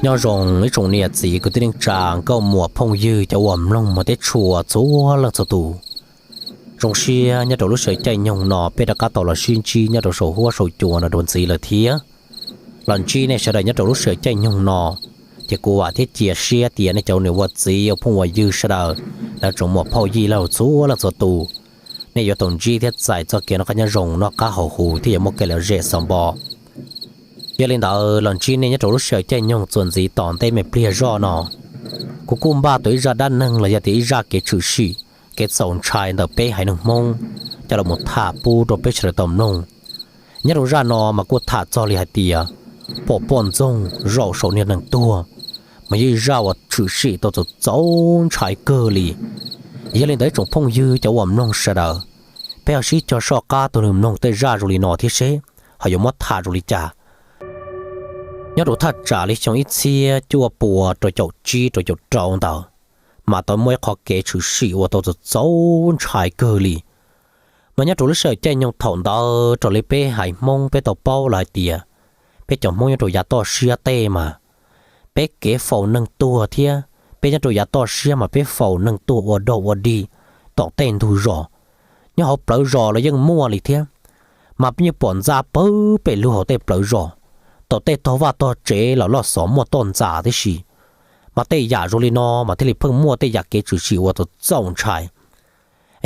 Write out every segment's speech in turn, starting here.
Nyob zoo ib tsoom niam txiv kwv tij neej tsa nkauj muam phooj ywg cov uas mloog mog teb tshua txhua leej txhua tus. Zoo siab nyob rau lub sij hawm caij nyoog no peb rov qab tau los sib ntsib nyob rau saum huab saum cua no dua ntxiv lawm thiab. Los ntsib nej sawv daws nyob rau lub sij hawm caij nyoog no, ces kuv vam thiab cia siab tias nej cov niam ua txiv ua phooj ua ywg sawv daws, lawv tsoom muam phauj yij laug txhua leej txhua tus, nej yuav tau ntsib thiab txais txoj kev noj qab nyob zoo noj qab haus huv thiab yuav muaj kev lom zem xaus npo. Yog li ntawd los ntsib nej nyob rau lub sij hawm caij nyoog txuas ntxiv tom ntej me pliag zoj no, kuv kuj npaj tau ib zaj dab neeg los yog tias ib zaj kev tshwm sim, kev txaus ntshai ntawm peb haiv neeg Hmoob coj los tham pub rau peb sawv daws tau mloog. Nyob rau zaj no mas kuj tham txog li hais tias pom poj ntxoog zaum saum niag neeg tuag, mas yog ib zaj uas tshwm sim tau txaus txaus ntshai kawg li. Yog li ntawd ib tsoom phooj ywg cov uas mloog sawv daws, peb ho sib cog soj qab tus neeg mloog tej zaj zoo li no thiab seb ho yuav muab tham zoo li cas. Nyob rau thaj tsam li xyoo ib txhiab cuaj pua rau caum tsib rau caum rau ntawd, mas tau muaj ib qho kev tshwm sim uas tau txaus txaus ntshai kawg li. Mas nyob rau lub sij hawm caij nyoog thaum ntawd raws li peb haiv Hmoob peb tau paub los hais tias, peb cov Hmoob nyob rau yav toj siab tej mas, peb kev faus neeg tuag thiab peb nyob rau yav toj siab mas peb faus neeg tuag ua dog ua dig tom tej ntug zos, nyob hauv plawv zos los yeej muaj li thiab. Mas peb yeej pom ntxa pawg pem lug hauv tej plawv zos, tom tej tog vaj tog tsev los loj xov muaj toj ntxas tib si. Mas tej yam zoo li no mas thiaj li pheej muaj tej yam kev tshwm sim uas txaus txaus ntshai.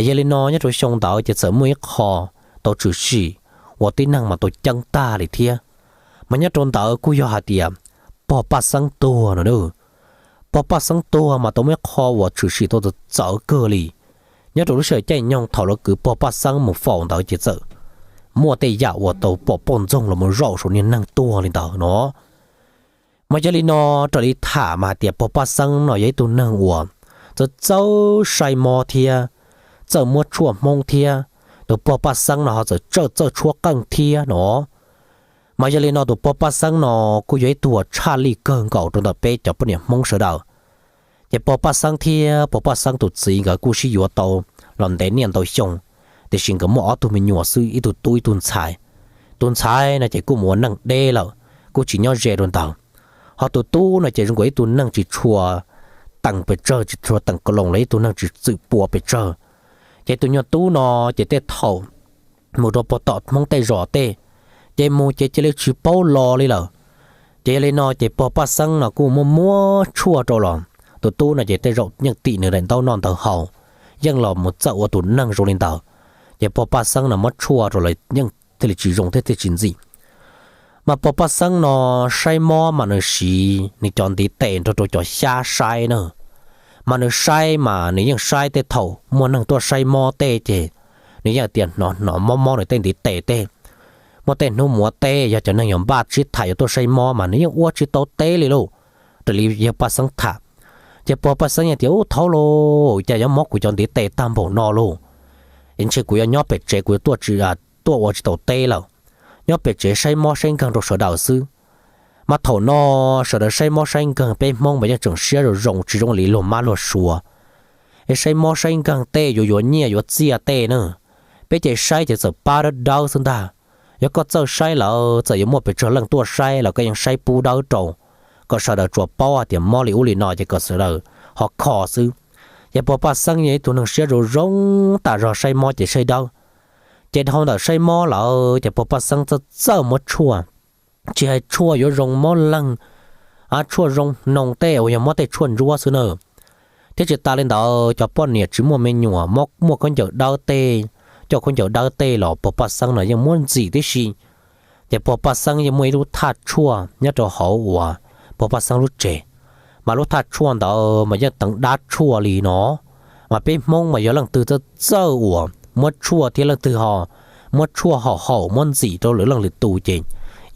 Yog li no nyob rau xyoo ntawd ces txawm muaj ib qho tau tshwm sim uas tib neeg mas tau ceeb tag li thiab. Mas nyob rau ntawd kuj yog hais tias pog Paj Xeeb tuag no. Pog Paj Xeeb tuag mas tau muaj ib qho uas tshwm sim tau txawv txawv kawg li. Nyob rau lub sij hawm caij nyoog thaum lawv kwv pog Paj Xeeb mus faus ntawd ces txawm muaj tej yam uas tau pom poj ntxoog los mus zaum saum niag neeg tuag li ntawd no. Mas yog li no, raws li tham mas hais tias pog Paj Xeeb no yog ib tug neeg uas txawj txawj saib mob thiab txawj muab tshuaj Hmoob thiab. Tus pog Paj Xeeb no ho txawm txawj txawj tshuab qeej thiab no. Mas yog li no tus pog Paj Xeeb no kuj yog ib tug uas tshaj lij kawg nkaus rau ntawm peb cov poj niam Hmoob sawv daws. Ces pog Paj Xeeb thiab pog Paj Xeeb tus txiv nkawd kuj sib yuav tau los ntev niaj ntau xyoo, tiam sis nkawd muaj ob tug me nyuam xwb, ib tug tub ib tug ntxhais. Tus ntxhais no ces kuj mus ua neej deb lawm, kuj tsis nyob ze rau ntawd. Ho tus tub no ces zoo nkaus ib tug neeg tsis tshua teem pes tsawg, tsis tshua teem ka loos los ib tug neeg tsis txwm pua pes tsawg. Ces tus nyuag tub no ces tej thaum mus rau pog tom Hmoob tej zos tej, ces mus ces cia li tsis paub los li lawm. Ces yog li no ces pog Paj Xeeb no kuj muab muab tshuaj rau los, tus tub no ces tej zaum yeej tim nws daim ntaub noj ntawv haus, yeej los mus txawj ua tus neeg zoo li ntawd. Ces pog Paj Xeeb no muab tshuaj rau los yeej thiaj li tsis zoo thiab thiaj tsis ntxim. Mas pog Paj Xeeb no saib mob mas nws siv nws cov ntiv tes nrog rau cov xyab saib na. Mas nws saib mas nws yeej saib tej thaum muaj neeg tuaj saib mob tej ces nws yeej tias hnov hnov mob mob nws tej ntiv tes tej. Muaj tej hnub muav teb yog cov neeg yuav npaj sib tham yuav tuaj saib mob mas nws yeej ua tsis tau teb li lauj. Raws li yawg Paj Xeeb tham, ces pog Paj Xeeb yeej tias ub thaub lauj, cas yuav mob kuv cov ntiv tes tag npaum no lauj. Es ntshe kuv yuav nyob pem tsev, kuv yuav tuaj ua tsis tau teb lawm. Nyob pem tsev saib mob saib nkeeg rau sawv daws xwb. Mas thaum no sawv daws saib mob saib nkeeg peb Hmoob mas yeej tseem siab zoo zoo tsis zoo li luag mab luag suav. Es saib mob saib nkeeg tej yuav yuav nyiaj yuav txiaj tej na, peb ces saib ces txawm pab dawb dawb xwb ntag. Yog koj txawj saib lawm txawm yuav muaj pes tsawg leej tuaj saib los koj yeej saib pub dawb rau, kom sawv daws tsuas paub hais tias mob li ub li no ces kom sawv daws ho kho xwb. Ces pog Paj Xeeb yog ib tug neeg siab zoo zoo tas zog, saib mob ces saib dawb. Ces dhau ntawm saib mob lawm ces pog Paj Xeeb txawj txawj muab tshuaj, tsis hais tshuaj yuav zoo mob leeg, tshuaj zoo hnoos tej uas yog mob tej tshuaj ntsuab xwb na. Thiab tsis tas li ntawd cov poj niam tsis muaj me nyuam, muaj khaub ncaws dawb tej, coj khaub ncaws dawb tej los pog Paj Xeeb no yeej muab ntxim tib si. Ces pog Paj Xeeb yeej muaj ib lub thaj tshuaj nyob rau hauv uas pog Paj Xeeb lub tsev, mas lub thaj tshuaj ntawd mas yeej teev dab tshuaj li no. Mas peb Hmoob mas yog leej twg txawj txawj uas muab tshuaj thiab leej twg ho muab tshuaj haum haum muab ntxim rau lwm leej lwm tus ces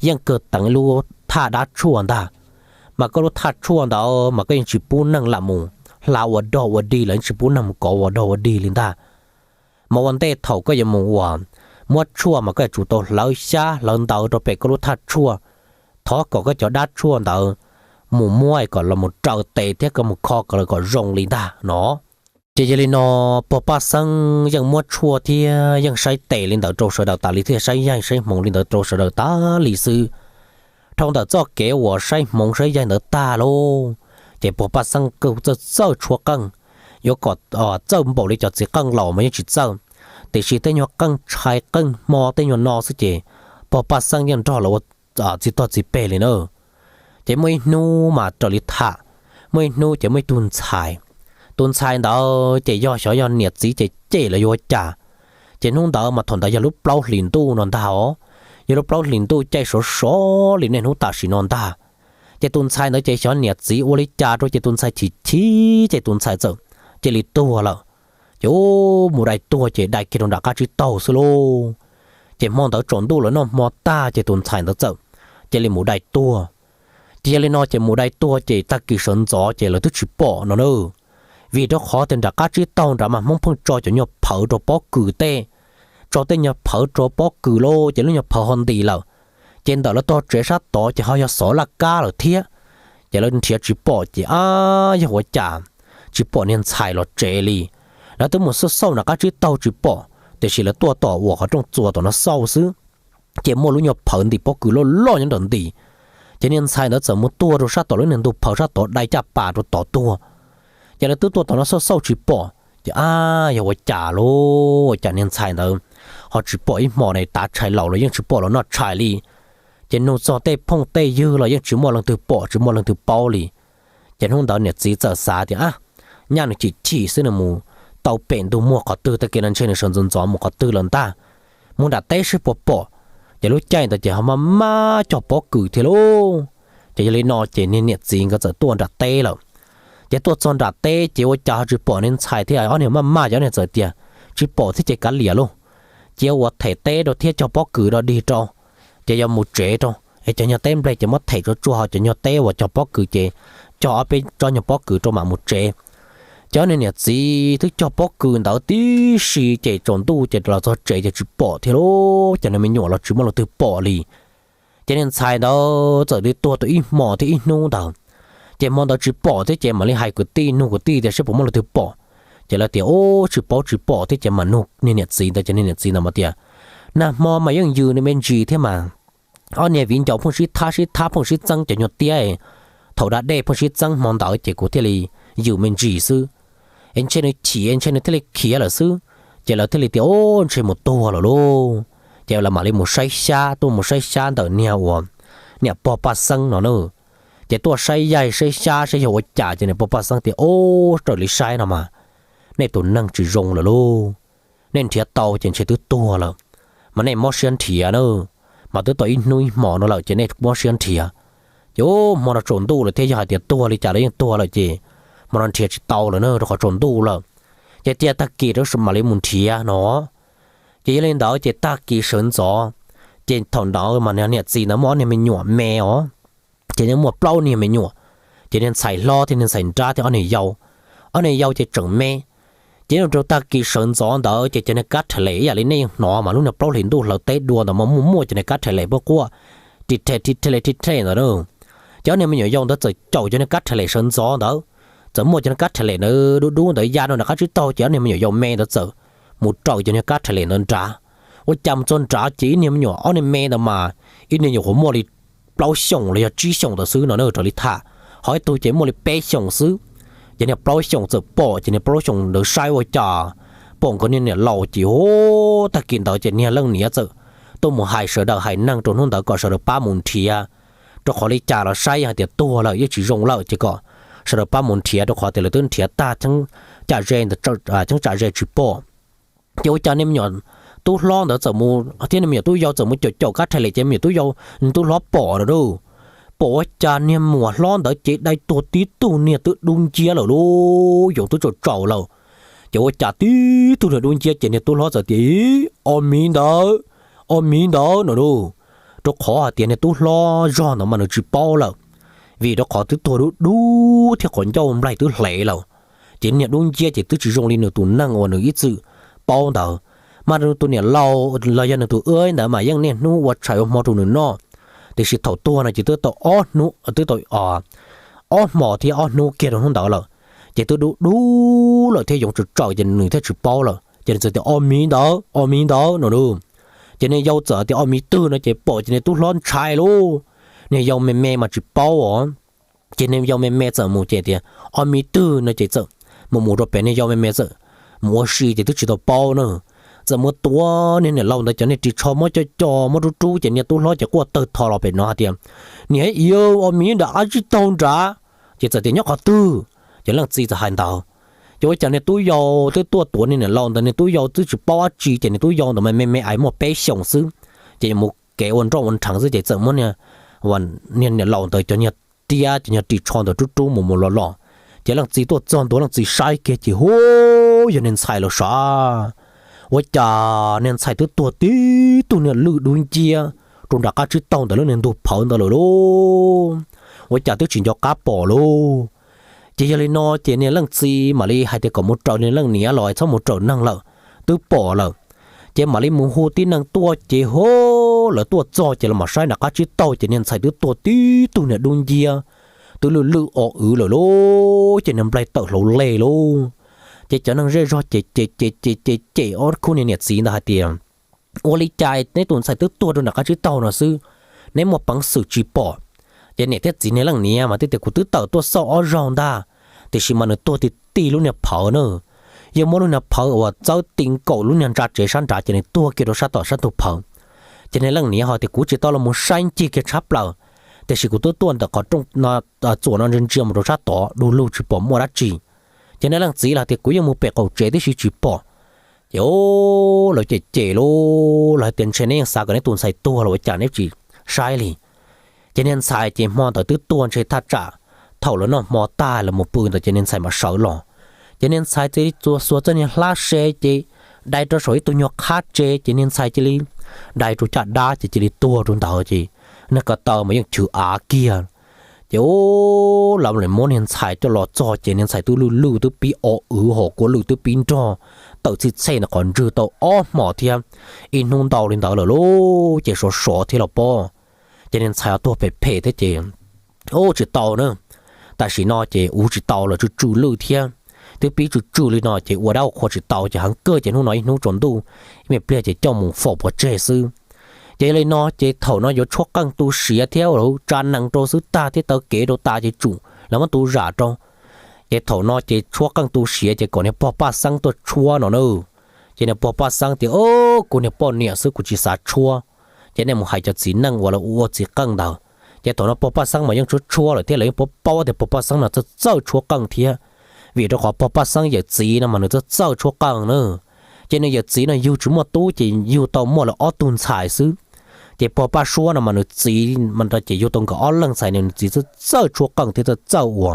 yeej kawg teev lub thaj dab tshuaj ntag. Mas koj lub thaj tshuaj ntawd mas koj yeej tsis pub neeg lam mus hla ua dog ua dig los yeej tsis pub neeg mus kov ua dog ua dig li ntag. Mas ua ntej thaum koj yuav mus ua muab tshuaj mas koj yuav tsum tau hlawv xyab hlawv ntawv rau pem koj lub thaj tshuaj, thov kom koj cov dab tshuaj ntawd mus muab kom los mus raws tes thiab koj mus kho kom lawv kom zoo li ntag no. Ces yog li no pog Paj Xeeb yeej muab tshuaj thiab yeej saib tes li ntawd rau sawv daws tas li thiab saib yaig saib hmoov li ntawd rau sawv daws tas li xwb. Dhau ntawm txoj kev uas saib hmoov saib yaig ntawd tag lauj, ces pog Paj Xeeb txawj txawj tshuab qeej, yuav kom txawj npaum li cov txiv qeej laus mas yeej tsis txawj, tiam sis tej nyuag qeej tshais qeej hmo tej nyuag no xwb ces pog Paj Xeeb yeej nrog lawv ua txiv tog txiv peg li na. Ces muaj ib hnub mas raws li tham, muaj ib hnub ces muaj ib tug ntxhais, tus ntxhais ntawd ces yog xyov yog niam txiv ces cem los yuav ua cas, ces hnub ntawd mas thaum ntawd yog lub plaub hlis ntuj no ntag os, yog lub plaub hlis ntuj caij sov sov li niaj hnub tam sim no ntag. Ces tus ntxhais ntawd ces xyov niam txiv ua li cas rau ces tus ntxhais chim chim ces tus ntxhais txawm cia li tuag lawm. Ces mus dai tuag ces dai kiag rau nram qab tsib taug xwb lauj. Ces hmo ntawd tsaus ntuj lawv noj hmo tag ces tus ntxhais ntawd txawm cia li mus dai tuag. Ces yog li no ces mus dai tuag ces tag kis sawv ntxov ces lawv twb tsis pom no na. Vim rau qhov tias nram qab tsib taug nrad mas Hmoob pheej tso cov nyuag phawv rau pob kws tej, tso tej nyuag phawv rau pob kws lauj, ces lub nyuag phawv ho ntis lawm. Ces ntawm lawv tog tsev sab tod ces ho yog xov laj kab lawm thiab. Ces lawv nrhiav tsis pom ces ab yog ua cas tsis pom niag ntxhais los tsev li. Lawv twb mus xauj xauj nram qab tsib taug tsis pom, tiam sis lawv tuaj tom uas qhov rooj txuas tom no xauj xwb, ces muaj lub nyuag phawv ntim pob kws loj loj nyob nram ntim. Ces niag ntxhais ntawd txawm mus tuag rau sab tom lub niag ntug phawv sab tod dai caj pas rau tod tuag. Ces lawv twb tuaj tom no xauj xauj tsis pom, ces ab yog ua cas lauj, ua cas niag ntxhais ntawd ho tsis pom ib hmo ne, tav tshais laus los yeej tsis pom los noj tshais li. Ces nug txog tej phooj tej ywg los yeej tsis muaj leej twg pom tsis muaj leej twg paub li. Ces hnub ntawd niam txiv txawm xav tias ab, nyaj nws chim chim xwb nws mus tau pem ntug muag qhov twg, tag kis no ntshe nws sawv ntxov ntxov mus qhov twg lawm ntag, mus nram teb seb puas pom. Ces lub caij ntawd ces ho maj maj cog pob kws thiab lauj. Ces yog li no ces niag niam txiv nkawd txawm tuaj nram teb lawm. Ces tuaj txog nram teb ces ua cas ho tsis pom niag ntxhais thiab, ob niag maj maj ces ob niag txawm tias tsis pom thiab ces kav liam lauj, cia ua them teb rau thiab cog pob kws rau dig rau, ces yuav mus tsev rau es cov nyuag teb nplej ces muab them tsuag tsuag, ho cov nyuag teb uas cog pob kws ces cog ob peb tsob nyuag pob kws rau mam mus tsev. Ces ob niag niam txiv twb cog pob kws ntawd tib si ces tsaus ntuj ces los txog tsev ces tsis pom thiab lauj, cov niag me nyuam los tsis muaj leej twg pom li. Ces niag ntxhais ntawd txawm li tuag tau ib hmo thiab ib hnub ntawd. Ces hmo ntawd tsis pom thiab ces mam li hais kwv tij nug kwv tij tias seb puas muaj leej twg pom. Ces lawv tias ub tsis paub tsis pom thiab ces mam nug niag niam txiv ntawd ces niag niam txiv ntawd mas tias nag hmo mas yeej yws nws me ntsis thiab mas, ob niag viv ncaus pheej sib thab sib thab pheej sib txeeb cov nyuag tiab, thaum da dej pheej sib txeeb hmo ntawd ces kuv thiaj li yws me ntsis xwb. Es ntshe nws chim ntshe nws thiaj li khiav lawm xwb. Ces lawv thiaj li tias ub ntshe mus tuag lawm lauj. Ces lawv mam li mus saib xyab, tuaj mus saib xyab ntawm niag uas niam pog Paj Xeeb no na. Ces tuaj saib yaig saib xyab saib yog ua cas ces niam pog Paj Xeeb tias ub raws li saib no mas nej tus neeg tsis zoo lawm lauj. Nej nrhiav tau ces ntshe twb tuag lawm, mas nej mob siab nrhiav na, mas twb tau ib hnub ib hmo no lawm ces nej mob siab nrhiav. Ces ub hmo no tsaus ntuj lawm thiab yog hais tias tuag li cas los yeej tuag lawm ces hmo no nrhiav tsis tau lawm na rau qhov tsaus ntuj lawm. Ces cia tag kis rau mam li mus nrhiav no. Ces yog li ntawd ces tag kis sawv ntxov, ces thaum ntawd mas niam txiv ntawd muaj ob niag me nyuam me os, ces yeej muaj plaub niag me nyuam. Ces niag ntxhais hlob thiab niag ntxhais nrab thiab ob niag yau, ob niag yau ces tseem me. Ces nyob rau tag kis sawv ntxov ntawd ces cov niag kab thaij les ib yam li nej yeej hnov mas lub niag plaub hlis ntuj hlawv teb dua ntawd mas muaj muaj cov niag kab thaij les pheej quaj ri rhe ri rhe ri rhe ntawd na. Ces ob niag me nyuam yau ntawd txawm caum cov niag kab thaij les sawv ntxov ntawd, txawm muaj cov niag kab thaij les ntawd dub dub ntawd ya rau nram qab tsib taug ces ob niag me nyuam yau me ntawd txawm mus raws cov niag kab thaij les ntawd nrad. Ua cas mus txog nrad ces ib niag me nyuam ob niag me ntawd mas ib niag nyuam qhuav muaj li plaub xyoos los yog tsib xyoos ntawd xwb no na raws li tham, ho ib tug ces muaj li peb xyoos xwb. Ces niag plaub xyoos txawm pom ces niag plaub xyoos ntawd saib ua cas pom nkawd niag niam laus ces ub tag kis ntawd ces niag leej niam txawm tuaj mus hais sawv daws hais neeg rau hnub ntawd kom sawv daws pab mus nrhiav, rau qhov li cas los saib yog hais tias tuag lawm yeej tsis zoo lawm ces kom sawv daws pab mus nrhiav rau qhov tias lawv twb nrhiav tag cheeb tsam ze ntawd, cheeb tsam ze tsis pom. Ces ua cas niag me nyuam tub hlob ntawd txawm mus thiab niag me nyuam tub yau txawm mus caum caum kab thaij les ces me nyuam tub yau, niag tub hlob pom lawm lauj. Pom ua cas niag muam hlob ntawd ces dai tuag tib tug niag twb dub nciab lawm lauj, yoov twb tsaus tsaus lawm. Ces ua cas tib tug niag dub nciab ces niag tub hlob txawm tias ib, ob miv ntawd, ob miv ntawd no lauj. Rau qhov hais tias niag tub hlob zog ntawd mas nws tsis paub lawm, vim rau qhov twb tuag dub dub thiab qhov ncauj nplaig twb hle lawm. Ces niag dub nciab ces twb tsis zoo li nws tus neeg uas nws ib txwm paub ntawd. Mas nws tus niam laus los yog nws tus wb ntawd mas yeej niaj hnub ua tshais ua hmo rau nws noj, tiam sis thaum tuag no ces twb tau ob hnub, twb tau ob hmos thiab ob hnub kiag rau hnub ntawd lawm, ces twb dub dub lawm thiab yoov tsaus tsaus ces nws thiaj tsis paub lawm ces nws txawm tias ob miv ntawd, ob miv ntawd no lauj. Ces niag yau txawm tias ob miv twg no ces pom ces niag tub hlob ntshai lauj, niag yau me me mas tsis paub os. Ces niag yau me me txawm mus ces tias, Ob, me twg no? Ces txawm mus mus rau pem niag yau me me txawm mus ua si ces twb tsis tau paub na. Txawm mus tuav niag niam laus ntawd cov niag ris tsho muab co co muab rub rub ces niag tub hlob ces quaj tawg tho los pem no hais tias, Niam, ob, me nram qab tsib taug nrad. Ces txawm tias, Nyob qhov twg? Ces leej txiv txawm hais ntawd. Ces ua cas niag tub yau twb tuaj tuav niag niam laus ntawd, niag tub yau twb tsis paub dab tsi ces niag tub yau ntawd mas me me ais muaj peb xyoos xwb, ces mus kev ua nroj ua nrheev xwb ces txawm muab niag niag niam laus ntawd cov niag tiab cov niag ris tsho ntawd rub rub mus mus los los. Ces leej txiv tuaj txog ntua leej txiv saib kiag ces hu, yog niag ntxhais los sav. Ua cas niag ntxhais twb tuag tib tug niag lwj dub nciab rau nram qab tsib taug ntawm lub niag ntug phawv ntawd lawm lauj. Ua cas twb tsis nco qab pom lauj. Ces yog li no ces niag leej txiv mam li hais tias kom mus raws niag leej niam los txhob mus raws neeg lawm, twb pom lawm. Ces mam li mus hu tib neeg tuaj ces hu, lawv tuaj txog ces los mam saib nram qab tsib taug ces niag ntxhais twb tuag tib tug niag dub nciab, twb lwj lwj o wv lawm lauj, ces niag nplaig tawm hlau lej lauj. Ces cov neeg zej zog ces ces ces ces ces cem ob khub niag niam txiv ntawd hais tias, Ua li cas neb tus ntxhais twb tuag rau nram qab tsib taug no xwb, neb muaj peev xwm tsis pom? Ces niam thiab txiv niag leej niam mas twb tias, Kuv twb tawm tuaj xauj ob zaug ntag, tiam sis mas nws tuag ti ti lub niag phawv na. Yeej muab lub niag phawv uas txawb ti nkaus lub niag ntsa tsev sab nrad ces nws tuag kiag rau sab tom sab ntug phawv. Ces niag leej niam ho tias, Kuv tsis tau los mus saib ncig kiag tshab plaws, tiam sis kuv twb tuaj ntawm qhov rooj no, txuas no ntsia ntsia mus rau sab tod du lug tsis pom muaj dab tsi. Ces niag leej txiv los tias, Kuv yeej mus pem qaum tsev tib si tsis pom. Ces lawv cem cem lauj, lawv hais tias, Ntshe neb yeej xav kom neb tus ntxhais tuag los ua cas neb tsis saib li. Ces niag ntxhais ces hmo ntawd twb tuag ntshe thaj tsam thaum lawv noj hmo tag lawv mus pw ntawd ces niag ntxhais mam sawv los. Ces niag ntxhais cia li xuas txoj niag hlab se ces dai rau saum ib tug nyuag qhab tsev ces niag ntxhais cia li dai rau caj dab ces cia li tuag rau ntawd ces niag ko taw mas yeej chwv av kiag. Ces lawv mam li muab niag ntxhais coj los txog ces niag ntxhais twb lwj lwj twb pib o wv hos kua lwj twb pib nrog tawm txhij txhej ntawm qhov ntswg tau ob hmos thiab ib hnub ntau li ntawd lawm lauj, ces sov sov thiab los pob. Ces niag ntxhais tuag phem phem thiab ces, Ub, tsis tau na, tam sim no ces uv tsis tau lawm, tsw tsw lwj thiab, twb pib tsw tsw li no ces ua dab ua qhua tsis tau ces heev kawg ces hnub no ib hnub tsaus ntuj, ib me pliag ces coj mus faus pov tseg xwb. Ces yog li no ces thaum no yuav tshuab qeej tu siav thiab tsa nees rau xwb tag thiab taw kev rau tas ces tsum lawv muab tu zam rau. Ces thaum no ces tshuab qeej tu siav ces kom niag pog Paj Xeeb tuaj tshuab no na. Ces niag pog Paj Xeeb tias, Kuv niag poj niam xwb kuv tsis xav tshuab, ces nej mus hais cov txiv neej uas lawv ua txiv qeej ntawd. Ces thaum no pog Paj Xeeb mas yeej tshuab tshuab lawm thiab lawv yeej paub paub tias pog Paj Xeeb no txawj txawj tshuab qeej thiab, vim rau qhov pog Paj Xeeb yawm txiv no mas nws txawj txawj tshuab qeej na. Ces nws yawm txiv no yug tsis muaj tub ces yug tau muaj lawv ob tug ntxhais xwb. Ces pog Paj Suab no mas nws txiv ces yug tau nkawd ob leeg ntxhais, nws txiv txawj txawj tshuab qeej thiab txawj txawj ua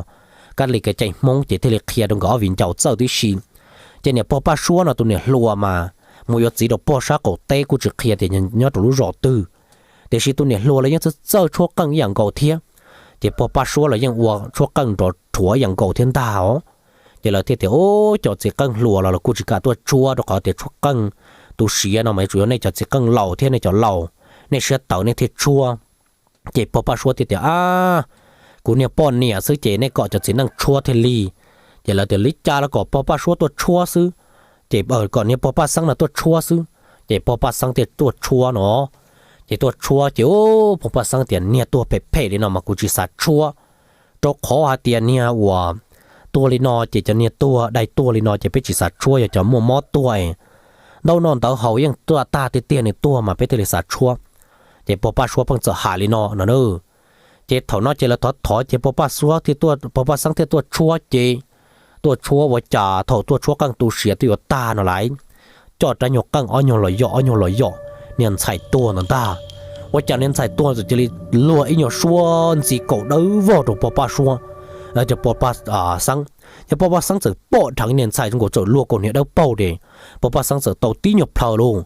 kab li kev cai Hmoob ces thiaj li qhia rau nkawd ob viv ncaus txawj tib si. Ces niam pog Paj Suab no tus niam hluas mas mus yuav txiv rau pog sab qaum teb kuj tsis qhia tias nyob rau lub zos twg, tiam sis tus niam hluas los yeej txawj txawj tshuab qeej ib yam nkaus thiab. Ces pog Paj Suab los yeej ua tshuab qeej nrov rhuav ib yam nkaus thiab ntag os. Ces lawv thiaj tias, Ub, cov txiv qeej hluas los los kuj tsis kam tuaj tshuab rau qhov tias tshuab qeej tu siav no mas yuav tsum yog nej cov txiv qeej laus thiab nej cov laus, nej siab tawv nej thiaj tshuab. Ces pog Paj Suab thiaj tias, Ab, kuv niag poj niam xwb ces nej kom cov txiv neej tshuab thiaj li. Ces lawv tias, Li cas los kom pog Paj Suab tuaj tshuab xwb. Ces kom niag pog Paj Xeeb no tuaj tshuab xwb. Ces pog Paj Xeeb thiaj tuaj tshuab no. Ces tuaj tshuab ces, Ub, pog Paj Xeeb tias, Niag tuag phem phem li no mas kuv tsis xav tshuab, rau qhov hais tias niag uas tuag li no ces cov niag tuag dai tuag li no ces peb tsis xav tshuab, yog cov muaj mob tuag es ntaub noj ntawv haus yeej tuaj tag tiag tiag nws tuag mas peb thiaj li xav tshuab. Ces pog Paj Suab pheej txawm hais li no no na. Ces thaum no ces lawv thov thov ces pog Paj Suab thiaj tuaj, pog Paj Xeeb thiaj tuaj tshuab ces tuaj tshuab ua cas thaum tuaj tshuab qeej tu siav twb yuav tag no lawm, coj rab nyuag qeej ob nyuag los yom ob nyuag los yom niag ntxhais tuag ntawd ntag. Ua cas niag ntxhais tuag txawm cia li luag ib nyuag suab ntxi kaum dawb vog rau pog Paj Suab, rau pog Paj Xeeb. Ces pog Paj Xeeb txawm pom dheev niag ntxhais nkaus txawm luag kaus hniav dawb paug ces pog Paj Xeeb txawm tau tib nyuag plhaw lauj.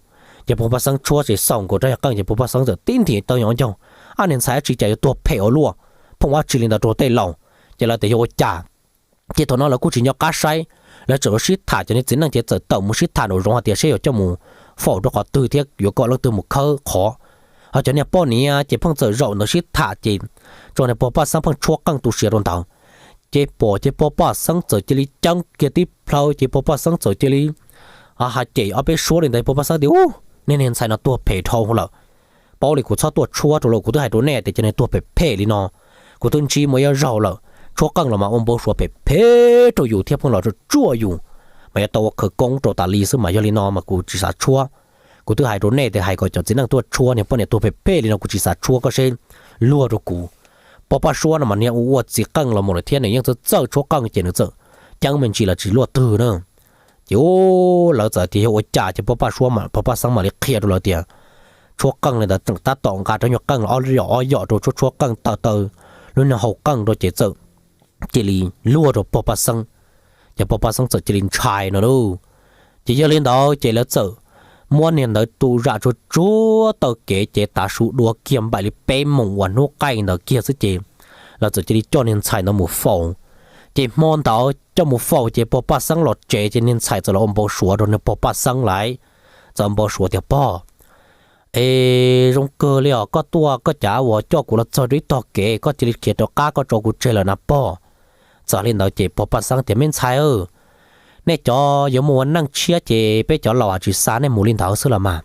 Ces pog Paj Xeeb tshuab ces xaus nkaus rab qeej ces pog Paj Xeeb txawm tib nthim taw nyob ncauj, Ab, niag ntxhais dab tsi cas yuav tuag phem ua luaj, phooj dab tsi li ntawd rau tej laus. Ces lawv tias yog ua cas. Ces thaum no lawv kuj tsis nco qab saib, lawv tseem ua sib tham, cov niag txiv neej ces txawm tawm mus sib tham nraum zoov hais tias seb yuav coj mus faus rau qhov twg thiab yuav kom leej twg mus khawb qhov. Ho cov niag poj niam ces pheej txawm zaum ntawd sib tham ces tso niag pog Paj Xeeb pheej tshuab qeej tu siav rau ntawd. Ces pom ces pog Paj Xeeb txawm cia li ceeb kiag tib plhaw ces pog Paj Xeeb txawm cia li hais cem ob peb suab li ntawd, pog Paj Xeeb tias, Ub, niag niag ntxhais no tuag phem dhau lawm. paub li kuv txhob tuaj tshuab rau lawm, kuv twb hais rau nej tias cov niag tuag phem phem li no, kuv twb ntsib muaj ib zaug lawm, tshuab qeej los mas ua npau suav phem phem rau yus thiab pheej los tsuaj yus, mas yuav tau ua khawv koob rau tas li xwb mas yog li no mas kuv tsis xav tshuab. Kuv twb hais rau nej tias hais kom cov txiv neej tuaj tshuab, niag poj niam tuag phem phem li no kuv tsis xav tshuab koj seb luag rau kuv. Pog Paj Suab no mas niag ua ua txiv qeej los mus lawm thiab nws yeej txawj txawj tshuab qeej ces nws txawm ceeb me ntsis los tsis luaj twg na. Ces lawv txawm tias yog ua cas ces pog Paj Suab, pog Paj Xeeb mam li qhia rau lawv tias tshuab qeej li ntawd tseem tab tom nqa rab nyuag qeej los ob yom ob yom rau tshuab tshuab qeej taw taw lub niag hau qeej rau ces txawm cia li luag rau pog Paj Xeeb, ces pog Paj Xeeb txawm cia li ntshai no lauj. Ces yog li ntawd ces lawv txawm muab niag ntawd tu zam tsuag tsuag taw kev ces tav su dua kiag npaum li peb moos uas hnub qaij ntawd kiag xwb ces lawv txawm cia li coj niag ntxhais ntawd mus faus. Ces hmo ntawd coj mus faus ces pog Paj Xeeb los tsev ces niag ntxhais txawm los ua npau suav rau niag pog Paj Xeeb lawm, txawm npau suav tias pog, es zoo kawg li os, koj tuaj koj cav uas coj kuv los txog rau ib tog kev koj cia li khiav rov qab koj tso kuv tseg lawm na pog. Txawm li ntawd ces pog Paj Xeeb tias me ntxhais, nej cov yuav mus ua neej tshiab ces peb cov laus tsis xa nej mus li ntawd xwb los mas.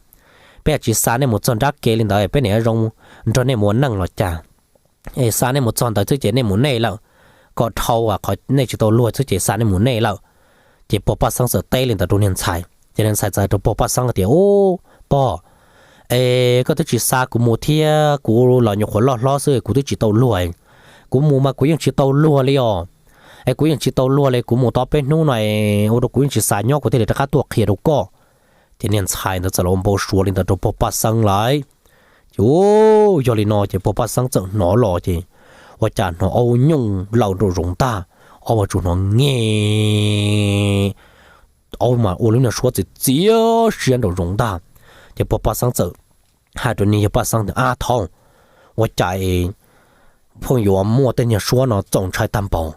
Peb tsis xa nej mus txog nrab kev li ntawd peb niam zoo nrog nej mus ua neej los cas. Es xa nej mus txog ntawd xwb ces nej mus nej lawm, kom dhau qhov nej tsis tau luag xwb ces xa nej mus nej lawm. Ces pog Paj Xeeb txawm teb li ntawd rau niag ntxhais ces niag ntxhais txawm hais rau pog Paj Xeeb tias, u, pog, es koj twb tsis xa kuv mus thiab kuv los nyuam qhuav loj hlob xwb kuv twb tsis tau luag. Kuv mus mas kuv yeej tsis tau luag li os. Es kuv yeej tsis tau luag li, kuv mus tau peb hnub no ua rau kuv yeej tsis xav nyob kuv thiaj li rov qab tuaj qhia rau koj. Ces niag ntxhais ntawd txawm los ua npau suav li ntawd rau pog Paj Xeeb lawm. Ces u, yog li no ces pog Paj Xeeb txawm hnov los ces ua cas hnov aub nyooj laws nraum zoov ntag, aub mas tsuas hnov nge, aub mas ua lub niag suab txiv txiab siab nraum zoov ntag. Ces pog Paj Xeeb txawm hais rau niag yawg Paj Xeeb tias, a thaub, ua cas pheej yuav muaj tej niag suab no txaus ntshai tag npaum.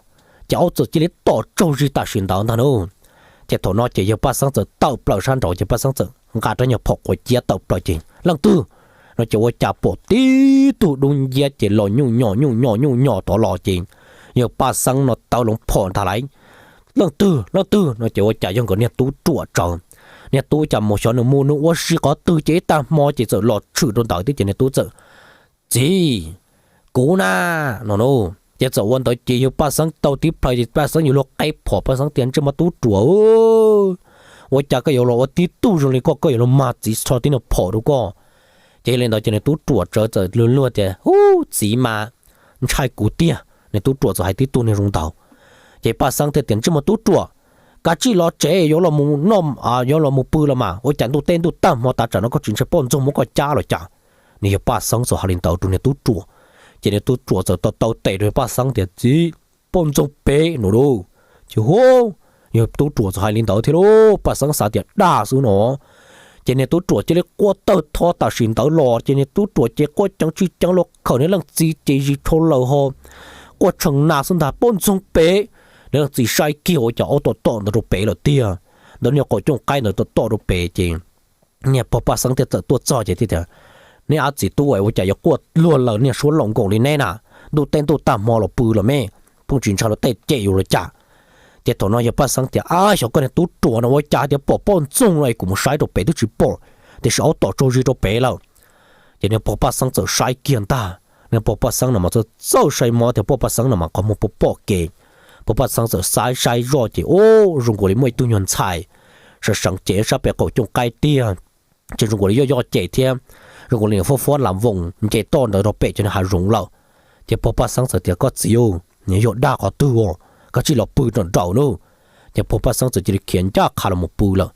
Ces aub txawm cia li tom tsaug zis tam sim ntawd ntag na. Ces thaum no ces yawg Paj Xeeb txawm tawm plaws sab nraud ces Paj Xeeb txawm nqa rab nyuag phom quav ciab tawm plaws ces leej twg no ces ua cas pom tib tug dub nciab ces los nyuj nyos nyuj nyos nyuj nyos tod los ces yawg Paj Xeeb no tawv loo phom ntag lauj. Leej twg leej twg no ces ua cas yog nkawd niag tub ruam tsawv. Niag tub cas mus xyov nws mus nws ua si qhov twg ces ib tag hmo ces txawm los tshwm rau ntawd thiab ces niag tub txawm, txiv, kuv na, no na. Ces txawm ua ntawd ces yawg Paj Xeeb tau tib plhaws ces Paj Xeeb yuav luag qeb phom, Paj Xeeb tias ntsej muag tub ruam, ua cas koj yuav los ua tib tug zoo li koj, koj yuav luag mag txiv tso tib niag phom rau koj. Ces yog li ntawd ces niag tub ruam tsawv txawm luag luag tias, hu, txiv mas ntshai kuv tiag. Niag tub ruam txawm hais tib tug niag zoo ntawd. Ces Paj Xeeb thiaj tias ntsej muag tub ruam, kav tsij los tsev yuav los mus noj, yuav los mus pw los mas, ua cas ntuj teb ntuj tag hmo tav tsam no koj tsis ntshai poj ntxoog muab koj cab los cas? Niag yawg Paj Xeeb txawm hais li ntawd rau niag tub ruam. Ces niag tub ruam txawm tau tau tes rau yawg Paj Xeeb tias txiv, poj ntxoog pem no lauj. Ces hu, yawg tub ruam txawm hais li ntawd thiab lauj, Paj Xeeb xav tias dag xwb no. Ces niag tub ruam cia li quaj tawg tho tam sim ntawd los ces niag tub ruam ces quaj ceev tsis ceev los khawm niag leej txiv ces zis dhau lawm ho quaj tshee na xwb ntag, poj ntxoog pem. Niag leej txiv saib kiag ua cas aub tom tom ntawd rau pem lawm tiag. Ntawd niag qaum cooj qaib ntawd tom tom rau pem ces niag pog Paj Xeeb thiaj txawm tuaj txog ces thiaj tias, neb ab txiv tub ua cas yuav quaj luag laws niag suab laus nkaus li neb na, ntuj teb ntuj tag hmo los pw los me, pheej tsis ntshai luag tej cem yus los cas? Ces thaum no yawg Paj Xeeb tias, ab xyov koj niag tub ruam no ua cas tias pom poj ntxoog no es kuv mus saib rau pem twb tsis pom, tiam sis aub tom tsaug zis rau pem lawm. Ces niag pog Paj Xeeb txawm saib kiag ntag, niag pog Paj Xeeb no mas txawj txawj saib mob tias pog Paj Xeeb no mas qhov muag pom pom kev. Pog Paj Xeeb txawm saib saib zoj ces ub zoo nkaus li muaj ib tug nyuag ntxhais seev seev ces sab pem qaum cooj qaib tiag, ces zoo nkaus li yoj yoj ces thiab zoo nkaus li nws fob fob lam voos nce toj ntawd rau pem cov niag hav zoov lawm. Ces pog Paj Xeeb txawm tias, koj txiv, nws yog dag qhov twg os, koj tsij los pw nraum nraud nawb. Ces pog Paj Xeeb txawm cia li khiav ncaj qha los mus pw lawm.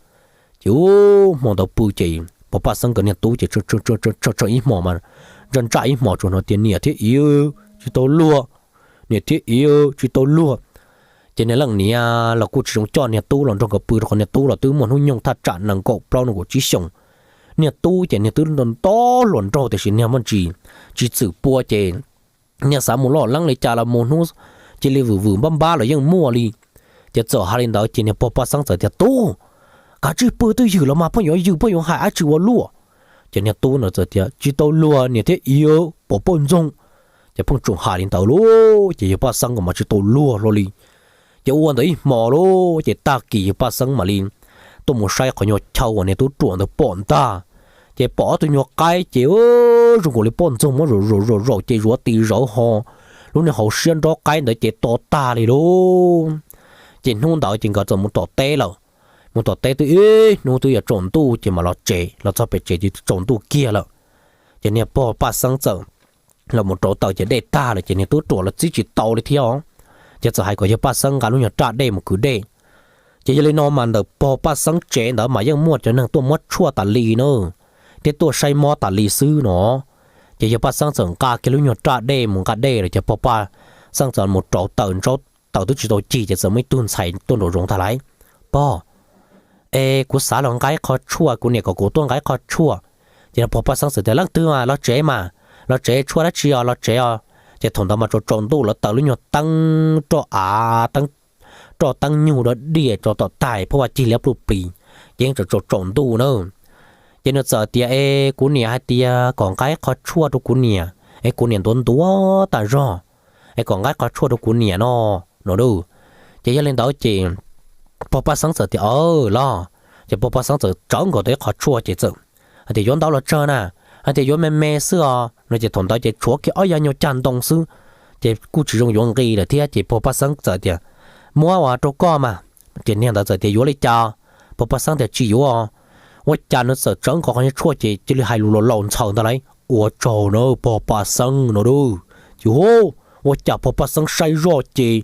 Ces ub hmo ntawd pw ces pog Paj Xeeb nkawd niag tub ces tshee ib hmos mas ntsaj ntsaj ib hmos tsuas hnov tias niam thiab iv tsis tau luag, niam thiab iv tsis tau luag. Ces niag leej niam los kuj tsis zoo coj niag tub los nrog nkawd pw rau qhov niag tub los twb muaj hnub nyoog thaj tsam nees nkaum plaub nees nkaum tsib xyoos. Niag tub ces niag twb nto hluas nraug tiam sis niag muaj ntsis tsis txwm pua ces niag xav mus loj leeb li cas los mus hnub cia li vwm vwm npab npab los yeej muaj li. Ces txawm hais li ntawd ces niag pog Paj Xeeb txawm tias, tub, kav tsij pw twj ywm los mas pheej yuav ywm pheej yuav hais dab tsi ua luaj. Ces niag tub ntawd txawm tias, tsis tau luag niam thiab iv, pom poj ntxoog. Ces pheej tsoom hais li ntawd lauj, ces yawg Paj Xeeb mas tsis tau luag hlo li. Ces ua ntawd ib hmo lauj, ces tag kis yawg Paj Xeeb mam li tuaj mus saib qhov nyuag chaw uas niag tub ruam ntawd pom ntag. Ces pom ob tug nyuag qaib ces zoo nkaus li poj ntxoog muab zaum zaum zaum ces zuav tis zawv ho, lub niag hauv siab nrob qaib ntawd ces to tag li lauj. Ces hnub ntawd ces nkawd txawm mus tom teb lawm. Mus tom teb twb ib hnub twb yuav tsaus ntuj ces mam los tsev, los txog pem tsev ces tsaus ntuj kiag lawm. Ces niag pog Paj Xeeb txawm los mus rauv taws ces dej tag lawm ces niag tub ruam los txib tsis tau li thiab os. Ces txawm hais kom yawg Paj Xeeb nqa lub nyuag raj dej mus kwv dej. Ces yog li no mas ntawm pog Paj Xeeb tsev ntawd mas yeej muaj cov neeg tuaj muab tshuaj tas li na. Thiab tuaj saib mob tas li xwb no. Ces yawg Paj Xeeb txawm nqa kiag lub nyuag raj dej mus nqa dej lawm ces pog Paj Xeeb txawm mus rauv taws ntsaub taws twb tsis tau cig ces txawm muaj ib tug ntxhais tuaj nraum zoov tag lais. Pog, es kuv xav los nqa ib qho tshuaj, kuv niam kom kuv tuaj nqa ib qho tshuaj. Ces pog Paj Xeeb txawm tias leej twg mas los tsev mas, los tsev tshuaj dab tsi os los tsev os. Ces thaum ntawd mas tsaus tsaus ntuj lawv taws lub nyuag teeb roj av, teeb roj teeb nyug dua diam tso tom tag phab vaj cig liab pluj plis, ces yeej tsaus tsaus ntuj na. Ces nws txawm tias es kuv niam hais tias kom nqa ib qho tshuaj rau kuv niam, es kuv niam ntuav ntuav tas zog, es kom nqa ib qho tshuaj rau kuv niam no, no. Ces yog li ntawd ces pog Paj Xeeb txawm tias los. Ces pog Paj Xeeb txawm tsawv nkaus tau ib qho tshuaj ces txawm hais tias yuav ntau los tsawg na, hais tias yuav me me xwb os no. Ces thaum ntawd ces tshuav kiag ob yav nyuag cag ntoo xwb, ces kuj tsis zoo yuav nqi lawm thiab ces pog Paj Xeeb txawm tias muab ua rau koj mas. Ces niag ntawd txawm tias yuav li cas? Pog Paj Xeeb tias tsis yuav. Ua cas nws txawm tsawv nkaus qhov nyuag tshuaj ces cia li hais lus laus laus ntxhaws ntag lauj, ua tsaug na pog Paj Xeeb no. Ces ua cas pog Paj Xeeb saib zoj ces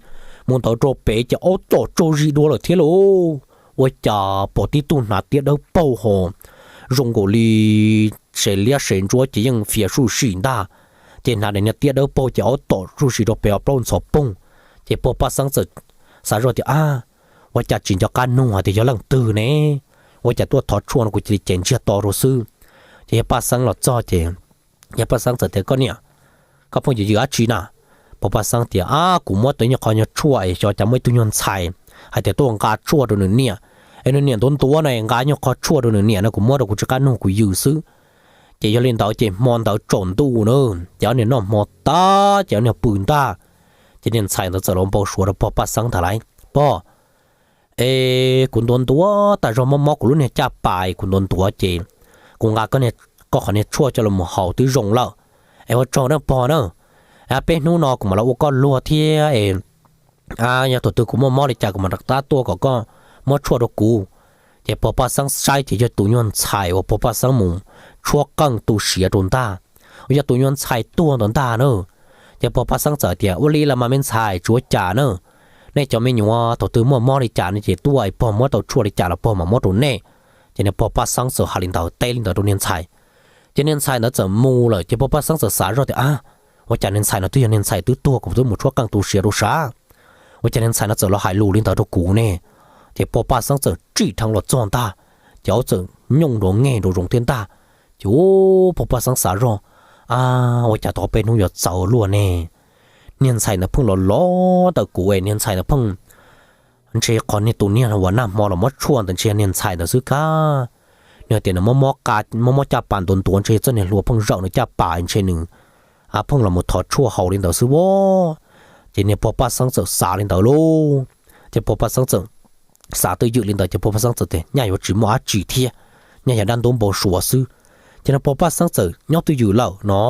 mus ntawd rau pem ces aub tom tsaug zis dua lawm thiab lauj. Ua cas pom tib tug hnav tiab dawb paug ho zoo nkaus li sev liab sev ntsuab ces yeej fias suj sim ntag. Ces hnav daim niag tiab dawb paug ces aub tom suj sim rau pem ho plaub ntxhov poog. Ces pog Paj Xeeb txawm xav zoj tias a, ua cas tsis nco qab nug hais tias yog leej twg ne, ua cas tuaj thov tshuaj no kuv cia li cev ntsiag to rau xwb. Ces yawg Paj Xeeb los txog ces yawg Paj Xeeb txawm tias koj niam, koj phooj ywg yws dab tsi na? Pog Paj Xeeb tias a, kuv muab tau ib qho nyuag tshuaj es xyov cas muaj ib tug nyuag ntxhais hais tias tuaj nqa tshuaj rau nws niam, es nws niam ntuav ntuav na, nqa nyuag qho tshuaj rau nws niam no, kuv muab rau kuv tsis qab nug kuv yws xwb. Ces yog li ntawd ces hmo ntawd tsaus ntuj na, ces ob niag noj hmo tag ces ob niag pw ntag. Ces niag ntxhais ntawd txawm los npau suav rau pog Paj Xeeb ntag lauj, pog, es kuv ntuav ntuav tas zog mob mob kuv lub niag caj pas, kuv ntuav ntuav ces kuv nqa koj qhov niag tshuaj coj los haus twb zoo lawm. Es ua tsaug na pog na, peb hnub no kuv mam los ua koj luag thiab es yog thaum twg kuv muaj mob li cas kuv mam rov qab tuaj kom koj muab tshuaj rau kuv. Ces pog Paj Xeeb saib ces yog tus nyuag ntxhais uas pog Paj Xeeb mus tshuab qeej tu siav rau ntag, uas yog tus nyuag ntxhais tuag ntawd ntag na. Ces pog Paj Xeeb txawm tias ua li los mas me ntxhais tsis ua cas na, nej cov me nyuam thaum twg muaj mob li cas no ces tuaj es pog muab tau tshuaj li cas los pog mam muab rau nej. Ces niag pog Paj Xeeb txawm hais li ntawd teb li ntawd rau niag ntxhais. Ces niag ntxhais ntawd txawm mus lawm ces pog Paj Xeeb txawm xav zoj tias a, ua cas niag ntxhais no twb yog niag ntxhais twb tuag kuv twb mus tshuab qeej tu siav rau sav, ua cas niag ntxhais no txawm los hais lus li ntawd rau kuv ne? Ces pog Paj Xeeb txawm tsim dheev los txog ntag, ces aub txawm nyooj nrov nge nrov zoov thiab ntag. Ces pog Paj Xeeb xav zoj a, ua cas tau peb hnub yuav txawv luaj ne? Niag ntxhais ntawd pheej los los ntawm kuv es niag ntxhais ntawd pheej, ntshe qhov niag tus niag uas nag hmo los muab tshuaj ntawd ntshe yog niag ntxhais ntawd xwb kab. Nws tias nws muab caj pas ntuav ntuav ntshe txoj niag hlua pheej zawm nws caj pas ntshe nws pheej los mus thov tshuaj haus li ntawd xwb as. Ces niag pog Paj Xeeb txawm xav li ntawd lauj. Ces pog Paj Xeeb txawm xav twj ywm li ntawd ces pog Paj Xeeb txawm tias nyaj yuav tsis muaj dab tsi thiab, nyaj yog dab ntub npau suav xwb. Ces niag pog Paj Xeeb txawm nyob twj ywm lawm no.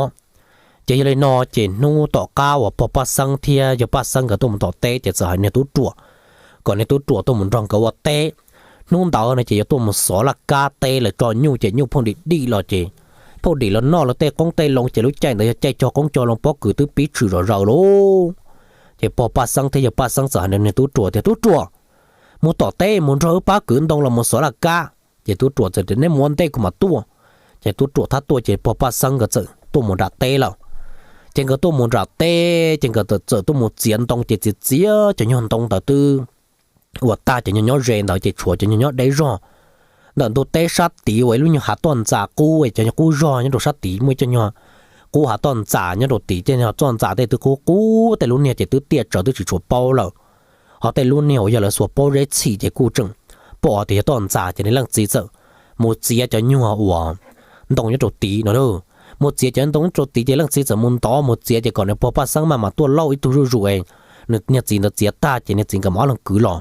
Ces yog li no ces hnub tom qab uas pog Paj Xeeb thiab yawg Paj Xeeb nkawd tuaj mus tom teb ces txawm hais niag tub ruam kom niag tub ruam tuaj mus nrog nkawd ua teb. Hnub ntawd no ces yuav tuaj mus xov laj kab teb lawm tso nyuj ces nyuj pheej dim dim los ces pheej dim los noj lawv tej qoob tej loo ces lub caij ntawd yog caij cog qoob cog loo pob kws twb pib tshwm zom zaws lauj. Ces pog Paj Xeeb thiab yawg Paj Xeeb txawm hais niag tub ruam tias tub ruam, mus tom teb mus nrog wb pab kwv ntoo los mus xov laj kab. Ces tub ruam txawm tias neb mus ua ntej kuv mam tuaj. Ces tub ruam thab tuaj ces pog Paj Xeeb nkawd txawm tuaj mus nram teb lawm. Ces nkawd tuaj mus nram teb ces nkawd txawm tuaj mus txiav ntoo ces txiav txiav cov nyuag ntoo ntawd twb ua tag cov nyuag nyob ze ntawd ces tshuav cov nyuag nyob deb zog ntawm ntug teb sab tid uas ib lub nyuag hav toj ntxas qub es cov nyuag qub zog nyob rau sab tid muaj ib co nyuag qub hav toj ntxas nyob rau tid ces toj ntxas tej twb qub qub tej lub niag ces twb tiaj tsawv twb tsis tshua paub lawm. Ho tej lub niag uas yog lawv xuas paub zeb txhim ces kuj tseem pom tias yog toj ntxas ces niag leej txiv txawm mus txiav cov nyuag uas ntoo nyob rau tid no. Mus txiav cov ntoo nyob rau tid ces leej txiv txawm mus ntov mus txiav ces kom niag pog Paj Xeeb maj mam tuaj lauj ib tug zuj zus es niag txiv ntawd txiav tag ces niag txiv nkawd mam ob leeg kwv los.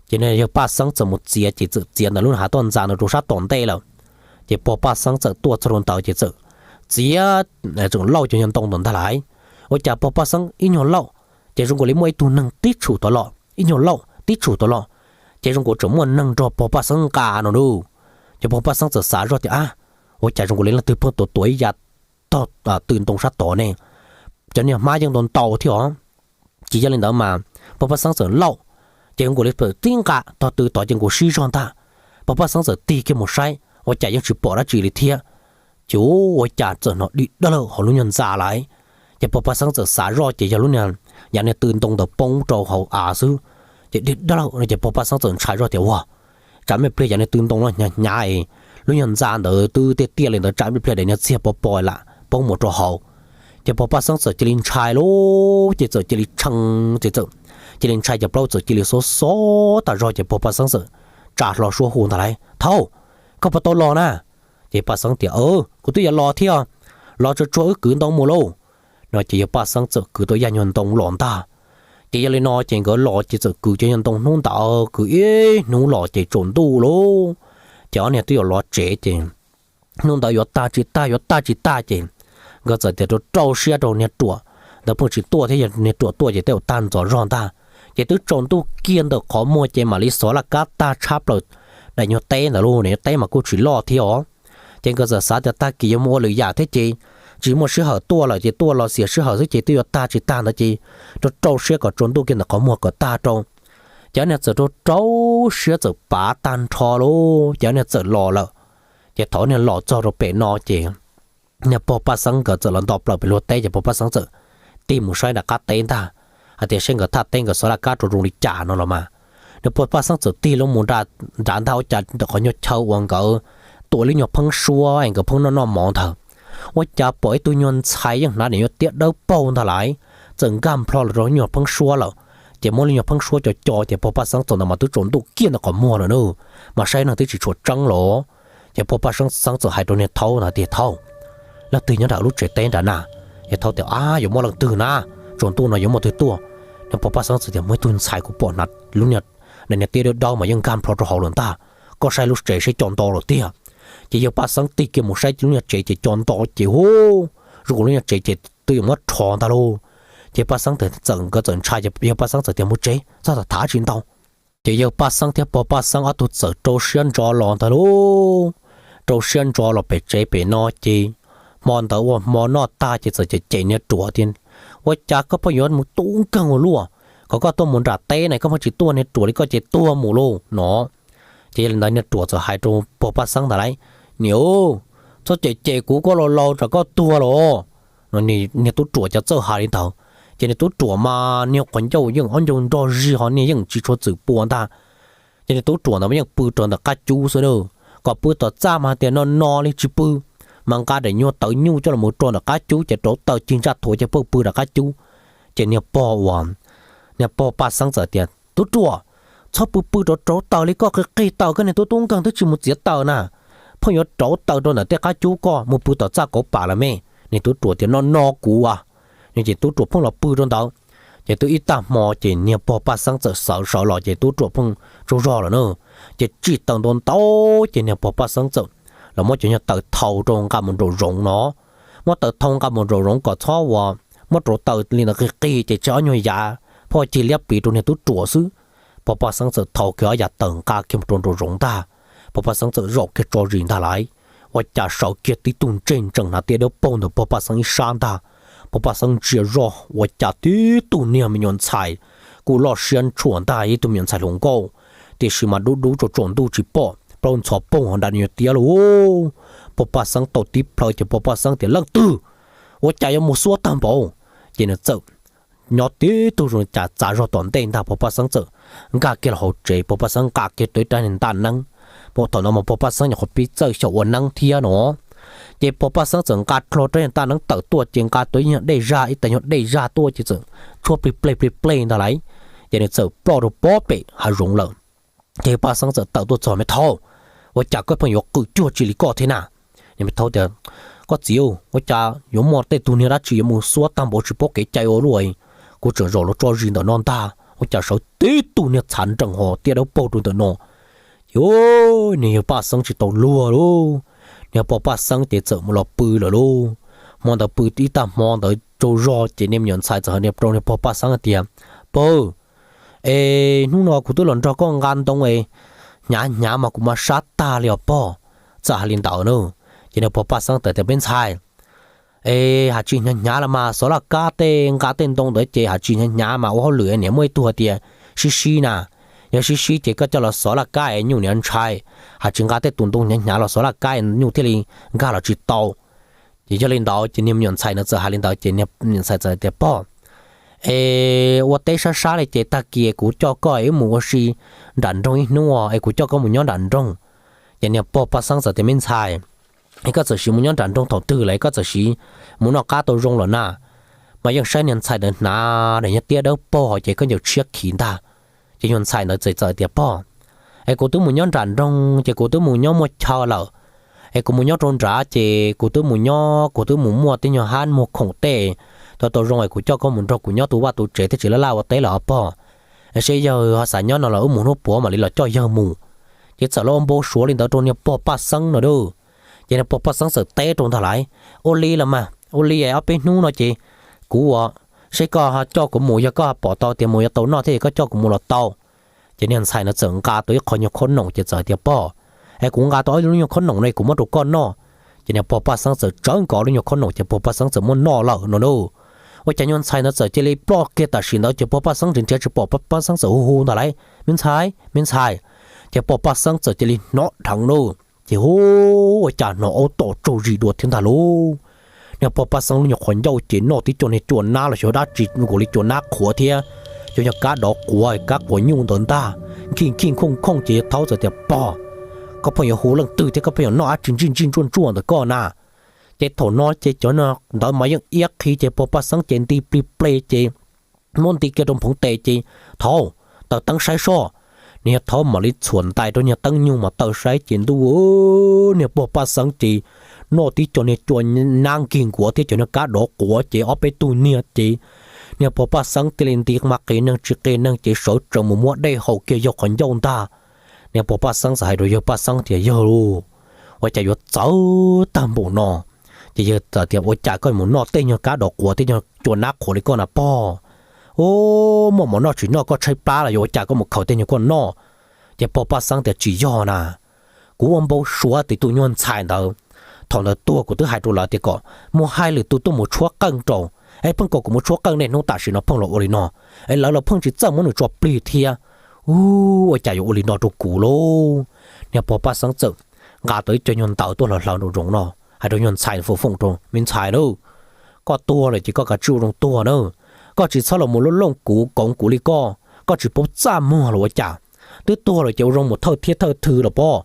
Ces niag yawg Paj Xeeb txawm mus txiav ces txawm txiav ntawm lub hav toj ntxas ntawd rau sab tom ntej lawm. Ces pog Paj Xeeb txawm tuaj txog rau ntawd ces txawm txiav, tseem lauj cov nyuag ntoo ntawd ntag lauj. Ua cas pog Paj Xeeb ib nyuag lauj, ces zoo nkaus li muaj ib tug neeg tib tshum tod los, ib nyuag lauj tib tshum tod los, ces zoo nkaus tseem muaj neeg nrog pog Paj Xeeb nqa no lauj. Ces pog Paj Xeeb txawm xav zoj tias, ab, ua cas zoo nkaus li leej twg pheej tuav tuav ib yav tog tw ntoo sab tod ne? Cov niag hmab yeej ntau ntau thiab os. Ces yog li ntawd mas pog Paj Xeeb txawm lauj, ces zoo nkaus li tib nqa tog tw tod ces nkaus sib zog ntag. Pog Paj Xeeb txawm tig kiag mus saib ua cas yeej tsis pom dab tsi li thiab. Ces ua cas txawm hnov dig dawb lawm hauv lub nyuag ntxa lauj. Ces pog Paj Xeeb txawm xav zoj ces yog lub niag, yav niag tw ntoo ntawd poob rau hauv av xwb. Ces dig dawb lawm no ces pog Paj Xeeb txawm ntshai zoj tias, ua, tsam me pliag yav niag tw ntoo no hnyav hnyav, lub nyuag ntxa ntawd twb tiaj tiaj li ntawd tsam me pliag daim niag txiag pov pov lam poob mus rau hauv. Ces pog Paj Xeeb txawm cia li ntshai lauj, ces txawm cia li tshee, ces txawm cia li ntshai ces plaub txawm cia li xob xob tas zog ces pog Paj Xeeb txawm tsa hlo suab hu ntag lauj, thaub, koj puas tau los na? Ces Paj Xeeb tias, kuv twb yuav los thiab, los tsuag tsuag wb kwv ntoo mus lauj. No ces yawg Paj Xeeb txawm kwv tau yaj nyuag ntoo los ntag. Ces yog li no ces nkawd los ces txawm kwv cov nyuag ntoo hnub ntawd kwv ib hnub los ces tsaus ntuj lauj. Ces ob niag twb yuav los tsev ces hnub ntawd yuav tag tsis tag yuav tag tsis tag ces nkawd txawm tias rau rau siab rau niag ruam ntawd pheej tsis tuaj thiab, yog niag ruam tuaj ces tej zaum tag ntxov zog ntag. Ces twb tsaus ntuj kiag ntawm qhov muag ces mam li xov laj kab tag tshab plaws daim nyuag teb ntawd lauj, daim nyuag teb mas kuj tsis loj thiab os. Ces nkawd txawm xav tias tag kis yuav mus ua lwm yam thiab ces tsis muaj sij hawm tuaj lawm ces tuaj los xiam sij hawm xwb ces twb yuav tag tsis tag ntawd ces rau rau siab kom tsaus ntuj kiag ntawm qhov muag kom tag rau. Ces ob niag txawm rau rau siab txawm pav tag nrho lauj, ces ob niag txawm los lawm. Ces thaum ob niag los txog rau pem no ces niag pog Paj Xeeb nkawd txawm los nto plaws pem luag teb ces pog Paj Xeeb txawm tig mus saib nram qab teb ntag, hais tias seb nkawd thaj teb nkawd xov laj kab rau zoo li cas no los mas. Niag pog Paj Xeeb txawm tig loo mus nram ntag ua cas ntawm qhov nyuag chaw uas nkawd tuam lub nyuag pheeb suab es nkawd pheej noj noj mov ntawd, ua cas pom ib tug nyuag ntxhais yeej hnav daim nyuag tiab dawb paug ntag lauj, txawm nkag nplho los rau lub nyuag pheeb suab lawm. Ces muab lub nyuag pheeb suab co co ces pog Paj Xeeb txog ntawd mas twb tsaus ntuj kiag ntawm qhov muag lawm na, mas saib neeg twb tsis tshua tseeb los. Ces pog Paj Xeeb txawm hais rau niag thaub ntawd tias, thaub, leej twg nyob nram lub tsev teb nrad na? Ces thaub tias, ab, yuav muaj leej twg na, tsaus ntuj no yuav muaj twg tuaj. Niag pog Paj Xeeb txawm tias, muaj ib tug ntxhais kuv pom hnav lub niag, niag tiab dawb dawb mas yeej nkag nplho rau hauv lawm ntag, koj saib lub tsev seb co nto lawm tiag. Ces yawg Paj Xeeb tig kiag mus saib lub nyuag tsev ces co nto ces hu, zoo nkaus lub nyuag tsev ces twb yuav muab rho ntag lauj. Ces Paj Xeeb txawm, nkawd txawm ntshai ces yawg Paj Xeeb txawm tias, mus tsev txog tham tham tsis ntau. Ces yawg Paj Xeeb thiab pog Paj Xeeb ob tug txawm rau siab ntso los ntag lauj. Rau siab ntso los pem tsev pem no ces hmo ntawd ua hmo noj tag ces txawm cem cem niag ruam tias, ua cas koj pheej yuav mus tub nkeeg ua luaj, kom koj tuaj mus nram teb na koj pheej tsis tuaj, niag ruam li koj ces tuag mus lauj no. Ces yog li ntawd niag ruam txawm hais rau pog Paj Xeeb ntag lauj, niam, txhob cem cem kuv, koj laus laus tsam koj tuag los. Niag tub ruam cov txawj hais li ntawd, ces niag tub ruam mas niag qhov ncauj yeej ob ncauj nrog zig ho niag yeej tsis tshua txwm pua ntag. Ces niag tub ruam ntawd mas yeej pw rau ntawm qab cub xwb na, kom pw tom txaj mas hais tias no no li tsis pw, mas nqa daim nyuag tawv nyuj coj los mus rau ntawm qab cub ces rauv taws cig ntsaj thuav ces pheej pw rau qab cub. Ces niag pog uas, niag pog Paj Xeeb txawm tias, tub ruam, txhob pw pw rauv rauv taws li koj, qig qig taws, koj niag tub tub nkeeg twb tsis mus txiav taws na, pheej yuav rauv taws rau ntawm tej qab cub, koj mus pw tom txaj kauv pam lawm me. Niag tub ruam tias no no kuv as. Ces tub ruam pheej los pw rau ntawd. Ces twb ib tag hmo ces niag pog Paj Xeeb txawm sawv sawv los ces tub ruam pheej tsaug zog lawm na. Ces tsij taws ntau ntau ces niag pog Paj Xeeb txawm los muab cov nyuag taws thau rau nqa mus nraum zoov no. Muab taws thau nqa mus nraum zoov kom txhob uas muab rauv taws li ntawd qig qig ces tseg ob nyuag yav phoj cig liab pliv rau niag tub ruam xwb. Pog Paj Xeeb txawm thau kiag ob yav taws nqa kiag mus rau nraum zoov ntag. Pog Paj Xeeb txawm zaum kiag tso zis ntag lauj. Ua cas sawv kiag tib tug ntsej ntsees hnav tiab dawb paug ntawm pog Paj Xeeb ib sab ntag. Pog Paj Xeeb ntsia zoj ua cas tib tug niag me nyuam ntxhais kuj loj siab ntshua ntag, ib tug me nyuam ntxhais hluas nkauj, tiam sis mas dub dub tsaus tsaus ntuj tsis pom plaub ntxhov poog hauv nram nyuag tiab lauj. Pog Paj Xeeb tau tib plhaw ces pog Paj Xeeb tias leej twg, ua cas yuav mus xuab tag npaum. Ces nws txawm nyob tib tug zoo li cas txav zog tom ntej ntag, pog Paj Xeeb txawm nkag kiag los hauv tsev, pog Paj Xeeb nqa kiag rau ib rab niag ntaj neeb. Thaum no mas pog Paj Xeeb nyuam qhuav pib txawj xyaum ua neeb thiab no. Ces pog Paj Xeeb txawm nqa dlhau rab niag ntaj neeb tawm tuaj ces nqa tau ib nyuag dej zaj, ib tag nyuag dej zaj tuaj ces txawm tshuab plig pleg plig pleg ntag lauj. Ces nws txawm ploj rau pob pem hav zoov lawm. Ces Paj Xeeb txawm tawm tuaj txog, me thaub, ua cas koj pheej yuav qw cuag tsi li koj thiab na? Niag me thaub tias, koj txiv, ua cas yuav muaj tej tug niag dab tsi yuav mus xuab tag npaum tsis paub kev cai ua luaj. Kuv tseem zaum los tso zis ntawm no ntag, ua cas sawv tib tug niag txhav nrees ho tiab dawb paug rau ntawm no. Ces niag yawg Paj Xeeb tsis tau luag lauj, Niag pog Paj Xeeb ces txawm mus los pw lawm lauj. Hmo ntawd pw ib tag hmo ntawd tsaug zog ces niag me nyuam ntxhais txawm hais rau niag pog Paj Xeeb hais tias, Pog, es hnub no kuv twb los nrog koj nqa ntoo es hnyav hnyav mas kuv mas sab tag li os pog. Txawm hais li ntawd na. Ces niag pog Paj Xeeb txawm tias, Me ntxhais, es hais tsis hnyav hnyav los mas xov laj kab tej nqa tej ntoo ntawd ces hais tsis hnyav hnyav mas ua hauj lwm niam muaj ib tug hais tias sib sib na, yog sib sib ces koj coj los xov laj kab es nyuj niam ntshai, hais tsis nqa tej tus ntoo hnyav hnyav los xov laj kab es nyuj thiaj li nkag los tsis tau. Ces yog li ntawd ces niag me nyuam ntxhais ntawd txawm hais li ntawd ces niag me nyuam ntxhais txawm tias, Pog, es ua teb sab sab li ces tag kis kuv coj koj wb mus ua si nram nroog ib hnub es kuv coj koj mus nyob nram nroog. Ces niag pog Paj Xeeb txawm tias, Me ntxhais, es koj txawm sim mus nyob nram nroog thaum twg lawm, koj txawm sim mus noj qab tau zoo lawm na? Mas yeej saib niag ntxhais ntawd hnav daim nyuag tiab dawb paug ces khaub ncaws tshiab khiv ntag. Ces nyuag ntxhais ntawd txawm txawm tias, Pog, es kuv twb mus nyob nram nroog ces kuv twb mus nyob muaj chaw lawm, es kuv mus nyob rau nrad ces kuv twb mus nyob kuv twb mus muaj tej nyuag hab muag khoom tej, tau tau zoo es kuv coj koj mus nrog kuv nyob tu vaj tu tsev thiaj tsis laj laj ua teb lawm os pog. Seb yog ho xav nyob no los wb mus hnub puav mam li los coj yawg mus. Ces txawm los ua npau suav li ntawd rau niag pog Paj Xeeb no lauj. Ces niag pog Paj Xeeb txawm teb rau ntag lauj, Ua li los mas ua li ob peb hnub no ces kuv ua, seb koj coj kuv mus, yog koj pom tau tias mus yuav tau noj thiab es koj coj kuv mus los tau. Ces niag ntxhais ntawd txawm nqa tau ib qho nyuag khaub noom ces txawm tias, Pog, es kuv nqa tau ob lub nyuag khaub noom no kuv muab rau koj noj. Ces niag pog Paj Xeeb txawm tsawv nkaus lub nyuag khaub noom ces pog Paj Xeeb txawm muab noj lawm no lauj. Ua cas nyuag ntxhais ntawd txawm cia li ploj kiag tam sim ntawd ces pog Paj Xeeb tsis nrhiav tsis pom, pog Paj Xeeb txawm hu hu ntag lauj, Me ntxhais, me ntxhais. Ces pog Paj Xeeb txawm cia li hnov dheev lauj. Ces hu, ua cas hnov aub tom tsaug zis dua thiab ntag lauj. Niag pog Paj Xeeb lub nyuag qhov ncauj ces noj tib co niag cua nab los xyov dab tsi zoo nkaus li cua nab qhuav thiab cov nyuag kab dov quav kab quav nyuj ntawd ntag, nkij nkij nkhooj nkhooj ces yawg Thaub txawm tias, Pog, koj pheej yuav hu leej twg thiab koj pheej yuav noj dab tsi ntsij ntsij ntsuaj ntsuaj ntawm koj na? Ces thaum no ces cov ntawd mas yeej iab qhi ces pog Paj Xeeb ces nti plig ple ces muab nti kiag rau nphoov tes ces, Thaub, taws teeb saib soj. Niag Thaub mam li txhuam ntais rau niag teeb nyug mas taws saib ces ntuj, niag pog Paj Xeeb ces noj tib co niag cua nab nkig nkuav thiab cov niag kab dov quav ces ob peb tug niag ces niag pog Paj Xeeb thiaj li nti mas qias neeg tsis qias neeg ces sawv tsees mus muab dej haus kiag yawg qhov ncauj ntag. Niag pog Paj Xeeb txawm hais rau yawg Paj Xeeb tias, Yawg lauj, ua cas yuav txawv tag npaum no? Ces yawg txawm tias, Ua cas koj mus noj tej nyuag kab dov quav tej nyuag cua nab qhuav li koj na pog? Ub, muaj mov noj tsis noj koj tshaib plab los yuav ua cas koj mus khaws tej nyuag koj noj? Ces pog Paj Xeeb tias, Tsis yog na, kuv ua npau suav tias tus nyuag ntxhais ntawd thaum ntawd tuag kuv twb hais rau lawv tias kom muaj hais lwm tus tuaj mus tshuab qeej rau, es pheej kom kuv mus tshuab qeej niaj hnub tam sim no pheej los ua li no, es lawv los pheej tsis txawj muab nws tso plig thiab. Ub, ua cas yuav ua li no rau kuv lauj? Niag pog Paj Xeeb txawm nqa tau ib co nyuag ntawv tuaj hla hlaws rau zoov no, hais rau nyuag ntxhais foom foom rau, Me ntxhais na, koj tuag lawm ces koj kav tsij ua zoo tuag na. Koj tsis txhob los mus looj looj kuv koov kuv li koj, koj tsis paub txaj muag los ua cas? Twb tuag lawm ces ua zoo mus thawj thiab thawj thw los pob,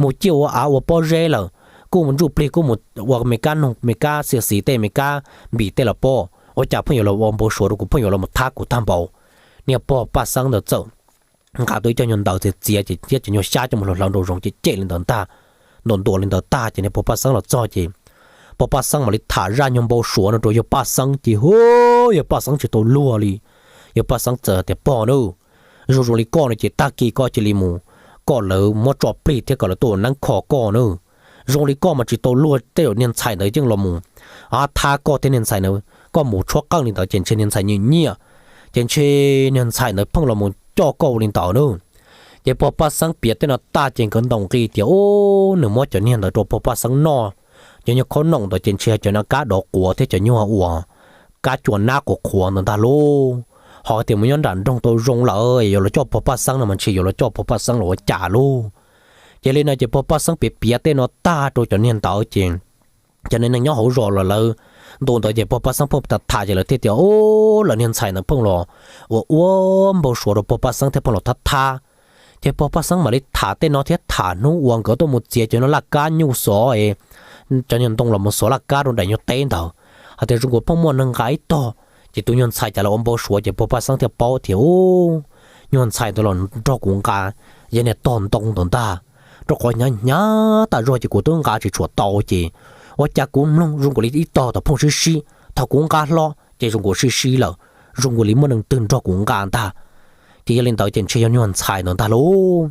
mus ciaj ua av ua pob zeb lawm, kuj mus ntsuj plig kuj mus ua me kab noog me kab xia xiv tej me kab npis tej los pob, ua cas pheej yuav los ua npau suav rau kuv, pheej yuav los thab kuv tag npaum? Niag pog Paj Xeeb ntawd txawm nqa tau ib co nyuag ntawv txiav txiav ces thiab cov nyuag xyab coj mus hla hlaws rau zoov ces cem li ntawd ntag. Ntuas ntuas li ntawd tag ces niag pog Paj Xeeb los txog ces pog Paj Xeeb mam li tham zaj nyuag npau suav no rau yawg Paj Xeeb ces hu, yawg Paj Xeeb tsis tau luag li. Yawg Paj Xeeb txawm tias, Pog na, zoo zoo li koj no ces tag kis koj cia li mus kom lawv muab tso plig thiab kom lawv tuaj ua neeb kho koj na. Zoo li koj mas tsis tau luag, tej zaum niag ntxhais ntawd yeej los mus thab koj thiab niag ntxhais ntawd, koj mus tshuab qeej li ntawd ces ntshe niag ntxhais nyiam nyiam, ces ntshe niag ntxhais ntawd pheej los mus coj koj ua li ntawd na. Ces pog Paj Xeeb piav tej no tag ces nkawd ntaus nqi tias, Ub, nws muab cov niag ntawd rau pog Paj Xeeb noj, cov nyuag khaub noom ntawd ces ntshe cov niag kab dov quav thiab cov nyuag uas kab cua nab quav qhuav ntawd ntag lauj. Ho tias mus nyob nram nroog tau zoo lawm yuav los coj pog Paj Xeeb no mas ntshe yuav los coj pog Paj Xeeb los ua cas lauj. Ces li no ces pog Paj Xeeb piav piav tej no tag rau cov niag ntawd ces cov niag neeg nyob hauv zos los lawv ntu ntawd ces pog Paj Xeeb pheej tham tham ces lawv thiaj tias, Ub, lawv niag ntxhais ntawd pheej los ua ua npau suav rau pog Paj Xeeb thiab pheej los thab thab. Ces pog Paj Xeeb mam li tham tej no thiab tham hnub uas nkawd tuaj mus txiav cov no laj kab nyuj xov es cov niag ntoo los mus xov laj kab rau daim nyuag teb ntawd, hais tias zoo nkaus pheej muaj neeg nqa ib tog. Ces tus nyuag ntxhais cas los ua npau suav ces pog Paj Xeeb thiaj paub tias, Ub, nyuag ntxhais ntawd los nrog kuv nqa yog niag tog ntoo ntawd ntag, rau qhov hnyav hnyav tas zog ces kuv twb nqa tsis tshua tau ces ua cas kuv mloog zoo nkaus li ib tog tau pheej sib sib, thaum kuv nqa hlo ces zoo nkaus sib sib lawm, zoo nkaus li muaj neeg twg nrog kuv nqa ntag. Ces yog li ntawd ces ntshe yog nyuag ntxhais ntawd ntag lauj.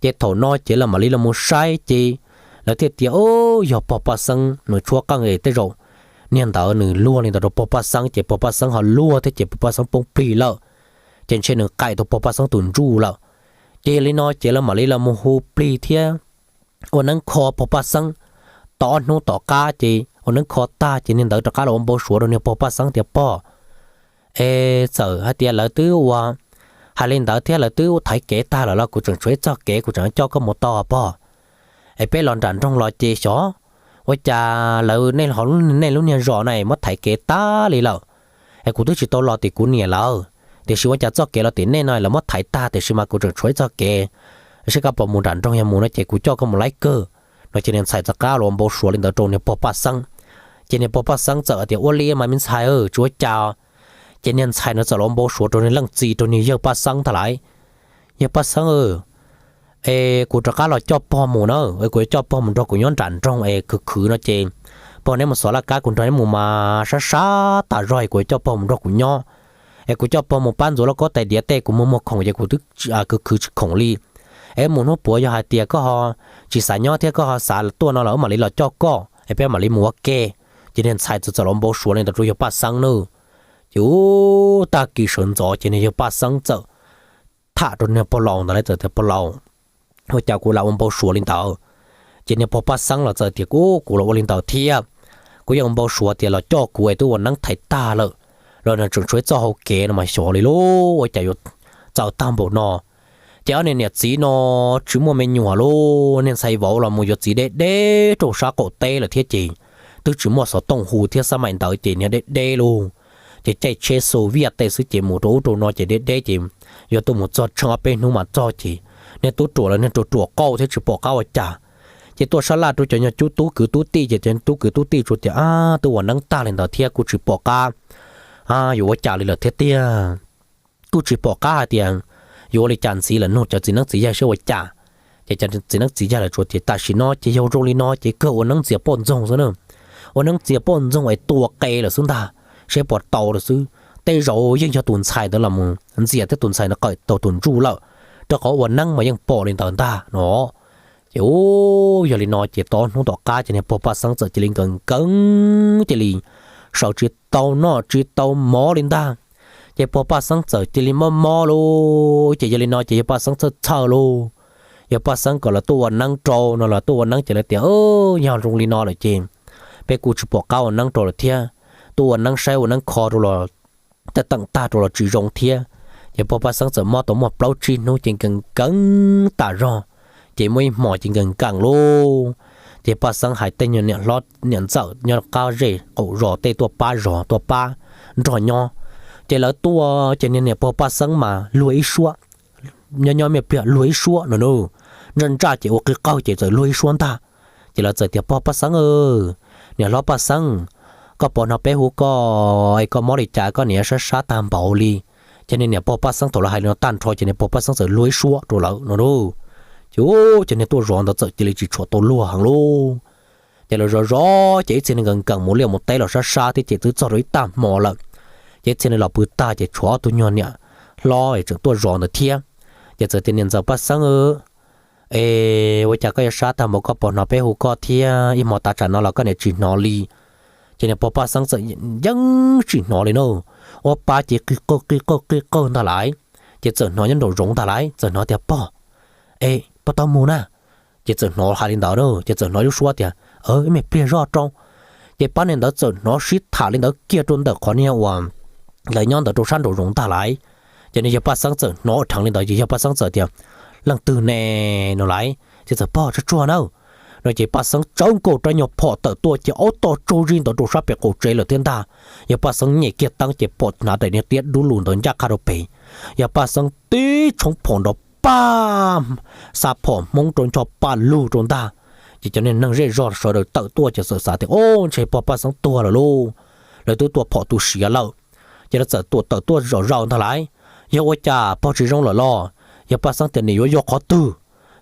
Ces thaum no ces lawv mam li los mus saib ces Lawv thiaj tias, Ub, yog pog Paj Xeeb nws tshuab qeej es tej zaum niag ntawd nws luag li ntawd rau pog Paj Xeeb ces pog Paj Xeeb ho luag thiab ces pog Paj Xeeb poob plig lawm, ces ntshe nws qaim tau pog Paj Xeeb tus ntsuj lawm. Ces yog li no ces lawv mam li los mus hu plig thiab ua neeb kho pog Paj Xeeb. Tau ob hnub tom qab ces ua neeb kho tag ces niag ntawd rov qab los ua npau suav rau niag pog Paj Xeeb tias, Pog, es txawm hais tias lawv twb ua hais li ntawd thiab lawv twb thaiv kev tag lawm los kuv tseem tshuav ib txoj kev kuv tseem coj koj mus tau pog. Es peb los nram nroog los ces xyov ua cas lawv, nej lub niag zos no muab thaiv kev tag li lawm. Es kuv twb tsis tau los tim kuv niam lawv, tiam sis ua cas txoj kev los tim nej no lawv muab thaiv tag tiam sis mas kuv tseem tshuav ib txoj kev, saib koj puas mus nram nroog, yog mus no ces kuv coj koj mus laib kawg. No ces niag ntxhais txawm rov qab los ua npau suav li ntawd rau niag pog Paj Xeeb. Ces niag pog Paj Xeeb txawm tias, Ua li mas me ntxhais, tsis ua cas. Ces niag ntxhais no txawm los ua npau suav rau niag leej txiv, rau niag yawg Paj Xeeb ntag lauj, Yawg Paj Xeeb, es kuv rov qab los coj pog mus na, kuv yuav coj pog mus nrog kuv nyob nram nroog es khwv khwv no ces pog neb mus xov laj kab kuv nrog neb mus mas sab sab tas zog es kuv yuav coj pog mus nrog kuv nyob. Es kuv coj pog mus pab ntxuav lauj kaub tais diav tej, kuv muag muag khoom ces kuv twb khwv khwv tsis khoom li. Es mus hnub puav yog hais tias koj ho tsis xav nyob thiab koj ho xav tuaj no los wb mam li los coj koj es peb mam li mus ua ke. Ces niag ntxhais txawm txawm los npau suav li ntawd rau yawg Paj Xeeb nawb. Ces ub, tag kis sawv ntxov ces niag yawg Paj Xeeb txawm tham rau niag pog laus ntawd lawm, txawm tias, Pog laus, ua cas kuv lam ua npau suav li ntawd? Ces niag pog Paj Xeeb los txawm tias, Kuv, kuv los ua li ntawd thiab. Kuv yeej ua npau suav tias los coj kuv es twb ua neeb thaiv tag lawm, los nws tseem tshuav ib txoj hau kev no mas xyov li lauj, ua cas yuav txawv tag npaum no. Ces ob niag niam txiv no tsis muaj me nyuam lauj, niag ntxhais vauv los mus yuav txiv deb deb rau sab qaum teb lawm thiab ces twb tsis muaj xov tooj hu thiab, xab maim ntawd ces niag deb deb lauj. Ces caij tsheb xu viaj tej xwb ces mus rau ub rau no ces deb deb ces yuav tuaj mus txog tsheej ob peb hnub mas txog ces niag tub ruam los niag ruam ruam qauj thiab tsis pom qab ua cas. Ces tuaj sab laj rau cov nyuag tub kwv tub tij ces cov tub kwv tub tij tsuas tias, Ab, twb ua neeb tag li ntawd thiab kuj tsis pom qab yuav ua cas li lawm thiab tiag. Kuj tsis pom qab hais tias yuav ua li cas ntxiv lawm, nug cov txiv neeb txiv yaig saib ua cas. Ces cov txiv neeb txiv yaig lawv tsuas tias, Tam sim no ces yog zoo li no ces kawg ua neeb ntxias poj ntxoog xwb na, ua neeb ntxias poj ntxoog es tua qe lawm xwb ntag, saib puas tau lawm xwb. Tej zaum yeej yog tus ntxhais ntawd los mus ntxias thiab tus ntxhais ntawd qawm tau tus ntsuj lawm, rau qhov ua neeb mas yeej pom li ntawd ntag no. Ces ub, yog li no ces tau ob hnub tom qab ces niag pog Paj Xeeb txawm cia li nkees nkees, cia li sawv tsis tau noj tsis tau mov li ntag. Ces pog Paj Xeeb txawm cia li mob mob lauj. Ces yog li no ces yawg Paj Xeeb txhawj txhawj lauj. Yawg Paj Xeeb kom lawv tuaj ua neeb rau no los tuaj ua neeb ces lawv tias, Yog zoo li no lawm ces peb kuj tsis pom qab ua neeb rau lawm thiab, tuaj ua neeb saib ua neeb kho rau los tej teem tag rau los tsis zoo thiab. Ces pog Paj Xeeb txawm mob tau muaj plaub tsib hnub ces nkees nkees tas zog. Ces muaj ib hmos ces nkees nkees lauj. Ces Paj Xeeb hais tej nyuag niam hlob niam ntxawm nyob qab zej qaum zos tej tuaj pab zog tuaj pab nrog nyob. Ces lawv tuaj ces niag niam pog Paj Xeeb mas luag ib suab, nyob nyob me pliag luag ib suab no na, ntsaj ntsaj ces ua qig qawg ces txawm luag ib suab ntag. Ces lawv txawm tias, Pog Paj Xeeb, niam hlob Paj Xeeb, koj puas hnov peb hu koj es koj mob li cas koj niam sab sab tag npaum li? Ces niag niam pog Paj Xeeb thaum lawv hais li no tag nrho ces niag pog Paj Xeeb txawm luag ib suab rau lawv no lauj. Ces ub, ces niag tuaj zov ntawd txawm cia li tsis tshua tau luag heev lauj. Ces lawv zov zov ces ib txhia nkees nkees mus liaj mus teb los sab sab thiab ces twb txog rau ib tag hmo lawm. Ces ib txhia los pw tag ces tshuav ob tug nyuag niam hlob es tseem tuaj zov ntawd thiab. Ces txawm tias, Niam ntxawm Paj Xeeb, es ua cas koj yuav sab tag npaum, koj puas hnov peb hu koj thiab? Ib hmo tav tsam no los koj niam tsis hnov li. Ces niag pog Paj Xeeb txawm yeej tsis hnov li na, ua pa ces qig qawg qig qawg qig qawg ntag lauj. Ces txawm hnov nyob nraum zoov ntag lauj, txawm hnov tias, Pog, es puas tau mus na? Ces txawm hnov hais li ntawd na, ces txawm hnov lub suab tias, Ib me pliag zoj rau. Ces pab niag ntawd txawm hnov sib tham li ntawd kiag rau ntawm qhov niag uas lawv nyob ntawd rau sab nraum zoov ntag lauj. Ces niag yawg Paj Xeeb txawm hnov dheev li ntawd ces yawg Paj Xeeb txawm tias, Leej twg ne? No lauj. Ces txawm, Pog, tsuag tsuag na. No ces Paj Xeeb tsawv nkaus rab nyuag phom tawm tuaj ces aub to tsaug zig ntawd rau sab pem qaum tsev lawm thiab ntag. Yawg Paj Xeeb nyem kiag teeb ces pom hnav daim niag tiab dub lug ntawd ncaj qha rau pem. Yawg Paj Xeeb tib tshoob phom nrov paj, xa phom hmoob rau ncho pa lug rau ntag. Ces cov niag neeg zej zog sawv daws tawm tuaj ces txawm xav tias, Ob, ntshe pog Paj Xeeb tuag lawm lauj, lawv twb tua phom tu siav lawm. Ces lawv txawm tuam tawm tuaj zom zaws ntag lauj. Yog ua cas pog tsis zoo lawm los? Yawg Paj Xeeb tias, Nim yuav yog qhov twg?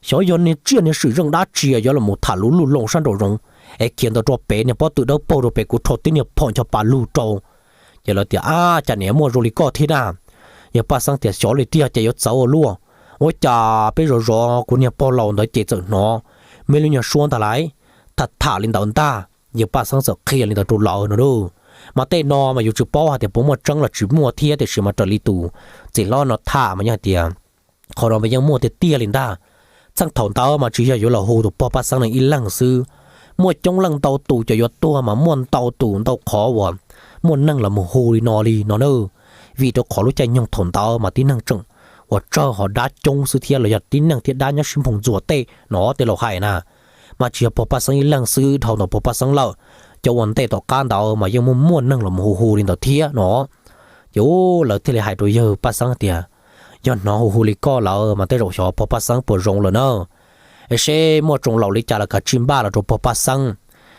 Xyov yog niag tsiaj niag swm zeej dab tsi yuav los mus tham lub luj loo sab nraum zoov es khiav ntawd rau pem niag pob tw dawb paug rau pem, kuv rho tib niag phom ncho pa lug rau. Ces lawv tias, Ab, cas nim muaj zoo li koj thiab na? Yawg Paj Xeeb tias, Xyov li tiag ces yuav txawv ua luaj. Ua cas peb zov zov kuv niag pog laus ntawd ces txawm hnov muaj lub nyuag suab ntag lauj. Tham tham li ntawd ntag, yawg Paj Xeeb txawm qhia li ntawd rau lawv no lauj. Mas tej no mas yus tsis paub hais tias puas muaj tseeb los tsis muaj thiab, tiam sis mas raws li tus txiv hlob no tham mas yog hais tias qhov no mas yeej muaj tiag tiag li ntag. Txheej thaum ntawd mas tsis yog yuav los hu tus pog Paj Xeeb no ib leeg xwb, muaj coob leej ntau tus cov yuav tuag mas muaj ntau tus ntau qhov uas muaj neeg los mus hu li no li no na. Vim rau qhov lub caij nyoog thaum ntawd mas tib neeg tseem uas tsawg ho dab coob xwb thiab, los yog tib neeg thiab dab nyob sib nphoo ntxuag tej no tej laus hais na. Mas tsis yog pog Paj Xeeb ib leeg xwb, dhau ntawm pog Paj Xeeb lawm, cov ua ntej tom qab ntawd mas yeej muaj muaj neeg los mus hu hu li ntawd thiab no. Ces lawv thiaj li hais rau yawg Paj Xeeb tias, yog hnov hu hu li koj lawm mas tej zaum xyov pog Paj Xeeb puas zoo lawm na. Es seb muaj tsoom laus li cas los kav tsij npaj los rau pog Paj Xeeb,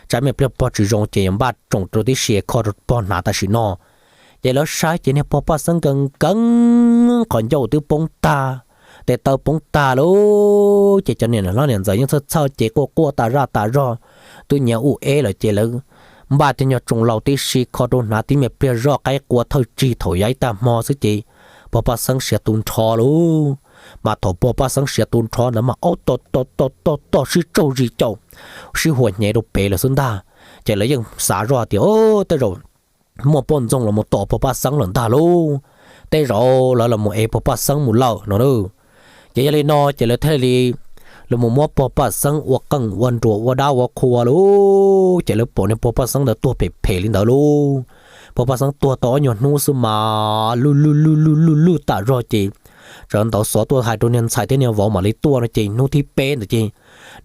tsam me pliag pog tsis zoo ces yuav npaj tsoom rau tib si kho rau pog hnav tam sim no. Ces lawv saib ces niag pog Paj Xeeb nkees nkees, qhov ncauj twb poob tag, tes taw poob tag lauj. Ces cov niam hlob niam ntxawm yeej txhawj txhawj ces quaj quaj tas zaj tas zog, twb nyiav ub eb lawm ces lawv npaj tej nyuag tsoom laus tib si kho rau hnav tib me pliag zoj qaib qua thawj tsig thaum yav ib tag hmo xwb ces pog Paj Xeeb siav tu nrho lauj. Mas thaum pog Paj Xeeb siav tu nrho ntawd mas aub to to to to to sib tsaug zis caum, sib huas hnyev rau pem lawm xwb ntag. Ces lawv yeej xav zoj tias tej zaum muaj poj ntxoog los mus tom pog Paj Xeeb lawm ntag lauj, tej zaum lawv los mus ev pog Paj Xeeb mus lawm no lauj. Ces yog li no ces lawv thiaj li los mus muab pog Paj Xeeb ua qeej ua nruas ua dab ua qhua lauj. Ces lawv pom niag pog Paj Xeeb ntawd tuag phem phem li ntawd lauj. Pog Paj Xeeb tuag tau ob nyuag hnub xwb mas lwj lwj lwj lwj lwj lwj tas zog ces tsam ntawd xov tuaj hais rau niag ntxhais thiab niag vauv mam li tuaj no ces hnub thib peb ntawd ces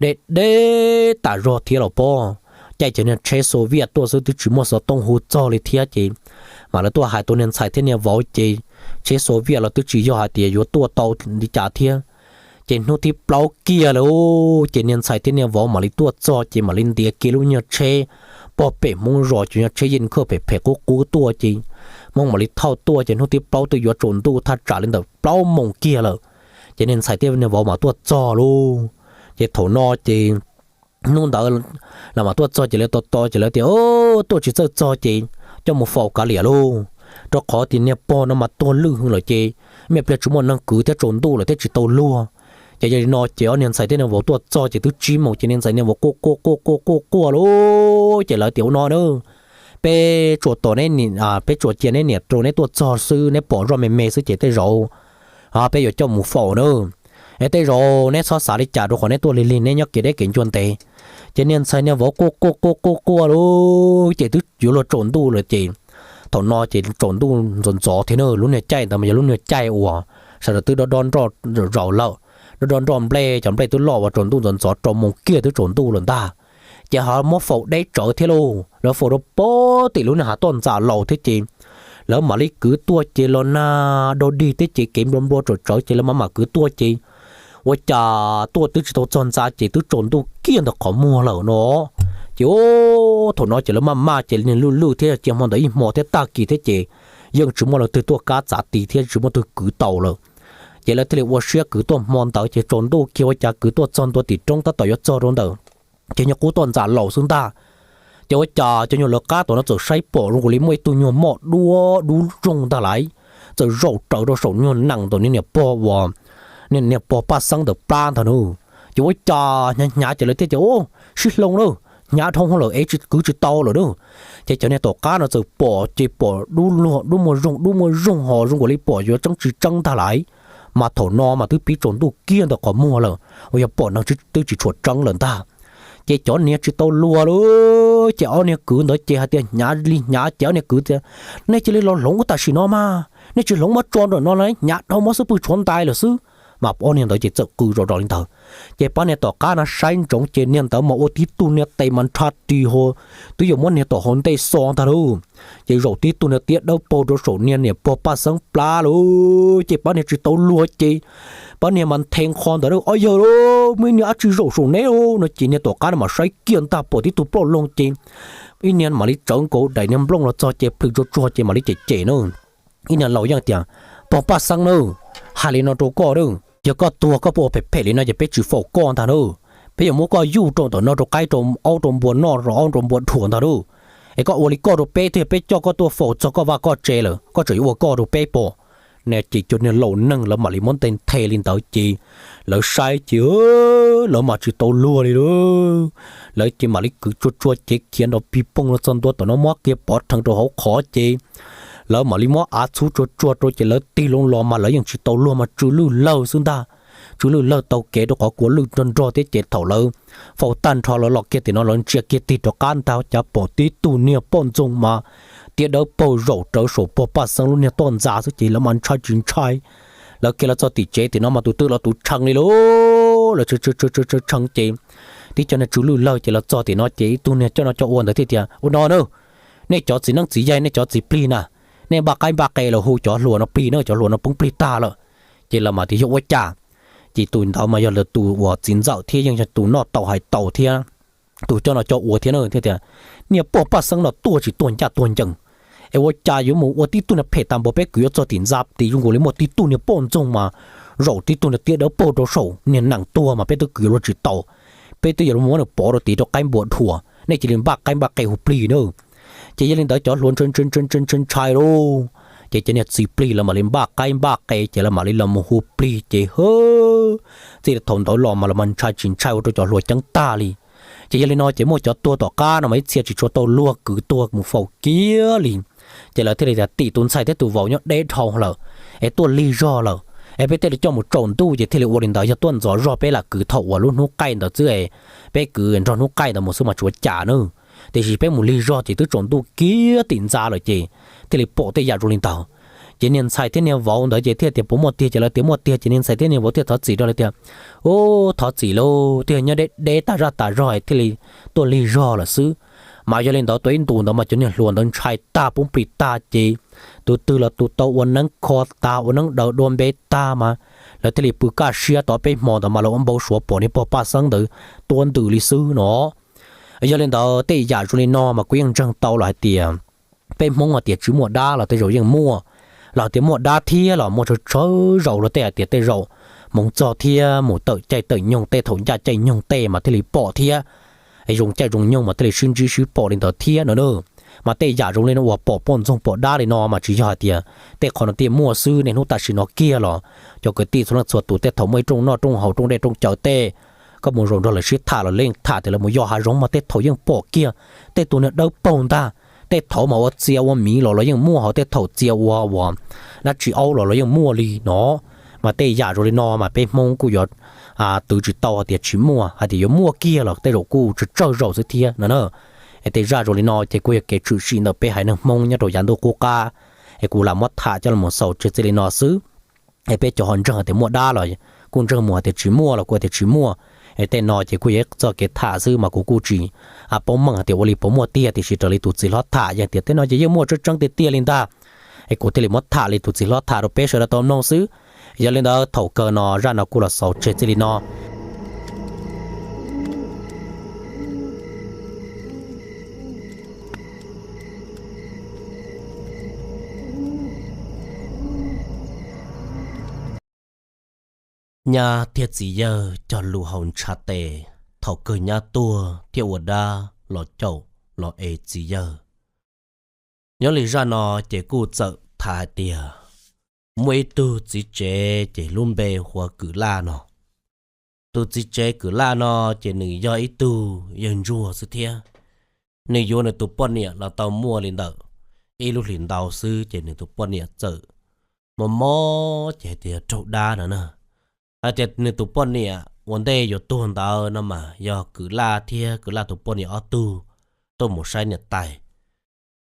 deb deb tas zog thiab los pob. Caij cov niag tsheb Xov Viaj tuaj xwb twb tsis muaj xov tooj hu txog li thiab ces mam lawv tuaj hais rau niag ntxhais thiab niag vauv ces tsheb Xov Viaj los twb tsis yog hais tias yuav tuaj tau li cas thiab. Ces hnub thib plaub kiag lawm ces niag ntxhais thiab niag vauv mam li tuaj txog ces mam li ntiav kiag lub nyuag tsheb pog pem Hmoob zos, cov nyuag tsheb yeej khawj phem phem qub qub tuaj ces Hmoob mam li thauj tuaj ces hnub thib plaub twb yuav tsaus ntuj thaj tsam li ntawm plaub moos kiag lawm. Ces niag ntxhais thiab niag vauv mam tuaj txog lauj. Ces thaum no ces hnub ntawd lawv mam tuaj txog ces lawv tos tos ces lawv tias, tuaj tsis txawj txog ces coj mus faus kav liam lauj, rau qhov tias niag pog no mas tuag lwj heev lawm ces me pliag tsis muaj neeg kwv thiab tsaus ntuj lawm thiab tsis tau luag. Ces yog li no ces ob niag ntxhais thiab niag vauv tuaj txog ces twb tsib moos ces niag ntxhais niag vauv quaj quaj quaj quaj quaj quaj lauj. Ces lawv tias ua no na, peb tsuas tos neb, peb tsuas cia neb niam rau neb tuaj txog xwb, neb pom zoj me me xwb ces tej zaum peb yuav coj mus faus na. Es tej zaum neb txhob xav li cas rau qhov neb tuaj lig lig neb nyob kev deb kev ncua ntev. Ces niag ntxhais niag vauv quaj quaj quaj quaj quaj lauj, ces twb yuav luag tsaus ntuj lawm ces thaum no ces tsaus ntuj ntxov ntxov thiab na, lub niag caij ntawd mas yog lub niag caij uas sawv daws twb dob dob nroj zaum lawm, dob dob nroj nplej, cov nplej twb loj uas tsaus ntuj ntxov ntxov rau moos kiag twb tsaus ntuj lawm ntag. Ces ho muab faus deb tsawv thiab lauj, lawv faus rau pem tim lub niag hav toj ntxas laus thiab ces lawv mam li kwv tuaj ces los nag dog dig thiab ces kev nplua nplua tsawv tsawv ces lawv mam mam kwv tuaj ces ua cas tuaj twb tsis tau txog ntxa ces twb tsaus ntuj kiag ntawm qhov muag lawm no. Ces thaum no ces lawv maj maj ces niag lwj lwj thiab cia hmo ntawd ib hmo thiab tag kis thiab ces yeej tsis muaj leej twg tuaj kab txav ti thiab tsis muaj twg kwv tau lawm. Ces lawv thiaj li ua siab kwv tuaj hmo ntawd ces tsaus ntuj kiag ua cas kwv tuaj txog ntua tim roob tab tom yuav txog rau ntawm ces nyuag qub toj ntxas laus xwb ntag. Ces ua cas cov nyuag lawv qab tom no txawm saib pom zoo nkaus li muaj ib tug nyuag moj duab dub zoog ntag lauj, txawm zaum raws rau saum nyuag nees ntawm niag niam pog uas niag pog Paj Xeeb ntawm plab ntag na. Ces ua cas hnyav hnyav ces lawv thiaj tias, sib hloov lawm, hnyav dhau lawm es kwv tsis tau lawm na. Ces cov niag tom qab no txawm pom ces pom dub luag dub muag zoog dub muag zoog ho zoo nkaus li pom yuav tseeb tsis tseeb ntag lauj. Mas thaum no mas twb pib tsaus ntuj kiag ntawm qhov muag lawm uas yog pom neeg twb tsis tshua tseeb lawm ntag. Ces cov niag tsis tau luag lauj, ces ob niag kwv ntawd ces hais tias hnyav li hnyav ces ob niag kwv tias, nej cia li los hloov tam sim no mas, nej tsis hloov muab tso ntawm no los hnyav dhau muab xub pwg tshuav ntais lawm xwb. Mas ob niag ntawd ces txawm qw zom zaws li ntawd. Ces pab niag tom qab no saib ntsoov ces niag ntawd mas ua tib tug niag tes mas nrhab ris ho, twb yuav muab niag tom hauv ntej xo ntag lauj. Ces zaum tib tug niag tiab dawb paug rau saum niag niam pog Paj Xeeb plab lauj, ces pab niag tsis tau luag ces pab niag mas nthe qho ntawd, ob yawg lauj, muaj ib niag dab tsi zaum saum neb lauj no ces niag tom qab no mas saib kiag ntag pom tib tug plaub loog ces ib niag mam li tsawv nkaus daim niag nplooj los txog ces plhws tsuag tsuag ces mam li cem cem na. Ib niag laus yeej tias, pog Paj Xeeb na, hais li no rau koj na, yog koj tuag koj pheej ua phem phem li no ces peb tsis faus koj ntag na. Peb yuav muab koj yuj rau ntawm no rau qaib rau aub rau npua noj rau aub rau npua dhuav ntag na. Es koj ua li koj rau peb thiab peb coj koj tuaj faus txog koj vaj koj tsev lawm koj tseem yuav ua koj rau peb pom. ne ces cov niag laus neeg lawv mam li muab nthe nthe li ntawd ces lawv saib ces lawv mas tsis tau luag li lauj. Lawv ces mam li kwv tsuag tsuag cev khiav nrov pig poog los txog ntua tom no muab kiag pov rheev rau hauv qhov ces lawv mam li muab av txhub tsuag tsuag rau ces lawv tig loo los mas lawv yeej tsis tau luag mas tsw lwj lawg xwb ntag. Tsw lwj lawg taug kev rau qhov kua lwj nrog nrog thiab ces thaum lawv faus tag nrho lawv los kiag tim no lawv ntsia kiag tig rov qab ntag cas pom tib tug niag poj ntxoog mas tiab dawb paug zaum rawv saum pog Paj Xeeb lub niag toj ntxa xwb ces lawv mas ntshai tsis ntshai. Lawv kiag los txog tim tsev tim no mas tus twg los tus tshee li lauj, lawv tshee tshee ces tib co niag tsw lwj lawg ces los txog tim no ces ib tug niag coj noj coj ua ntawd thiaj tias, Ua no na, nej cov txiv neeb txiv yaig nej cov txiv plig na, nej npaj qaib npaj qe los hu cov hluas no plig na, cov hluas no poob plig tag lawm. Ces lawv mam tias, Yog ua cas? Ces tus ntawd mas yog lawv tus uas txiv ntxawm thiab yeej yog tus noj tau hais tau thiab tus coj noj coj ua thiab na thiaj tias, Niag pog Paj Xeeb no tuaj tsis tuag ncaj tuag ncees es ua cas yuav mus ua tib tug niag phem tas npaum peb kwv yuav txog tim ntxa tim zoo nkaus li muaj tib tug niag poj ntxoog mas zaum tib tug niag tiab dawb paug rau saum niag nees tuag mas peb twb kwv yuav luag tsis tau. Peb twb yuav luag muab nws pov rau tid rau qaib npua dhuav, nej cia li npaj qaib npaj qe hu plig na. Ces yog li ntawd cov hluas ntshai ntshai ntshai ntshai ntshai lauj, ces cov niag txiv plig lawv mam li npaj qaib npaj qe ces lawv mam li los mus hu plig ces hwb, txij li thaum ntawd los mas lawv mas ntshai tsis ntshai ua rau cov hluas ceeb tag li. Ces yog li no ces muaj cov tuag tom qab no mas ib txhia tsis tshua tau luag kwv tuag mus faus kiag li. Ces lawv thiaj li tias, Tim tus ntxhais thiab tus vauv nyob deb dhau lawm es tuaj lig zog lawm es peb thiaj li coj mus tsaus ntuj ces thiaj li ua li ntawd, yog tuaj ntxov zog peb lam kwv thaum uas lub hnub qaij ntawd xwb es peb kwv nrog hnub qaij ntawd mus xwb mas tsis ua cas na. Tiam sis peb mus lig zog ces twb tsaus ntuj kiag tim ntxa lawm ces thiaj li pom tej yam zoo li ntawd. Ces niag ntxhais thiab niag vauv ntawd ces thiaj tias, Puas muaj tiag? Ces lawv tias, Muaj tiag. Ces niag ntxhais thiab niag vauv thiaj thov txim rau lawv tias, Ub, thov txim lauj, twb yog nyob deb deb tas zaj tas zog thiaj li tuaj lig zog lawm xwb. Mas yog li ntawd tau ib ntus ntawd mas cov niag hluas ntawd ntshai tag poob plig tag ces tus twg los tus tau ua neeb kho tag ua neeb daws dua npe tag mas lawv thiaj li pw kaj siab tau peb hmo ntawd mas lawv ua npau suav pom niag pog Paj Xeeb ntawd tuaj ntws li xwb no. Yog li ntawd tej yam zoo li no mas kuv yeej ntseeg tau los hais tias peb Hmoob hais tias tsis muaj dab los tej zaum yeej muaj, los hais tias muaj dab thiab los muaj tsawg tsawg zaus los tej hais tias tej zaum hmoov txog thiab mus tawm caij tawm nyoog tej thaum ncaj caij nyoog tej mas thiaj li pom thiab, zoo caij zoo nyoog mas thiaj li sib ntsib sib pom li ntawd thiab no na. Mas tej yam zoo li no uas pom poj ntxoog pom dab li no mas tsis yog hais tias tej qhov no thiaj muaj xwb, niaj hnub tam sim no kiag los cov kwv tij txhua leej txhua tus tej thaum muaj ib rooj noj rooj haus rooj dej rooj cawv tej, koj mus zaum nrog lawv sib tham los lawv yeej tham tias lawv mus yos hav zoov mas tej thaum yeej pom kiag tej tus niag dawb paug ntag. Tej thaum mas ua txia ua miv los los yeej muaj, hos tej thaum txia ua uas dab tsi aub los los yeej muaj li no. Mas tej yam zoo li no mas peb Hmoob kuj yuav twv tsis tau hais tias tsis muaj, hais tias yuav muaj kiag los tej zaum kuj tsawg tsawg zaus xwb thiab no na. Es tej zaj zoo li no ces kuj yog kev tshwm sim ntawm peb haiv neeg Hmoob nyob rau yav ntuj qub qab, es kuv lam muab tham coj los xaus tseg txij li no xwb. Es peb cov ho ntseeg hais tias muaj dab los kuj ntseeg mus, hais tias tsis muaj los kuj hais tias tsis muaj. Es tej no ces kuj yog ib txoj kev tham xwb mas kuv kuj tsis paub meej hais tias ua li puas muaj tiag, tiam sis raws li tus txiv hlob tham yeej tias tej no ces yeej muaj tseeb tseeb tiag tiag li ntag. Es kuv thiaj li muab tham li tus txiv hlob tham rau peb sawv daws tau mloog xwb. Yog li ntawd thaum kawg no zaj no kuj los xaus tseg txij li no. Nyab thiab txiv yawg cog lus haus ntshav tes, thaum kawg nyab tuag thiaj ua dab los caum los es txiv yawg. Nyob li zaj no ces kuj txawm tham hais tias muaj ib tug txiv tsev ces lub npe hu ua Kwm Laj no. Tus txiv tsev Kwm Laj no ces nws yog ib tug yawg ntsuag xwb thiab. Nws yuav nws tus poj niam los tau muaj li ntawm ib lub hlis ntau xwb ces nws tus poj niam txawm mob mob ces hais tias raug dab no na. Hais tias nws tus poj niam ua ntej yuav tuag ntawd no mas yog Kwm Laj thiab Kwm Laj tus poj niam ob tug tuaj mus saib niam tais.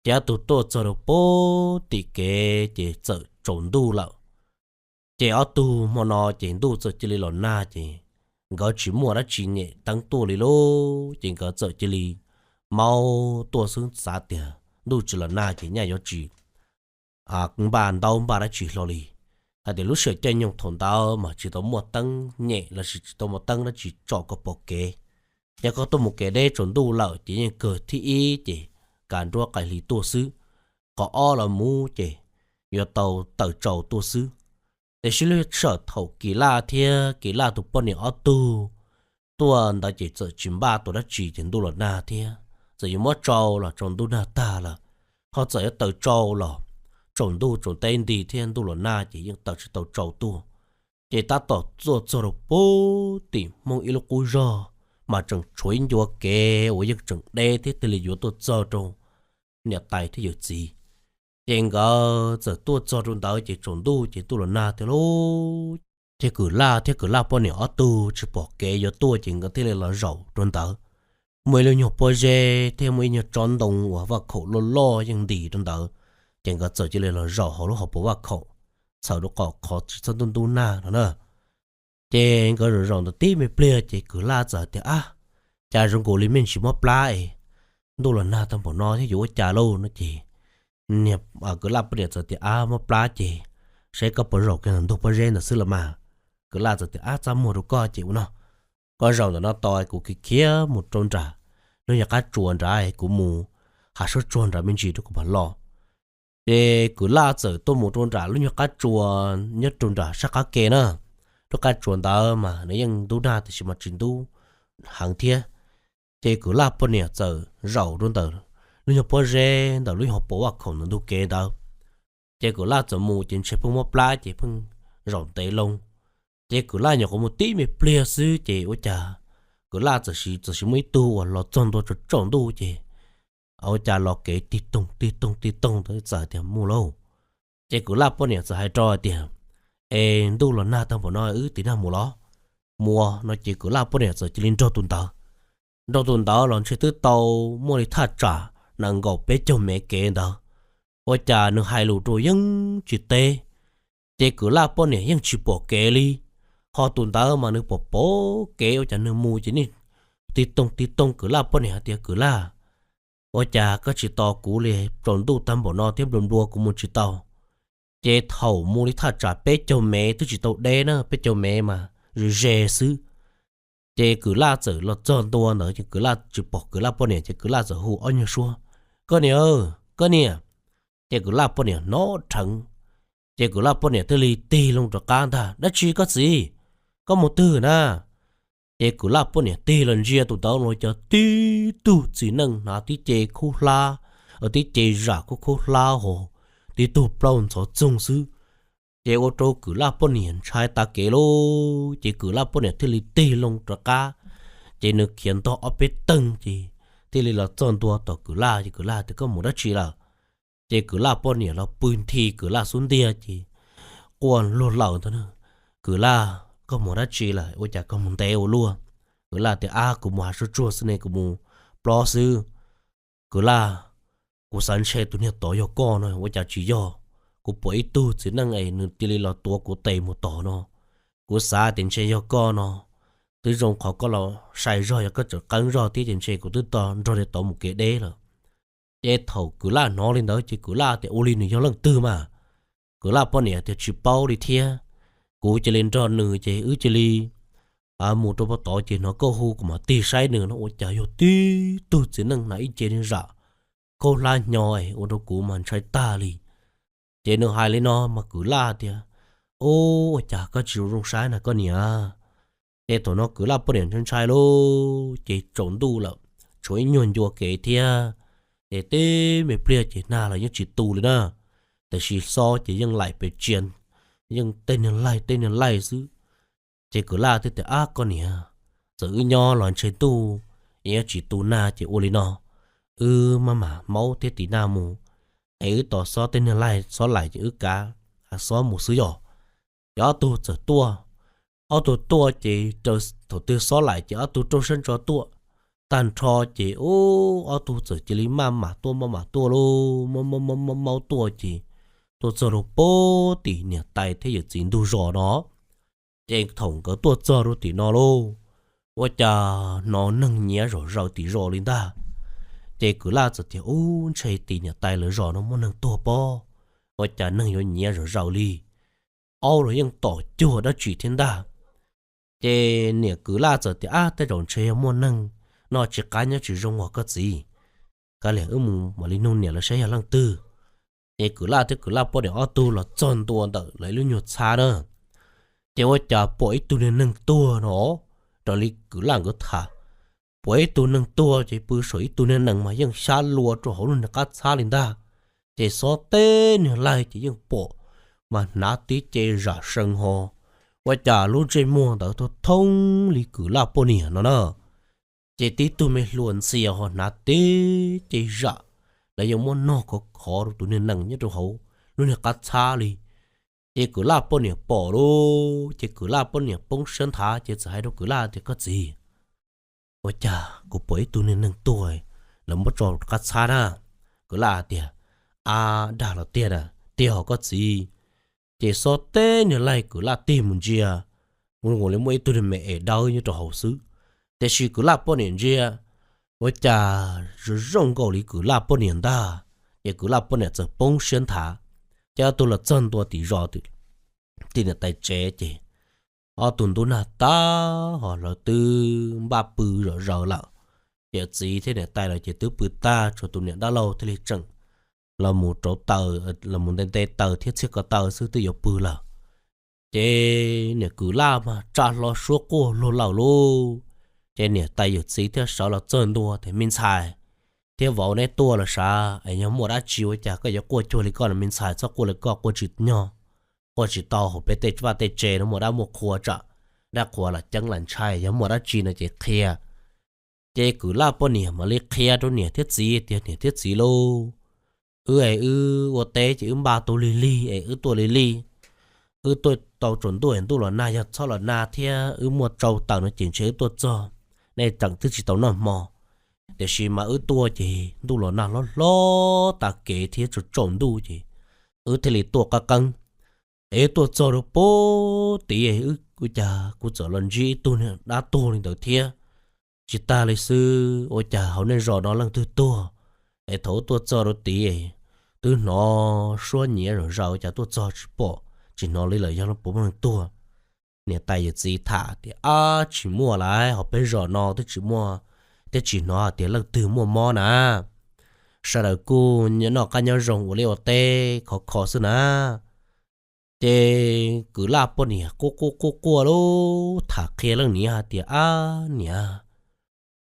Ces ob tug tuaj txog rau pem tim kev ces txawm tsaus ntuj lawm. Ces ob tug hmo no ces ntuj txawm cia li los nag ces nkawd tsis muaj dab tsi nyem teeb tuaj li lauj, ces nkawd txawm cia li maub tuaj xwb, xav tias ntuj tsis los nag ces nyaj yuav tsis npaj ntaub npaj dab tsi hlo li. Hais tias lub sij hawm caij nyoog thaum ntawd mas tsis tau muaj teeb nyem los sis tsis tau muaj teeb dab tsi tsom koj pom kev. Yog koj tuaj mus kev deb tsaus ntuj lawm ces yeej kawg thib ib ces kav nruab qaij hli tuaj xwb, qhov ob los mus ces yuav tau tawm tsaus tuaj xwb. Tiam sis lub sij hawm thaum Kwm Laj thiab Kwm Laj tus poj niam ob tug tuaj ntawd ces txawm tsis npaj tua dab tsi ces ntuj los nag thiab, txawm yuav muab tsau los tsaus ntuj nag tag lawm, ho txawm yuav tawm tsau los tsaus ntuj tsaus teb nti thiab ntuj los nag ces yeej tawm tsis tau tsau tuaj. Ces tab tom tuaj txog rau pem tim Hmoob ib lub qub zog, mas tseem tshuav ib ncua kev uas yeej tseem deb thiab thiaj li yuav tuaj txog rau niam tais thiab yawm txiv. Ces nkawd txawm tuaj txog rau ntawd ces tsaus ntuj ces ntuj los nag thiab lauj. Ces Kwm Laj thiab Kwm Laj poj niam ob tug tsis pom kev yuav tuaj ces nkawd thiaj li los zaum rau ntawd. Muaj ib lub nyuag pob zeb thiab muaj ib nyuag tsob ntoo uas vaj khaum loj loj yeej ntim rau ntawd, ces nkawd txawm cia li los zaum hauv lub hauv paus vaj khaum, txhawm rau qhov tsis txhob ntub ntub nag no na. Ces nkawd zaum zaum ntawd tib me pliag ces Kwm Laj txawm tias, Ab, cas zoo nkaus li me ntsis mob plab es ntuj los nag tag npaum no thiab yuav ua cas lauj? No ces niag Kwm Laj poj niam txawm tias, Ab, mob plab ces saib koj puas zaum kiag ntawm ntug pob zeb ntawd xwb los mas. Kwm Laj txawm tias, Ab, txaj muag rau koj ces ua no, koj zaum ntawm no tos kuv khiav khiav mus rau nram lub nyuag qab tsuas nrad, kuv mus hav sab tsuag nrad me ntsis rau kuv mam los. Ces Kwm Laj txawm tuaj mus rau nram lub nyuag qab tsuas nyob rau nram sab qab ke na. Lub qab tsuas ntawd mas nws yeej ntub nag tiam sis mas tsis ntub heev thiab. Ces Kwm Laj poj niam txawm zaum rau ntawm lub nyuag pob zeb ntawm lub hauv paus vaj khaum ntawm ntug kev ntawd. Ces Kwm Laj txawm mus ces ntshe pheej mob plab ces pheej zaum ntev loo. Ces Kwm Laj nyuam qhuav mus tib me pliag xwb ces ua cas Kwm Laj txawm sis txawm sis muaj ib tug uas los txog ntua tsaus ntuj ces ua cas los kev tig toog tig toog tig toog ntawd txawm tias, Mus lauj. Ces Kwm Laj poj niam txawm hais rau hais tias, Es ntuj los nag tag npaum no wb tiv nag mus los? Mus no ces Kwm Laj poj niam txawm cia li nrog tus ntawd. Nrog tus ntawd los ntshe twb tau muaj li thaj tsam nees nkaum peb caug mev kev ntawd. Ua cas nws hais lus rau yeej tsis teb, ces Kwm Laj poj niam yeej tsis pom kev li. Ho tus ntawd mas nws pom pom kev ua cas nws mus ces tig toog tig toog Kwm Laj poj niam hais tias, Kwm Laj, ua cas koj tsis tos kuv li? Tsaus ntuj tag npaum no thiab nplua nplua kuv mus tsis tau. Ces thaum mus li thaj tsam peb caug mev twb tsis tau deb na, peb caug mev mas ze ze xwb. Ces Kwm Laj txawm los txog ntua ntawd ces Kwm Laj tsis pom Kwm Laj poj niam ces Kwm Laj txawm hu ob nyuag suab, Koj niam, koj niam. Ces Kwm Laj poj niam hnov rheev, ces Kwm Laj poj niam thiaj li tig loo rov qab ntag, Dab tsi koj txiv? Koj mus twg na? Ces Kwm Laj poj niam tig los ntsia tus ntawd los cas tib tug txiv neej hnav tib ce khub hlab, tib ce zam khub khub hlab ho, tib tug plaub ntxhov txoog xwb. Ces ua rau Kwm Laj poj niam ntshai tas kev lauj, ces Kwm Laj poj niam thiaj li tig loo rov qab. Ces nws khiav ntog ob peb teeg ces thiaj li los txog ntua tom Kwm Laj ces Kwm Laj tias, Koj mus dab tsi lawm? Ces Kwm Laj poj niam los pw nthi Kwm Laj xub ntiag ces quaj luag lawm ntag, Kwm Laj, koj mus dab tsi lawm ua cas koj mus ntev ua luaj? Kwm Laj tias, Ab, kuv mus hav sab tsuag xwb ne, kuv mus plob xwb. Kwm Laj, kuv xav ntshe tus niag tod yog koj no ua cas tsis yog. Kuv pom ib tug txiv neej es nws cia li los tuav kuv tes mus tod no. Kuv xav tias ntshe yog koj no. Twb zoo qhov koj los sai zog, yog koj tseem qeeb zog thiab ces ntshe kuv twb tau nrog li tod mus kev deb lawm. Ces thaum Kwm Laj hnov li ntawd ces Kwm Laj tias, Ua li nws yog leej twg mas? Kwm Laj poj niam tias, Tsis paub li thiab. Kuv cia li nrog nws ces wb cia li mus rau pem tod ces hnov koj hu kuv mam tig saib nws no ua cas yog tib tug txiv neej hnav ib ce zam khaub hlab hnyo ua rau kuv mas ntshai tag li. Ces nws hais li no mas Kwm Laj tias, Ua cas koj tsis zoo zoo saib na koj niam? Ces thaum no Kwm Laj poj niam ntshai ntshai lauj, ces tsaus ntuj lawm, tshuav ib nyuag ncua kev thiab. Ces tib me pliag ces nag los yeej tsis tu li na, tiam sis xob ces yeej laim pes tsia, yeej tej niag laig tej niag laig xwb. Ces Kwm Laj thiaj tias, Ab koj niam, txawm wb nyob los ntshe ntuj yuav tsis tu nag ces ua li no, wb maj mam maub thiab tiv nag mus, es wb tos xob tej niag laig xob laim ces wb kav xob mus xwb yog. Ces ob tug txawm tuaj, ob tug tuaj ces thaum twg xob laim ces ob tug rau sab ntso tuaj. Tag nrho ces ub ob tug txawm cia li maj mam tuaj maj mam tuaj lauj, maub maub maub tuaj ces tuaj txog rau pem tim niam tais thiab yawm txiv ntug zos no. Ces thaum nkawd tuaj txog rau tim no lauj, ua cas hnov neeg nyiav zom zaws tim zos li ntag. Ces Kwm Laj txawm tias, Ub, ntshe tim niam tais lawv zos no muaj neeg tuag pob, ua cas neeg yuav nyiav zom zaws li? Aub los yeej tom cuag dab tsi thiab ntag. Ces niam Kwm Laj txawm tias, Ab, tej zaum ntshe yog muaj neeg noj tsis qab nyob tsis zoo os koj txiv. Kav liam wb mus mam li nug niam lawv saib yog leej twg. Ces Kwm Laj thiab Kwm Laj poj niam ob tug los txog ntua ntawm lawv lub nyuag txhab na, ces ua cas pom ib tug niag neeg tuag no, raws li Kwm Laj nkawd tham, pom ib tug neeg tuag ces pw saum ib tug niag nees mas yeej xyab lua rau hauv lub niag qab txhab li ntag. Ces xob teb niag laig ces yeej pom, mas hnav tib ce zam sees ho, ua cas lub ntsej muag ntawd thoob thoob li Kwm Laj poj niam no na. Ces tib tug me hluas ntxhias ho hnav tib ce zam, lawv yeej muab nog khov khov rau tus niag nees nyob rau hauv lub niag qab txhab li. Ces Kwm Laj poj niam pom lauj, ces Kwm Laj poj niam poob siab nthav ces txawm hais rau Kwm Laj tias, Koj txiv, ua cas kuv pom ib tug niag neeg tuag, lawv muab tso qab txhab na. Kwm Laj tias, Ab, dag los tiag na? Tiag os koj txiv. Ces xob teb niag laig Kwm Laj tig mus ntsia, ua li muaj ib tug niag me es dawb nyob rau hauv xwb. Tiam sis Kwm Laj poj niam ntsia, ua cas zoo zoo nkaus li Kwm Laj poj niam ntag. Ces Kwm Laj poj niam txawm poob siab nthav. Ces ob tug los txog ntua tim zos, tim niam tais tsev ces ob tug ntub nag tag ho lawv twb npaj pw zom zaws lawm. Ces txiv thiab niam tais lawv ces twb pw tag, tsuas tus niam dab laug thiaj li tseem los mus rauv taws, los mus nte nte taws thiab txhiaj ko taw xwb twb yuav pw lawm. Ces niam Kwm Laj mas tsa hlo suab quaj luag lawm lauj. Ces niam tais yawm txiv thiaj sawv los txog ntua tias, Me ntxhais thiab vauv, neb tuaj los sav es yog muaj dab tsi ua cas koj yuav quaj cuag li koj no? Me ntxhais, txhob quaj li koj, quaj tsis nyog, quaj tsis tau hauv peb tej vaj tej tsev no muaj dab muaj qhua tsam dab qhuas lam ceeb lam ntshai, yog muaj dab tsi no ces qhia. Ces Kwm Laj poj niam mam li qhia rau niam thiab txiv tias, Niam thiab txiv lauj, wb es wb ua teb ces wb npaj tau lig lig es wb tuaj lig lig. Wb tuaj tau tsaus ntuj es ntuj los nag, yog txhob los nag thiab wb muaj tsau taws no ces ntshe wb tuaj txog nej tseem twb tsis tau noj hmo. Tiam sis mas wb tuaj ces ntuj los nag hlob hlob tas kev thiab tsaus tsaus ntuj ces wb thiaj li tuaj qab qeeb. Es wb tuaj txog rau pem tid, ua cas kuv txawm los ntsib ib tug niag dab tuag li ntawd thiab. Tsis tag li xwb, ua cas hauv nej zos no leej twg tuag? Es thaum wb tuaj txog rau tid, twb hnov suab nyiav zom zaws, cas tuaj txog tsis pom, tsis hnov li lawm, yog puas muaj neeg tuag? Niam tais yawm txiv tham tias, Ab, tsis muaj lauj, hauv peb zos no twb tsis muaj, twb tsis hnov hais tias leej twg muaj mob na. Sawv daws kuj noj qab nyob zoo ua liaj ua teb khov kho xwb na. Ces Kwm Laj poj niam quaj quaj quaj quaj lauj, tham qhia leej niam hais tias, Ab niam,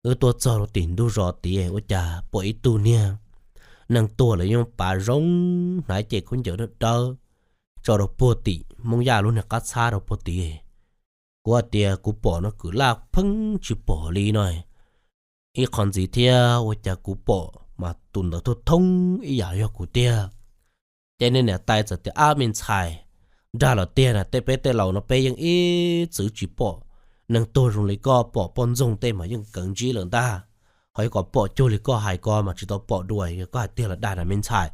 wb tuaj txog rau tim ntug zos tid ua cas pom ib tug niag neeg tuag lawv yeej pav zoo, hnav ib ce khaub ncaws dawb dawb tso rau puag tim Hmoob Yaj lub niag qab txhab rau puag tid. Kuv hais tias kuv pom no Kwm Laj pheej tsis pom li no. Ib qho ntxiv thiab ua cas kuv pom mas tus ntawd thoob thoob ib yam yog kuv tiag. Ces niag niam tais txawm tias, Ab me ntxhais, dag los tiag na, tej peb tej laus no peb yeej ib txwm tsis pom neeg tuag zoo li koj, pom poj ntxoog tej mas yeej kawv ntsib lawm ntag. Ho yuav kom pom cuag li koj hais ko mas tsis tau pom dua, yog koj hais tiag los dag na me ntxhais.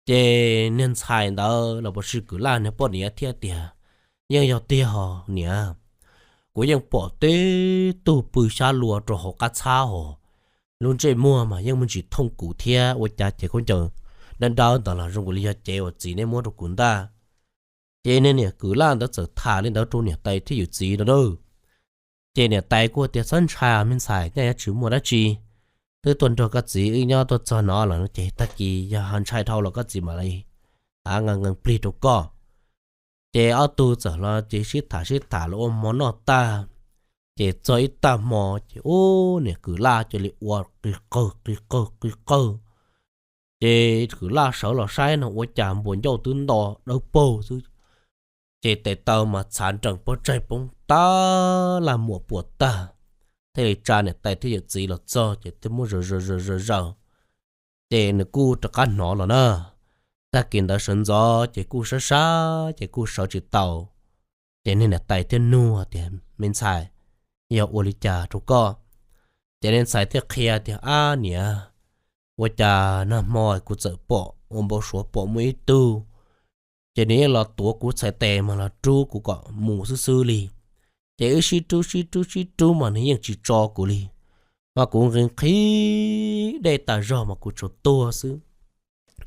Ces niag ntxhais ntawd los puas sis Kwm Laj niag poj niam thiaj tias, Yeej yog tiag hos niam, kuv yeej pom tib tug pw xyab lua rau hauv qab txhab hos, lub ntsej muag mas yeej muaj ntsis thooj kuv thiab, ua cas ces khaub ncaws dawb dawb ntawd los zoo li yog cev uas txiv neb muab rau kuv ntag. Ces niag niam Kwm Laj ntawd txawm tham li ntawd rau niam tais thiab yawm txiv no na. Ces niam tais kuj tias, Txhob ntshai me ntxhais, nyaj yuav tsis muaj dab tsi. Twb tuaj nrog koj txiv wb nyob tuaj txog no lawm no ces tag kis yog ho ntshai dhau los koj txiv mam li nqa nqee plig rau koj. Ces ob tug txawm los ces sib tham sib tham los ua hmo noj tag, ces txog ib tag hmo ces ub, niam Kwm Laj cia li ua qis qawg qis qawg qis qawg. Ces Kwm Laj sawv los saib no ua cas npuas ncauj twb nto dawb paug xwb, ces tes taw mas txhav nrees pov tsaig poob tag, laj muam puas tag. Thiaj li tsa niam tais thiab yawm txiv los txog ces thiaj muab zaws zaws zaws zaws zaws, ces nws kuj rov qab hnov los na. Tag kis ntawd sawv ntxov ces kuj sab sab ces kuj sawv tsis tau. Ces niag niam tais thiaj nug tias, Me ntxhais, yog ua li cas rau koj? Ces niag ntxhais thiaj qhia tias, Ab niam, ua cas nag hmo kuv txawm pom ua npau suav pom muaj ib tug, ces nws yeej los tuav kuv txhais tes mas los rub kuv kom mus xwb xwb li. Ces wb sib rub sib rub sib rub mas nws yeej tsis tso kuv li, mas kuv nqhis nqhis dej tas zog mas kuv tsuas tuag xwb.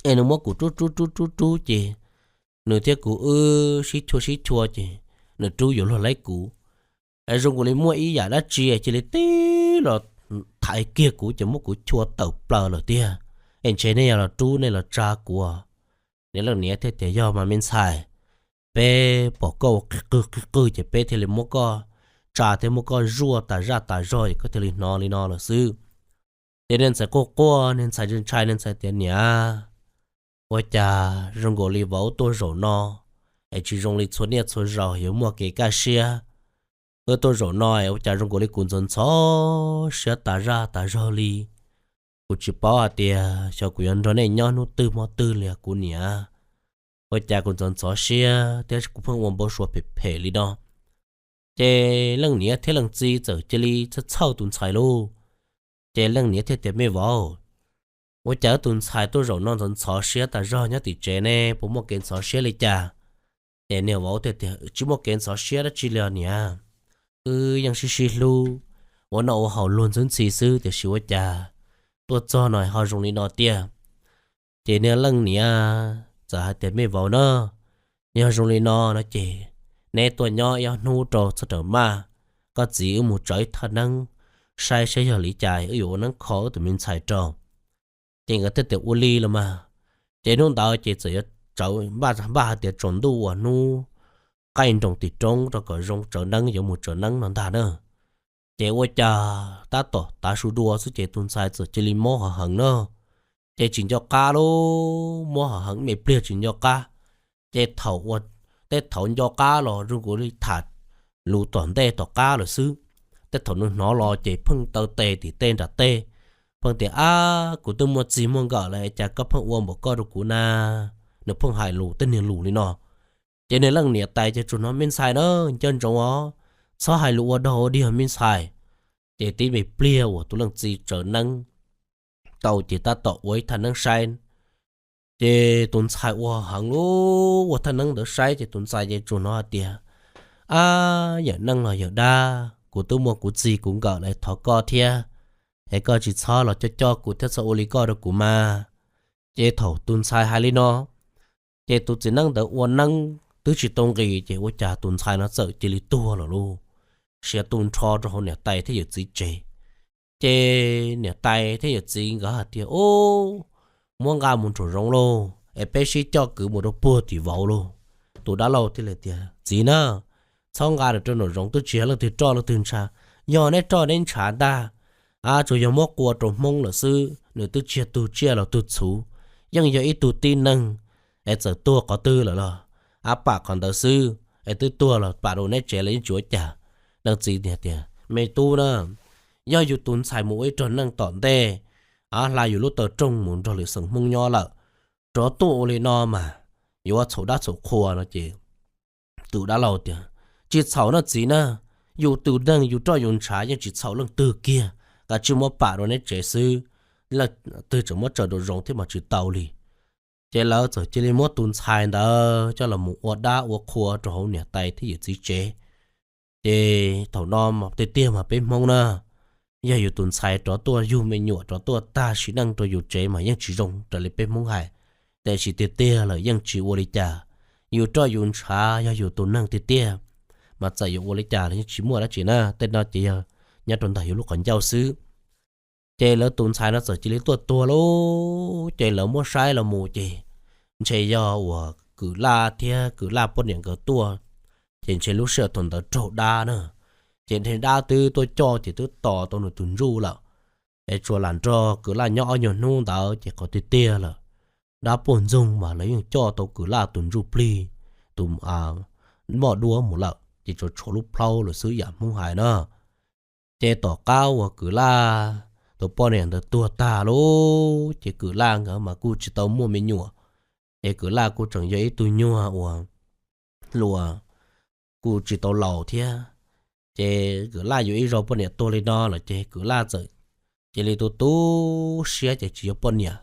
Es nws muab kuv rub rub rub rub rub ces nws thiab kuv wb sib chua sib chua ces nws rub yuav luag laib kuv. Es zoo kuv li muaj ib yam dab tsi cia li tib los thaiv kiag kuv ces muab kuv chua tawm plaws lawm tiag. Es ntshe nej yog los rub nej los tsa kuv. Niam leej niam thiaj tias, Yog mas me ntxhais, peb pom koj ua qig qwg qig qwg ces peb thiaj li muab koj tsa thiab muab koj zuaj tas zaj tas zog es koj thiaj li hnov li no lawm xwb. Ces niag ntxhais quaj quaj, niag ntxhais ntshai ntshai, niag ntxhais tias, Niam, Ua cas zoo nkaus li vauv tuaj zaum no es tsis zoo li txhua niaj txhua zaus yuav muaj kev kaj siab. Wb tuaj zaum no es ua cas zoo nkaus li kuv ntxhov ntxhov siab tas zaj tas zog li. Kuv tsis paub hais tias xyov kuv yuav nrog nej nyob hnub twg hmo twg li os kuv niam. Ua cas kuv ntxhov ntxhov siab thiab kuv pheej ua npau suav phem phem li no. Ces leej niam thiab leej txiv txawm cia li txhawj txhawj tus ntxhais lauj. Ces leej niam thiaj tias, Me vauv, ua cas wb tus ntxhais tuaj zaum no ntxhov ntxhov siab tas zog nyob tim tsev ne, puas muaj kev ntxhov siab li cas? Ces niag vauv thiaj tias, Tsis muaj kev ntxhov siab dab tsi li os niam. Wb yeej sib sib hlub, ua noj ua haus luag ntxwb ntxhi xwb, tiam sis ua cas tuaj txog no ho zoo li no tiag? Ces niag leej niam txawm hais tias, Me vauv na, yog zoo li no no ces neb tuaj nyob ib ob hnub rau txhob rawm maj, koj txiv wb mus tsawv ib thaj neeb saib saib yog li cas wb yuav ua neeb kho wb tus me ntxhais rau. Ces nkawd thiaj tias, Ua li los mas. Ces hnub ntawd ces txawm yuav tsawv, npaj hais tias tsaus ntuj uas hnub qaij nroos tim roob rau kom zoo tsawv neeb yuav mus tsawv neeb no ntag na. Ces ua cas tab tom tav su dua xwb ces tus ntxhais txawm cia li mob ho heev na. Ces tsis nco qab lauj, mob ho heev me pliag tsis nco qab. Ces thaum ua, tej thaum nco qab los zoo nkaus li tham lus tom ntej tom qab lawm xwb. Tej thaum nws hnov los ces pheej taw tes tim tej nram tej, pheej tias, Ab, kuv twb muaj txij muaj nkawm lawm cas koj pheej ua npaum koj rau kuv na? Nws pheej hais lus tej niag lus li no. Ces niag leej niam tais ces tsuas hnov, Me ntxhais na, nco ntsoov os, txhob hais lus ua dog ua dig me ntxhais. Ces tib me pliag uas tus leej txiv tsawv neeb tau ces tab tom ua ib thaj neeb saib. Ces tus ntxhais ua heev lub ua thaj neeb ntawd saib ces tus ntxhais ces tsuas hnov hais tias, Ab, yawm neej los yawm dab, kuv twb muaj kuv txij kuv nkawm lawm, thov koj thiab, es koj tsis txhob los coj coj kuv thiab txhob ua li koj rau kuv mas. Ces thaum tus ntxhais hais li no, ces tus txiv neeb ntawd ua neeb twb tsis tau nqis ces ua cas tus ntxhais no txawm cia li tuag lawm lauj. Siav tu nrho rau hauv niam tais thiab yawm txiv tsev. Ces niam tais thiab yawm txiv nkawd hais tias, Ub, muab nqa mus nraum zoov lauj, es peb sib coj kwv mus rau puag tim vauv lauj. Tus dab laug thiaj li tias, Txiv na, txhob nqa nws rau nraum zoov, twb tsis yog leej twg roj leej twg ntshav, yog neb roj neb ntshav ntag. Ab, tsuas yog muab qua rau Hmoob lawm xwb, nws twb tsis yog tug tsiaj los tug txhuv, yeej yog ib tug tib neeg, es txawm tuag qhov twg lawm los ab pam qhov ntawd xwb, es twb tuag los pam rau neb tsev los yeej tsis ua cas. Leej txiv tias, Me tub na, yog yus tus ntxhais mus ua ib rog neej tom ntej, ab, hla yus lub taw rooj mus nrog lwm xeem Hmoob nyob lawm, rov tuaj ua li no mas yuav txhaum dab txhaum qhua no ces tus dab laug tias, Tsis txhaum no txiv na, yus tus neeg yus roj yus ntshav yeej tsis txhaum leej twg kiag, kav tsij muab pam rau neb tsev xwb, leej twg tseem muab tsaws nraum zoov thiab mas tsis tau li. Ces lawv txawm cia li muab tus ntxhais ntawd coj los mus ua dab ua qhua rau hauv niam tais thiab yawm txiv tsev. Ces thaum no tiag tiag mas peb Hmoob na, yog yus tus ntxhais rov tuaj yug me nyuam rov tuaj tag sim neej rau yus tsev mas yeej tsis zoo raws li peb Hmoob hais. Tiam sis tiag tiag lawm yeej tsis ua li cas, yus roj yus ntshav yog yus tus neeg tiag tiag, mas txawm yuav ua li cas los yeej tsis muaj dab tsi na, tej no ces yog nyob rau ntawm yus lub qhov ncauj xwb. Ces lawv tus ntxhais no txawm cia li tuaj tuag lauj, ces lawv muab saib los mus ces ntshe yog uas Kwm Laj thiab Kwm Laj poj niam nkawd tuaj, ces ntshe lub sij hawm thaum ntawd raug dab na, ces ntshe dab twb tuaj coj ces twb tos tau nws tus ntsuj lawm. Es tsuas lam nrog Kwm Laj nyob ob nyuag hnub ntawd ces qhov tiag tiag lawm, dab puag ntxoog mas lawv yeej coj tau Kwm Laj tus ntsuj plig, tus moj duab mus lawm ces tsuas tshuav lub plhaub lawm xwb yam Hmoob hais na. Ces tom qab uas Kwm Laj tus poj niam ntawd tuag tag lauj, ces Kwm Laj nkawd mas kuj tsis tau muaj me nyuam, ces Kwm Laj kuj tseem yog ib tug nyuag uas hluas, kuj tsis tau laus thiab. Ces Kwm Laj yuav ib zaug poj niam tuag li no lawm ces Kwm Laj txawm cia li tu tu siab ces tsis yuav poj niam.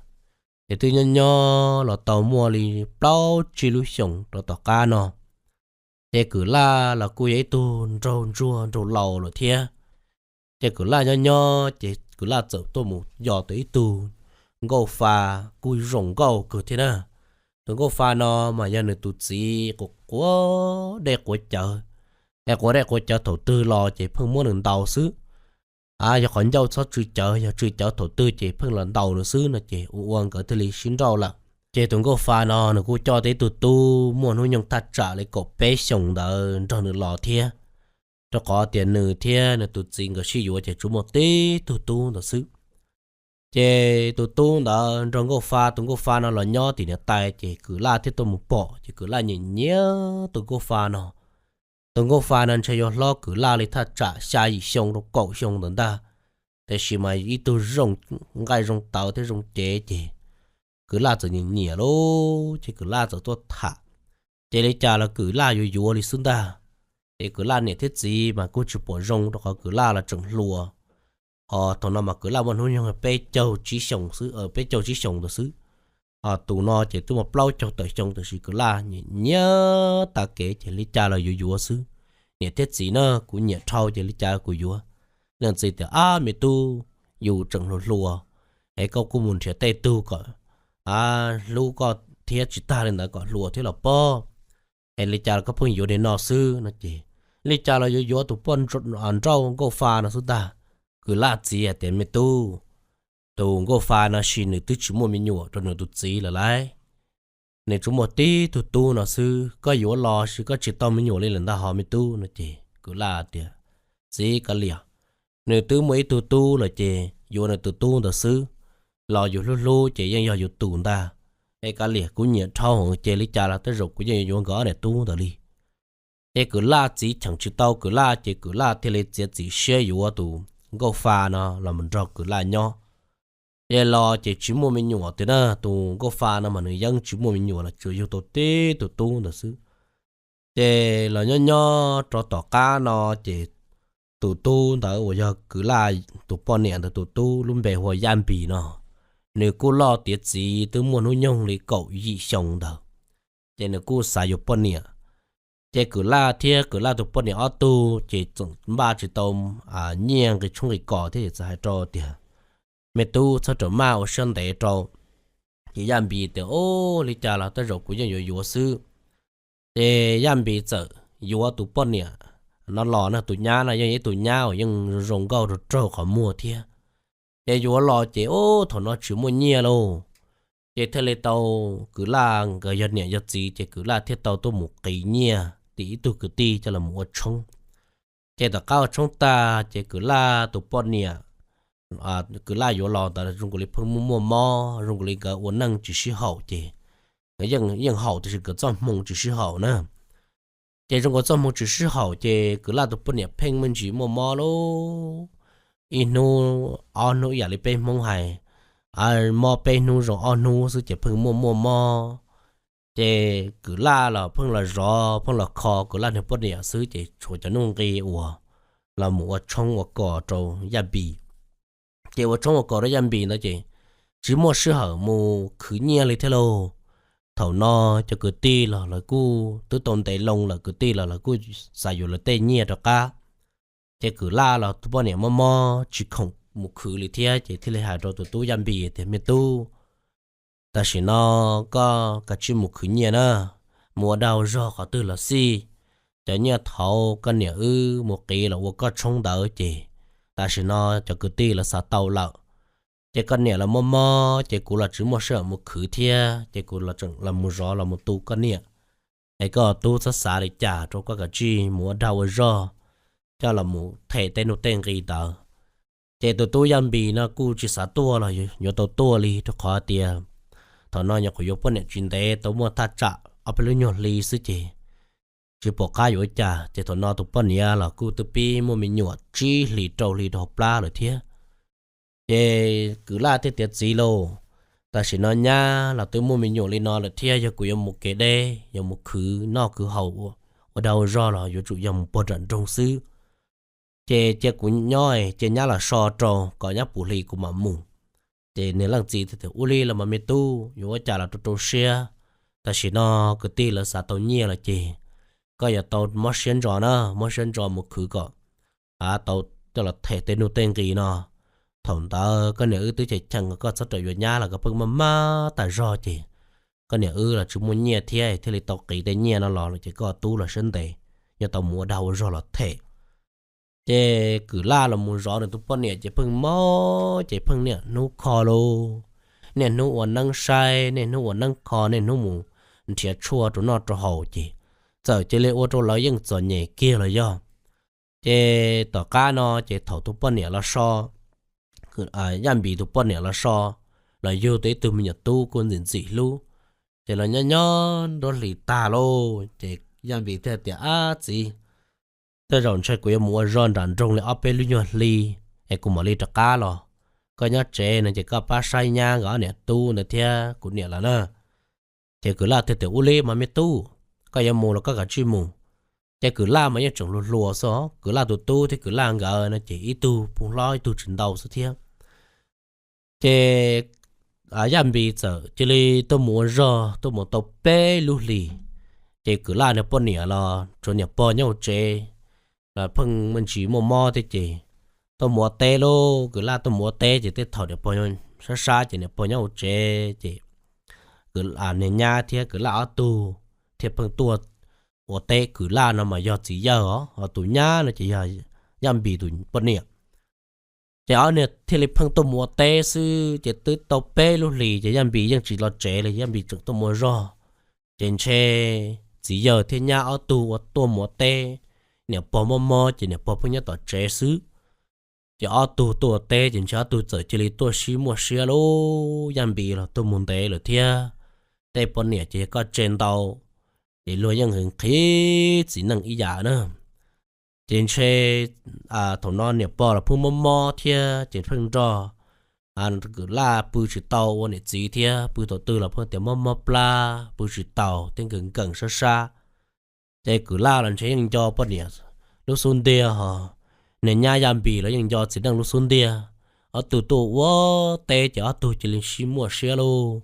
Ces twb nyob nyob los tau muaj li plaub tsib lub xyoos rau tom qab no, ces Kwm Laj los kuj yog ib tug nraug ntsuag nraug laus lawm thiab. Ces Kwm Laj nyob nyob ces Kwm Laj txawm tuaj mus yos tau ib tug nkauj fa kuj zoo nkauj kawg thiab na. Tus nkauj fa no mas yog nws tus txiv quav dej quav cawv, es quav dej quav cawv thaum twg los ces pheej muab nws ntaus xwb. Yog qhov ncauj txhob tsw cawv, yog tsw cawv thaum twg ces pheej los ntaus nws xwb no ces ua ua nkawd thiaj li sib nrauj lawm. Ces tus nkauj fa no nws kuj coj tau ib tug tub muaj hnub nyoog thaj tsam li kaum peb xyoos ntawd nrog nws los thiab, rau qhov tias nws thiab nws tus txiv nkawd sib yuav ces tsuas muaj tib tug tub ntawd xwb. Ces tus tub ntawd nrog Nkauj Fa, tus Nkauj Fa no los nyob tim niam tais, ces Kwm Laj thiaj tuaj mus pom, ces Kwm Laj nyiam nyiam tus Nkauj Fa no. Tus Nkauj Fa no ntshe yuav hlob Kwm Laj li thaj tsam xya yim xyoo rau kaum xyoo ntawd ntag, tiam sis mas ib tug zoo nqaij zoo tawv thiab zoo cev, ces Kwm Laj txawm nyiam nyiam lauj, ces Kwm Laj txawm tuaj tham. Ces li cas los Kwm Laj yuav yuav li xwb ntag. Ces Kwm Laj niam thiab txiv mas kuj tsis pom zoo rau qhov Kwm Laj los tseem hluas. Ho thaum no mas Kwm Laj muaj hnub nyoog peb caug tsib xyoos xwb, peb caug tsib xyoos ntawd xwb. Ho tus no ces twb muaj plaub caug tawm xyoo, tiam sis Kwm Laj nyiam nyiam tag kev, ces li cas los yuav yuav xwb. Niam thiab txiv na, kuv nyiam dhau ces li cas kuv yuav. Leej txiv tias, Ab, me tub, yus tseem hluas hluas, es koj kuj mus nrhiav tej tug kom hlub koj thiab tsis tag li ntawd kom hluas thiab los pob. Es li cas los koj pheej yuav li no xwb no ces, li cas los yuav yuav tus poj nrauj Nkauj Fa no xwb ntag. Kwm Laj txiv hais tias, Me tub, tus Nkauj Fa no sis nws twb tsis muaj me nyuam rau nws tus txiv lawm lauj. Nws tsuas muaj tib tug tub no xwb, koj yuav los sis koj tsis tau me nyuam li lawm ntag hos me tub no ces Kwm Laj tias, Txiv, kav liam, nws twb muaj ib tug tub lawm ces yuav nws tus tub ntawd xwb, los yus hlub hlub ces yeej yog yus tus ntag. Es kav liam, kuv nyiam dhau ces li cas los tej zaum kuv yeej yuav yuav nkawd ob niam tub ntawd li. Ces Kwm Laj txiv cheem tsis tau Kwm Laj ces Kwm Laj thiaj li txiav txim siab yuav tus Nkauj Fa no los mus nrog Kwm Laj nyob. Ces los ces tsis muaj me nyuam tiag na, tus Nkauj Fa no mas nws yeej tsis muaj me nyuam los tsuas yug tau tib tug tub ntawd xwb. Ces los nyob nyob rau tom qab no ces tus tub ntawd uas yog Kwm Laj tus poj niam ntawd tus tub lub npe hu ua Yaj Npis no, nws kuj loj tiav txiv twb muaj hnub nyoog li kaum yim xyoo ntawd, ces nws kuj xav yuav poj niam. Ces Kwm Laj thiab Kwm Laj tus poj niam ob tug ces txawm npaj tsis tau nyiaj nqi tshoob nqi kos thiab ces txawm hais rau tias, Me tub, txhob rawm maj ua siab ntev rau. Ces Yaj Npis tias, Ub, li cas los tej zaum kuv yeej yuav yuav xwb. Ces Yaj Npis txawm yuav tus poj niam no los na, tus nyab no yeej ib tug nyab uas yeej zoo nkauj rau raug qhov muag thiab. Ces yuav los ces ub, thaum no tsis muaj nyiaj lauj. Ces thiaj li tau Kwm Laj nkawd yog niam yog txiv ces Kwm Laj thiaj tau tuaj mus qiv nyiaj tim ib tug kwv tij coj los mus ua tshoob. Ces tom qab ua tshoob tag ces Kwm Laj tus poj niam, Kwm Laj yuav los ntawd zoo nkaus li pheej muaj muaj mob, zoo nkaus li nkawd ua neej tsis sib haum ces, yeej haum tiam sis nkawd txoj hmoo tsis sib haum na. Ces zoo nkaus txoj hmoo tsis sib haum ces Kwm Laj tus poj niam pheej me ntsis muaj mob lauj. Ib hnub ob hnub ib yam li peb Hmoob hais, mob peb hnub zoo ob hnub xwb ces pheej muaj muaj mob. Ces Kwm Laj los pheej los zov pheej los kho Kwm Laj niag poj niam xwb ces tshuav cov nuj nqi uas los mus ua tshoob ua kos rau Yaj Npis. Ces ua tshoob ua kos rau Yaj Npis ntawd ces tsis muaj sij hawm mus khwv nyiaj li thiab lauj. Thaum no cov kwv tij los lawv kuj twb tau ntev loo lawm, kwv tij los lawv kuj xav yuav lawv tej nyiaj rov qab. Ces Kwm Laj los tus poj niam mob mob tsis khoom mus khwv li thiab ces thiaj li hais rau tus tub Yaj Npis tias, Me tub, tam sim no koj kav tsij mus khwv nyiaj na, mus ua dag ua zog qhov twg los xij. Cov nyiaj thaud koj niam wb mus qiv los ua koj tshoob ntawd ces tam sim no cov kwv tij lawv xav tau lawm. Ces koj niam los mob mob ces kuv los tsis muaj sij hawm mus khwv thiab ces kuv los tseem los mus zov los mus tu koj niam. Es koj tub txhob xav li cas rau, koj kav tsij mus ua dag ua zog coj los mus them tej nuj tej nqi ntawd. Ces tus tub Yaj Npis no kuj tsis xav tuaj los yuav tau tuaj li rau qhov tias thaum no nyuam qhuav yuav poj niam tsis ntev, tau muaj thaj tsam ob peb lub nyuag hli xwb ces tsis pom qab yuav ua cas. Ces thaum no tus poj niam los kuj twb pib muaj me nyuam tsib hlis rau hli rau hauv plab lawm thiab. Ces Kwm Laj thiaj tias, Txiv lauj, tam sim no nyab los twb muaj me nyuam li no lawm thiab, yog kuv yuav mus kev deb, yuav mus khwv noj khwv haus ua dag ua zog los yuav tsum yog mus puag nram nroog xwb. Ces cia kuv nyob, cia nyab los so rau kom nyab puv hli kuv mam mus. Ces niag leej txiv tias, Ua li los mas me tub, yuav ua cas los rau rau siab. Tam sim no kwv tij lawv xav tau nyiaj lawm ces koj yuav tau mob siab ntso na, mob siab ntso mus khwv kom tau coj los them tej nuj tej nqi no. Thaum ntawd koj niam wb twb cheem cheem koj txhob rawm yuav nyab los koj pheej maj maj tas zog ces koj niam wb los tsis muaj nyiaj thiab thiaj li tau qiv tej nyiaj no los lawm ces koj tub los siab ntev, yuav tau mus ua dag ua zog los them. Ces Kwm Laj los mus zov nws tus poj niam ces pheej mob ces pheej niaj hnub kho lauj, niaj hnub ua neeb saib, niaj hnub ua neeb kho, niaj hnub mus nrhiav tshuaj rau noj rau haus ces txawm cia li ua rau lawv yeej txom nyem kiag los yog. Ces tom qab no ces thaum tus poj niam los so, Yaj Npis tus poj niam los so, los yug tau ib tug me nyuam tub kuj ntxim ntxim hlub. Ces los nyob nyob nruab hlis tag lauj, ces Yaj Npis thiaj tias, Ab txiv, tej zaum ntshe kuv yuav mus ua zog nram nroog li ob peb lub nyuag hli, es kuv mam li rov qab los. Koj nyob tsev no ces koj pab saib nyab nkawd ob niam tub ntawd thiab kuv niam lawv na. Ces Kwm Laj thiaj tias, Ua li mas me tub, koj yuav mus los koj kav tsij mus. Ces Kwm Laj mas yeej tseem hluas hluas xwb, Kwm Laj tus tub thiab Kwm Laj nkawd no ces ib tug pw hlob ib tug tsis ntau xwb thiab. Ces Yaj Npis txawm cia li tuaj mus ua zog tuaj mus tau peb lub hlis, ces Kwm Laj niag poj niam los tshuav niam pog nyob hauv tsev, los pheej me ntsis muaj mob thiab ces tuaj mus ua teb lauj. Kwm Laj tuaj mus ua teb ces tej thaum niam pog sab sab ces niam pog nyob hauv tsev ces niag nyab thiab Kwm Laj ob tug thiaj pheej tuaj ua teb. Kwm Laj no mas yog txiv yawg os, ho tus nyab no ces yog Yaj Npis tus poj niam. Ces ob niag thiaj li pheej tuaj mus ua teb xwb, ces twb tau peb lub hlis ces Yaj Npis yeej tsis los tsev li, Yaj Npis tseem tuaj mus ua zog. Ces ntshe txiv yawg thiab nyab ob tug ua tuaj mus ua teb, niam pog mob mob ces niam pog pheej nyob tom tsev xwb. Ces ob tug tuaj ua teb ces ntshe ob tug txawm cia li tuaj sib muaj siab lauj, Yaj Npis los tuaj mus ntev lawm thiab, tej poj niam ces yog koj tse ntau, ces luag yeej nqhis txiv neej ib yam na. Ces ntshe thaum no niam pog los pheej mob mob thiab ces pheej nrog Kwm Laj pw tsis tau ua niam txiv thiab, pw thaum twg los pheej tias mob mob plab pw tsis tau thiab nkees nkees sab sab. Ces Kwm Laj los ntshe yeej nco poj niam lub xub ntiag ho, niag nyab Yaj Npis los yeej nco txiv neej lub xub ntiag. Ob tug tuaj ua teb ces ob tug cia li sib muaj siab lauj,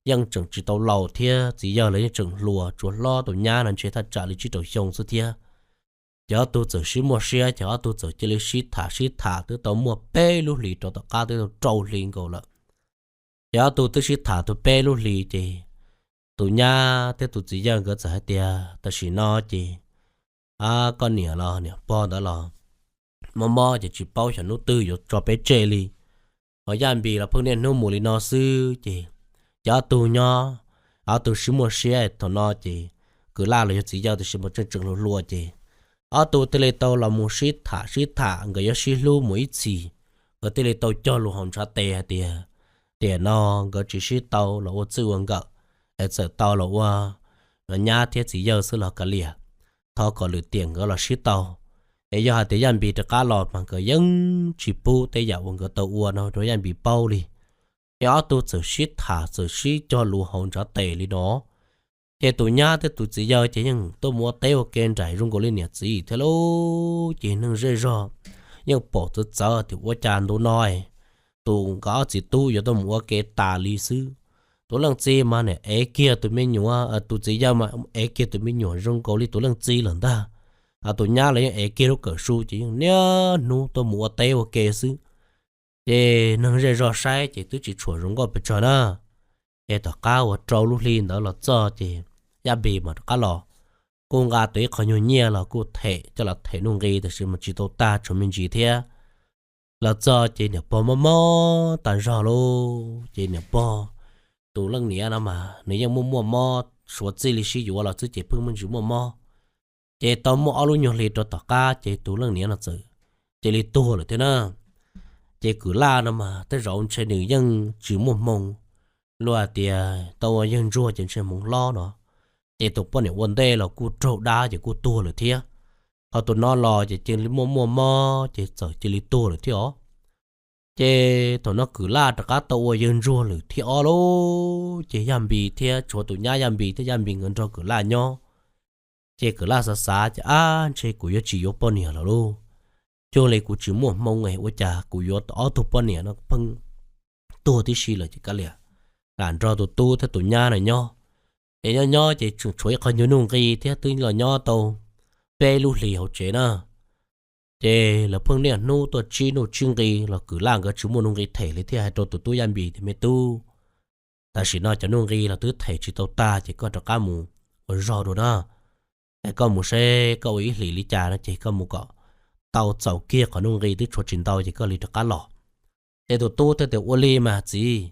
yeej tseem tsis tau laus thiab, txiv yawg los yeej tseem hluas, tsuas hlob tus nyab no ntshe thaj tsam li tsib rau xyoo xwb thiab. Ces ob tug txawm sib muaj siab ces ob tug txawm cia li sib tham sib tham twb tau muaj peb lub hlis rau tom qab twb tau rau hli nkaus lawm. Ces ob tug twb sib tham tau peb lub hlis ces tus nyab thiab tus txiv yawg nkawd txawm hais tias, Tam sim no ces koj niam los niam pog ntawd los mob mob ces tsis paub xyov hnub twg yuav tso peb tseg li. Ho Yaj Npis los pheej niaj hnub mus li no xwb ces, ces ob tug nyob, ob tug sib muaj siab thaum no ces Kwm Laj los yog txiv yawg tiam sis mas tseem tseem hluas hluas ces ob tug thiaj li tau los mus sib tham sib tham nkawd yuav sib hlub mus ib txhis, nkawd thiaj li tau cog lus haus ntshav tes hais tias, tiam no nkawd tsis sib tau los ua txij ua nkawm, es txawm tau los ua nyab thiab txiv yawg xwb los kav liam, thov kom lwm tiam nkawd los sib tau. Es yog hais tias Yaj Npis rov qab los mas nkawd yeej tsis pub tej yam uas nkawd tau ua no rau Yaj Npis paub li. Ces ob tug txawm sib tham txawm sib cog lus haus ntshav tes li no. Ces tus nyab thiab tus txiv yawg ces yeej tuaj mus ua teb ua ke nraim zoo nkaus li niam txiv thiab lauj. Ces neeg zej zog yeej pom txawv txawv tias ua cas ntu no tus nkawd ob txiv tub yuav tuaj mus ua ke tas li xwb. Tus leej txiv mas nim ev kiag tus me nyuam, tus txiv yawg mas ev kiag tus me nyuam zoo nkaus li tus leej txiv lawm ntag. Tus nyab los yeej ev kiag lub kawm su ces yeej niaj hnub tuaj mus ua teb ua ke xwb. Ces neeg zej zog saib ces twb tsis tshua zoo nkauj pes tsawg na. Ces tom qab uas rau lub hli ntawd los txog ces Yaj Npis mas rov qab los, kuj nqa tau ib qho nyuag nyiaj los kuj them coj los them Nuj Nqi tiam sis mas tsis tau tag tsuas me ntsis thiab. Los txog ces niam pog mob mob tas zog lauj. Ces niam pog tus leej niam no mas nws yeej muaj muaj mob suav txij li sib yuav los xwb ces pheej muaj ntsis muaj mob. Ces tau muaj ob lub nyuag hli rau tom qab ces tus leej niam no txawm cia li tuag lawm thiab na. Ces Kwm Laj no mas tej zaum ntshe nws yeej tsis muaj hmoo, luag hais tias tau ua yawg ntsuag ces ntshe hmoov hlob no. Ces tus poj niam ua ntej los kuj raug dab ces kuj tuag lawm thiab. Ho tus no los ces cia li muaj muaj mob ces txawm cia li tuag lawm thiab os. Ces thaum no Kwm Laj rov qab tau ua yawg ntsuag lawm thiab ob lauj. Ces Yaj Npis thiab tshuav tus nyab Yaj Npis thiab Yaj Npis nkawd nrog Kwm Laj nyob. Ces Kwm Laj xav xav ces, Ab, ntshe kuv yuav tsis yuav poj niam lawm lauj. Cuag li kuv tsis muaj hmoo es ua cas kuv yuav tau ob tug poj niam no pheej tuag tib si lawm ces kav liam, lam nrog tus tub thiab tus nyab no nyob. Ces nyob nyob ces tseem tshuav ib qho nyuag Nuj Nqi thiab twb los nyob tau peb lub hlis hauv tsev na. Ces lawv pheej niaj hnub tuaj tsib Nuj tsib Nqi los Kwm Laj nkawd tsis muaj Nuj Nqi them li thiaj hais rau tus tub Yaj Npis tias, Me tub, tam sim no cov Nuj Nqi los twb them tsis tau tag ces koj rov qab mus ua zog dua na. Es koj mus seb koj ua ib hlis li cas no ces koj mus kom tau txaus kiag qhov Nuj Nqi twb tshuav tsis ntau ces koj li rov qab los. Ces tus tub thiaj tias, Ua li mas txiv,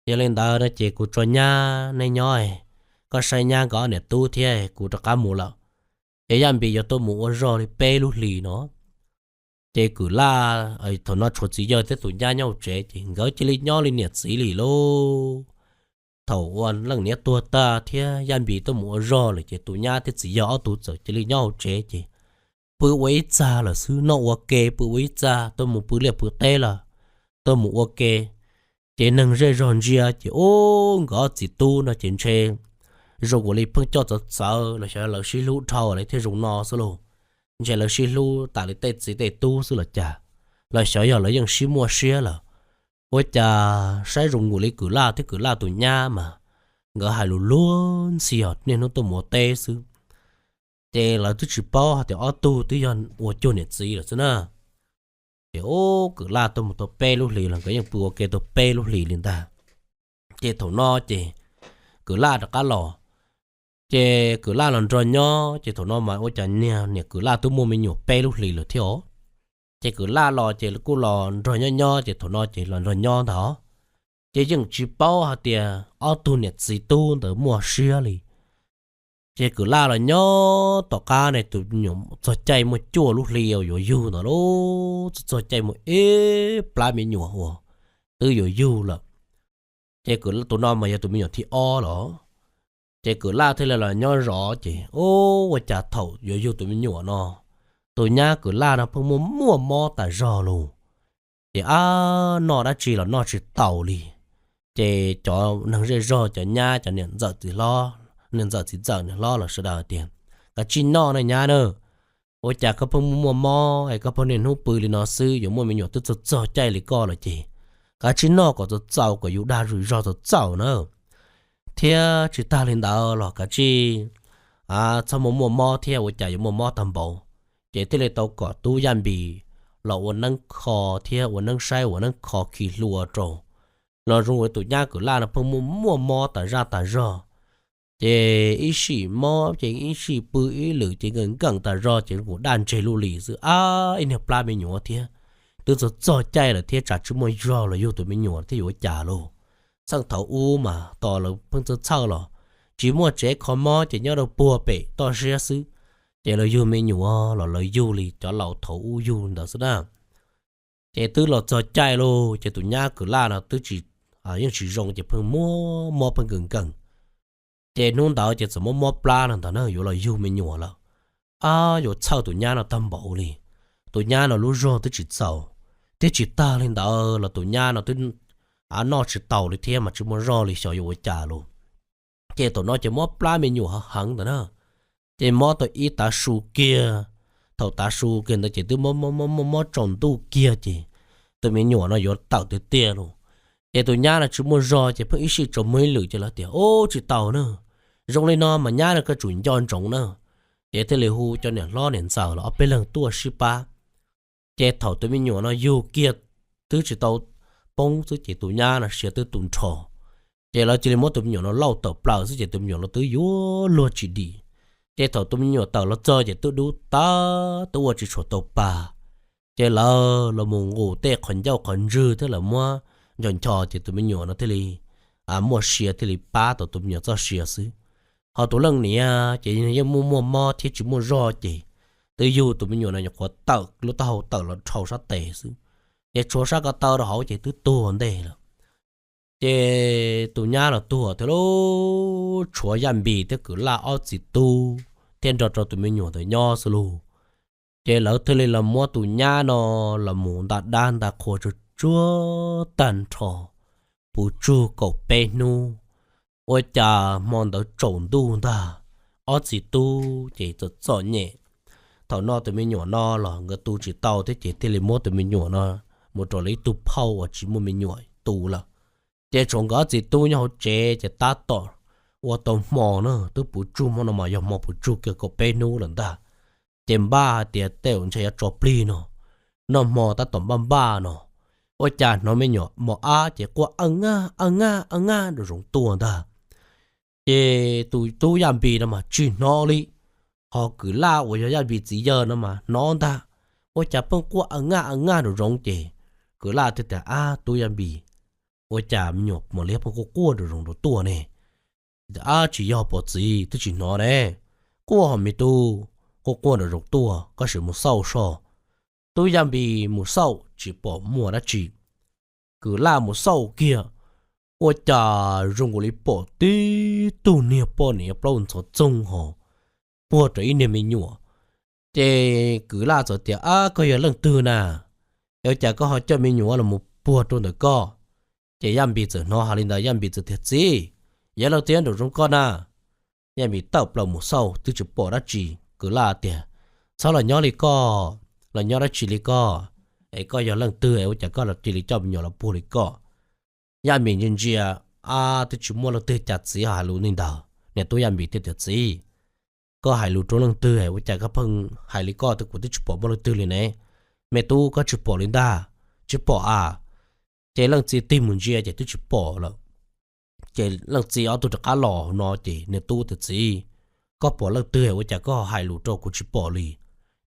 yog li ntawd no ces kuv tso nyab neb nyob, koj saib nyab nkawd ob niam tub thiab kuv rov qab mus lawm. Ces Yaj Npis yuav tuaj mus ua zog li peb lub hlis no. Ces Kwm Laj, thaum no tshuav txiv yawg thiab tus nyab nyob hauv tsev ces nkawd cia li nyob li niam txiv li lauj. Thaum ua leej niam tuag tag thiab Yaj Npis tuaj mus ua zog lawm ces tus nyab thiab txiv yawg ob tug txawm cia li nyob hauv tsev ces pw ua ib txaj lawm xwb, noj ua ke pw ua ib txaj, tuaj mus pw liaj pw teb los tuaj mus ua ke. Ces neeg zej zog ntsia ces ub, nkawd ob txiv tub no ces ntshe zoo ua li pheej coj txawv txawv los xyov lawv sib hlub dhau lawv thiaj zoo no xwb lauj. Ntshe lawv sib hlub tas li tej txiv tej tub xwb los cas, los xyov yog lawv yeej sib muaj siab lawm. Ua cas saib zoo ua li Kwm Laj thiab Kwm Laj tus nyab mas nkawd hais lus luag ntxhi os, niaj hnub tuaj mus ua teb xwb. Ces lawv twb tsis paub hais tias ob tug twb yog ua cuag niam txiv lawm xwb na. Ces ub, Kwm Laj tuaj mus tau peb lub hlis los nkawd yeej pw ua ke tau peb lub hlis li ntag. Ces thaum no ces Kwm Laj rov qab los, ces Kwm Laj los nrog nyob, ces thaum no mas ua cas niag niam Kwm Laj twb muaj me nyuam peb lub hlis lawm thiab os. Ces Kwm Laj los ces kuj los nrog nyob nyob, ces thaum no ces los nrog nyob ntag. Ces yeej tsis paub hais tias ob tug niam txiv tub ntawd muaj siab li. Ces Kwm Laj los nyob tom qab ne, tus me nyuam txog caij muaj cuaj lub hli uas yuav yug ntawd lauj, txog caij muaj ib plab me nyuam uas twb yuav yug lawm. Ces tus no mas yog tus me nyuam thib ob los. Ces Kwm Laj thiaj li los nyob zov, ces ub, ua cas thaum yuav yug tus me nyuam no, tus nyab Kwm Laj no pheej muaj muaj mob tas zog lus. Ces ab, noj dab tsi los noj tsis taus li. Ces cov neeg zej zog, cov nyab, cov niam ntxawm txiv hlob, niam ntxawm txiv ntxawm niam hlob los sawv daws tias, Kav tsij noj na nyab na, ua cas koj pheej muaj muaj mob es koj pheej niaj hnub pw li no xwb, yuav muaj me nyuam twb txog txog caij li koj lawm ces kav tsij noj kom txaus txaus kom yus dag zog txaus txaus na. Thiab tsis tag li ntawd los kav tsij txhob muaj muaj mob thiab, ua cas yuav muaj mob tag npaum. Ces thiaj li tau kom tub Yaj Npis los ua neeb kho thiab ua neeb saib ua neeb kho khi hlua rau, los zoo ua tus nyab Kwm Laj no pheej muaj muaj mob tas zaj tas zog. Ces ib sij mob ces ib sij pw ib lwm ces nkees nkees tas zog ces kuj daj ntseg luj li xwb, ab, ib niag plab me nyuam thiab, twb txog txog caij lawm thiab tsam tsis muaj zog los yug tus me nyuam thiab yuav ua cas lauj. Txheej thaum ub mas tos lawv pheej txhawj txhawj los tsis muaj tsev kho mob ces nyob rau puag pem toj siab xwb, ces lawv yug me nyuam los lawv yug li cov laus thaum ub yug ntawd xwb na. Ces twb los txog caij lauj, ces tus nyab Kwm Laj no twb tsis, yeej tsis zoo, ces pheej muaj mob pheej nkees nkees. Ces hnub ntawd ces txawm muab mob plab no ntag na, yuav los yug me nyuam lawm. Ab, yuav txhawj tus nyab no tag npaum li. Tus nyab no lub zog twb tsis txaus, thiab tsis tag li ntawd los tus nyab no twb noj tsis taus li thiab mas tsis muaj zog li, xyov yuav ua cas lauj. Ces thaum no ces mob plab me nyuam heev ntawd na. Ces mob tau ib tav su kiag, thaum tav su kiag ntawd ces twb mob mob tsaus ntuj kiag ces tus me nyuam no yuav tawm tiag tiag lauj. Ces tus nyab no tsis muaj zog ces pheej ib sij tsaus muag ib lwm ces lawv tias, Ub, tsis tau na, zoo li no mas nyab no koj tsum nco ntsoov na. Ces thiaj li hu cov niam hlob niam ntxawm los ob peb leeg tuaj sib pab. Ces thaum tus me nyuam no yug kiag twb tsis tau poob xwb ces tus nyab no sia twb tu nrho. Ces lawv cia li muab tus me nyuam no lauj tawm plaws xwb ces tus me nyuam los twb yuav luag tsis dim. Ces thaum tus me nyuam tawm los txog ces twb dub tag, twb ua tsis tshua tau pa. Ces lawv los mus nqus tej qhov ncauj qhov ntswg thiab lawv muab ncho ncho ces tus me nyuam no thiaj li muaj sia, thiaj li pab tau tus me nyuam txoj sia xwb. Ho tus leej niam ces yeej muaj muaj mob thiab tsis muaj zog ces twb yug tus me nyuam no nyuam qhuav tawm lub taub hau tawm los dhau sab tes xwb, ces tshuav sab ko taw rau hauv ces twb tuag ntej lawm. Ces tus nyab los tuag thiab lauj, tshuav Yaj Npis thiab Kwm Laj ob txiv tub thiab nrog rau tus me nyuam ntawd nyob xwb lauj. Ces lawv thiaj li los muab tus nyab no los mus nta dab nta qhua tsuag tsuag tag nrho, puv tsug kaum peb hnub. Ua cas hmo ntawd tsaus ntuj ntag, ob txiv tub ces txom txom nyem. Thaum no tus me nyuam no los nkawd tu tsis tau thiab ces thiaj li muab tus me nyuam no mus rau lawv ib tug phauj uas tsis muaj me nyuam tu lawm. Ces tshuav nkawd ob txiv tub nyob hauv tsev ces tab tom ua tau hmo na, twb puv tsug hmo no mas yog hmo puv tsug kiag kaum peb hnub lawm ntag. Ces npaj hais tias tej zaum ntshe yuav tso plig no, noj hmo tab tom npaj npaj no, ua cas hnov me nyuam mos ab ces quaj a ngaj a ngaj a ngaj nraum zoov tuaj ntag. Ces tus tub Yaj Npis no mas tsis hnov li, ho Kwm Laj uas yog Yaj Npis txiv yawg no mas hnov ntag, ua cas pheej quaj a ngaj a ngaj nraum zoov ces Kwm Laj thiaj tias, Ab, tub Yaj Npis, ua cas me nyuam mos liab pheej quaj quaj nraum zoov nraud tuaj ne? Ab, tsis yog pom txiv twb tsis hnov ne, quaj ho me tub, quaj quaj nraum zoov tuaj, koj sim mus xauj soj. Tub Yaj Npis mus xauj tsis pom muaj dab tsi. Kwm Laj mus xauj kiag, ua cas zoo nkaus li pom tib tug niag poj niam plaub ntxhov txoog ho puag rau ib niag me nyuam. Ces Kwm Laj txawm tias, Ab, koj yog leej twg na? Es ua cas koj ho coj me nyuam los mus puag rau ntawm koj? Ces Yaj Npis txawm hnov hais li ntawd, Yaj Npis txawm tias, Txiv, yog leej twg nraum zoov koj na? Yaj Npis tawm plaws mus xauj twb tsis pom dab tsi. Kwm Laj tias, Txhob los nyob li koj, los nyob dab tsi li koj? Es koj yog leej twg es ua cas koj cia li coj me nyuam los puag li koj? Yaj Npis ntsia ntsia, ab, twb tsis muaj leej twg cas txiv hais lus li ntawd. Niag tub Yaj Npis thiaj tias, Txiv, koj hais lus rau leej twg es ua cas koj pheej hais li koj, kuv twb tsis pom muaj leej twg li ne. Me tub, koj tsis pom li ntag? Tsis pom a? Ces leej txiv tig mus ntsia ces twb tsis pom lawm. Ces leej txiv ob tug rov qab los no ces niag tub tias, Txiv, koj pom leej twg es ua cas koj hais lus rau kuv tsis pom li?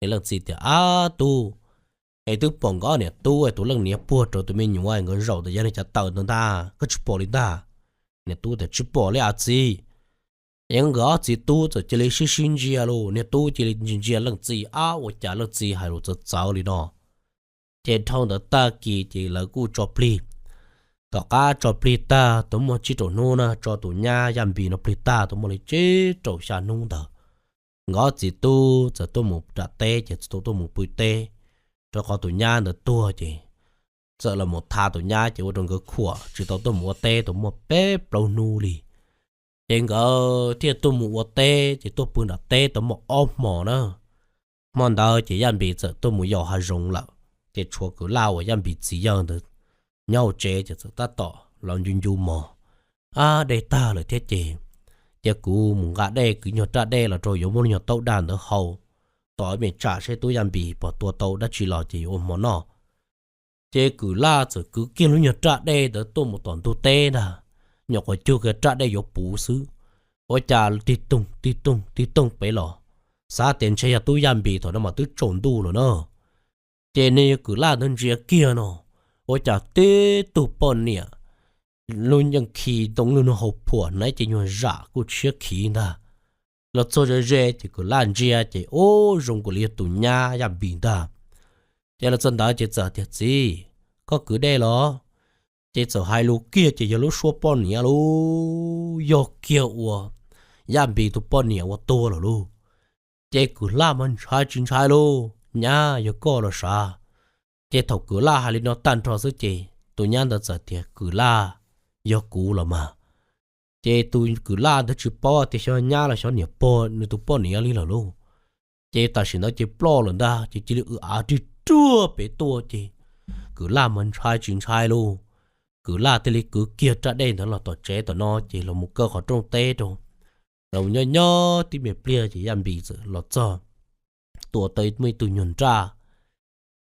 Es leej txiv tias, Ab tub, es twb pom nkawd ob niam tub tus leej niam puag rau tus me nyuam nkawd zaum ntawd yog niag cav taws ntawd ntag, koj tsis pom li ntag? Niag tub tias, Tsis pom li a txiv. Es nkawd ob txiv tub txawm cia li sib sib ntsia lauj, niag tub cia li ntsia ntsia leej txiv, ab, ua cas leej txiv hais lus txawv txawv li no. Ces dhau ntawd tag kis ces lawv kuj tso plig. Tom qab tso plig tag tau muaj tsib rau hnub na, tso tus nyab Yaj Npis no plig tag tau muaj li tsib rau xya hnub ntawd, nkawd ob txiv tub txawm tuaj mus nram teb ces txawm tuaj mus pw teb, rau qhov tus nyab ntawd tuag ces txawm los mus tha tus nyab ces ua rau nkawd khuam tsis tau tuaj mus ua teb tau muaj peb plaub hnub li. Ces nkawd thiaj tuaj mus ua teb ces tuaj pw nram teb tau muaj ob hmos na. Hmo ntawd ces Yaj Npis txawm tuaj mus yos hav zoov lawm, ces tshuav Kwm Laj uas Yaj Npis txiv yawg ntawd nyob hauv tsev ces txawm tab tom los ncu ncu mog, ab, dej tag lawm thiab ces, ces kuv mus nqa dej kwv nyuag raj dej los rau yuav muab lub nyuag taub daj ntawd hau, tos ib me tsam seb tub Yaj Npis puas tua tau dab tsi los ces yuav ua hmo noj. Ces Kwm Laj txawm kwv kiag lub nyuag raj dej ntawd tuaj mus tom ntug teb ntag, nyuam qhuav cug kiag raj dej yuav puv xwb, ua cas tig toog tig toog tig toog pem los, xav tias ntshe yog tub Yaj Npis thaum no mas twb tsaus ntuj lawm na. Ces niag Kwm Laj ntawd ntsia kiag no, ua cas tib tug poj niam lub yeej khi ntoo lub nws hau phuam hnav ces nyuag zam kuj tshiab khiv ntag. Los txog ze ze ces Kwm Laj ntsia ces ub zoo nkaus li yog tus nyab Yaj Npis ntag. Ces los txog ntawd ces txawm tias, Txiv, koj kwv dej los? Ces txawm hais lus kiag ces yog lub suab poj niam lub, yog kiag uas Yaj Npis tus poj niam uas tuag lawm lauj. Ces Kwm Laj mas ntshai tsis ntshai lauj, Nyab, yog koj los sav? Ces thaum Kwm Laj hais li no tag nrho xwb ces tus nyab ntawd txawm tias, Kwm Laj, yog kuv los mas. Ces tus Kwm Laj ntawd tsis paub tias xyov nyab los xyov niam pog nws tus poj niam li lawm lauj. Ces tam sim ntawd ces ploj lawm ntag ces cia li w av rig ruag pem tuaj ces Kwm Laj mas ntshai tsis ntshai lauj. Kwm Laj thiaj li kwv kiag raj dej ntawd los tom tsev tom no ces los mus kaw qhov rooj teb rau, los nyob nyob tib me pliag ces Yaj Npis txawm los txog, tua tau muaj ib tug nyuag nraj,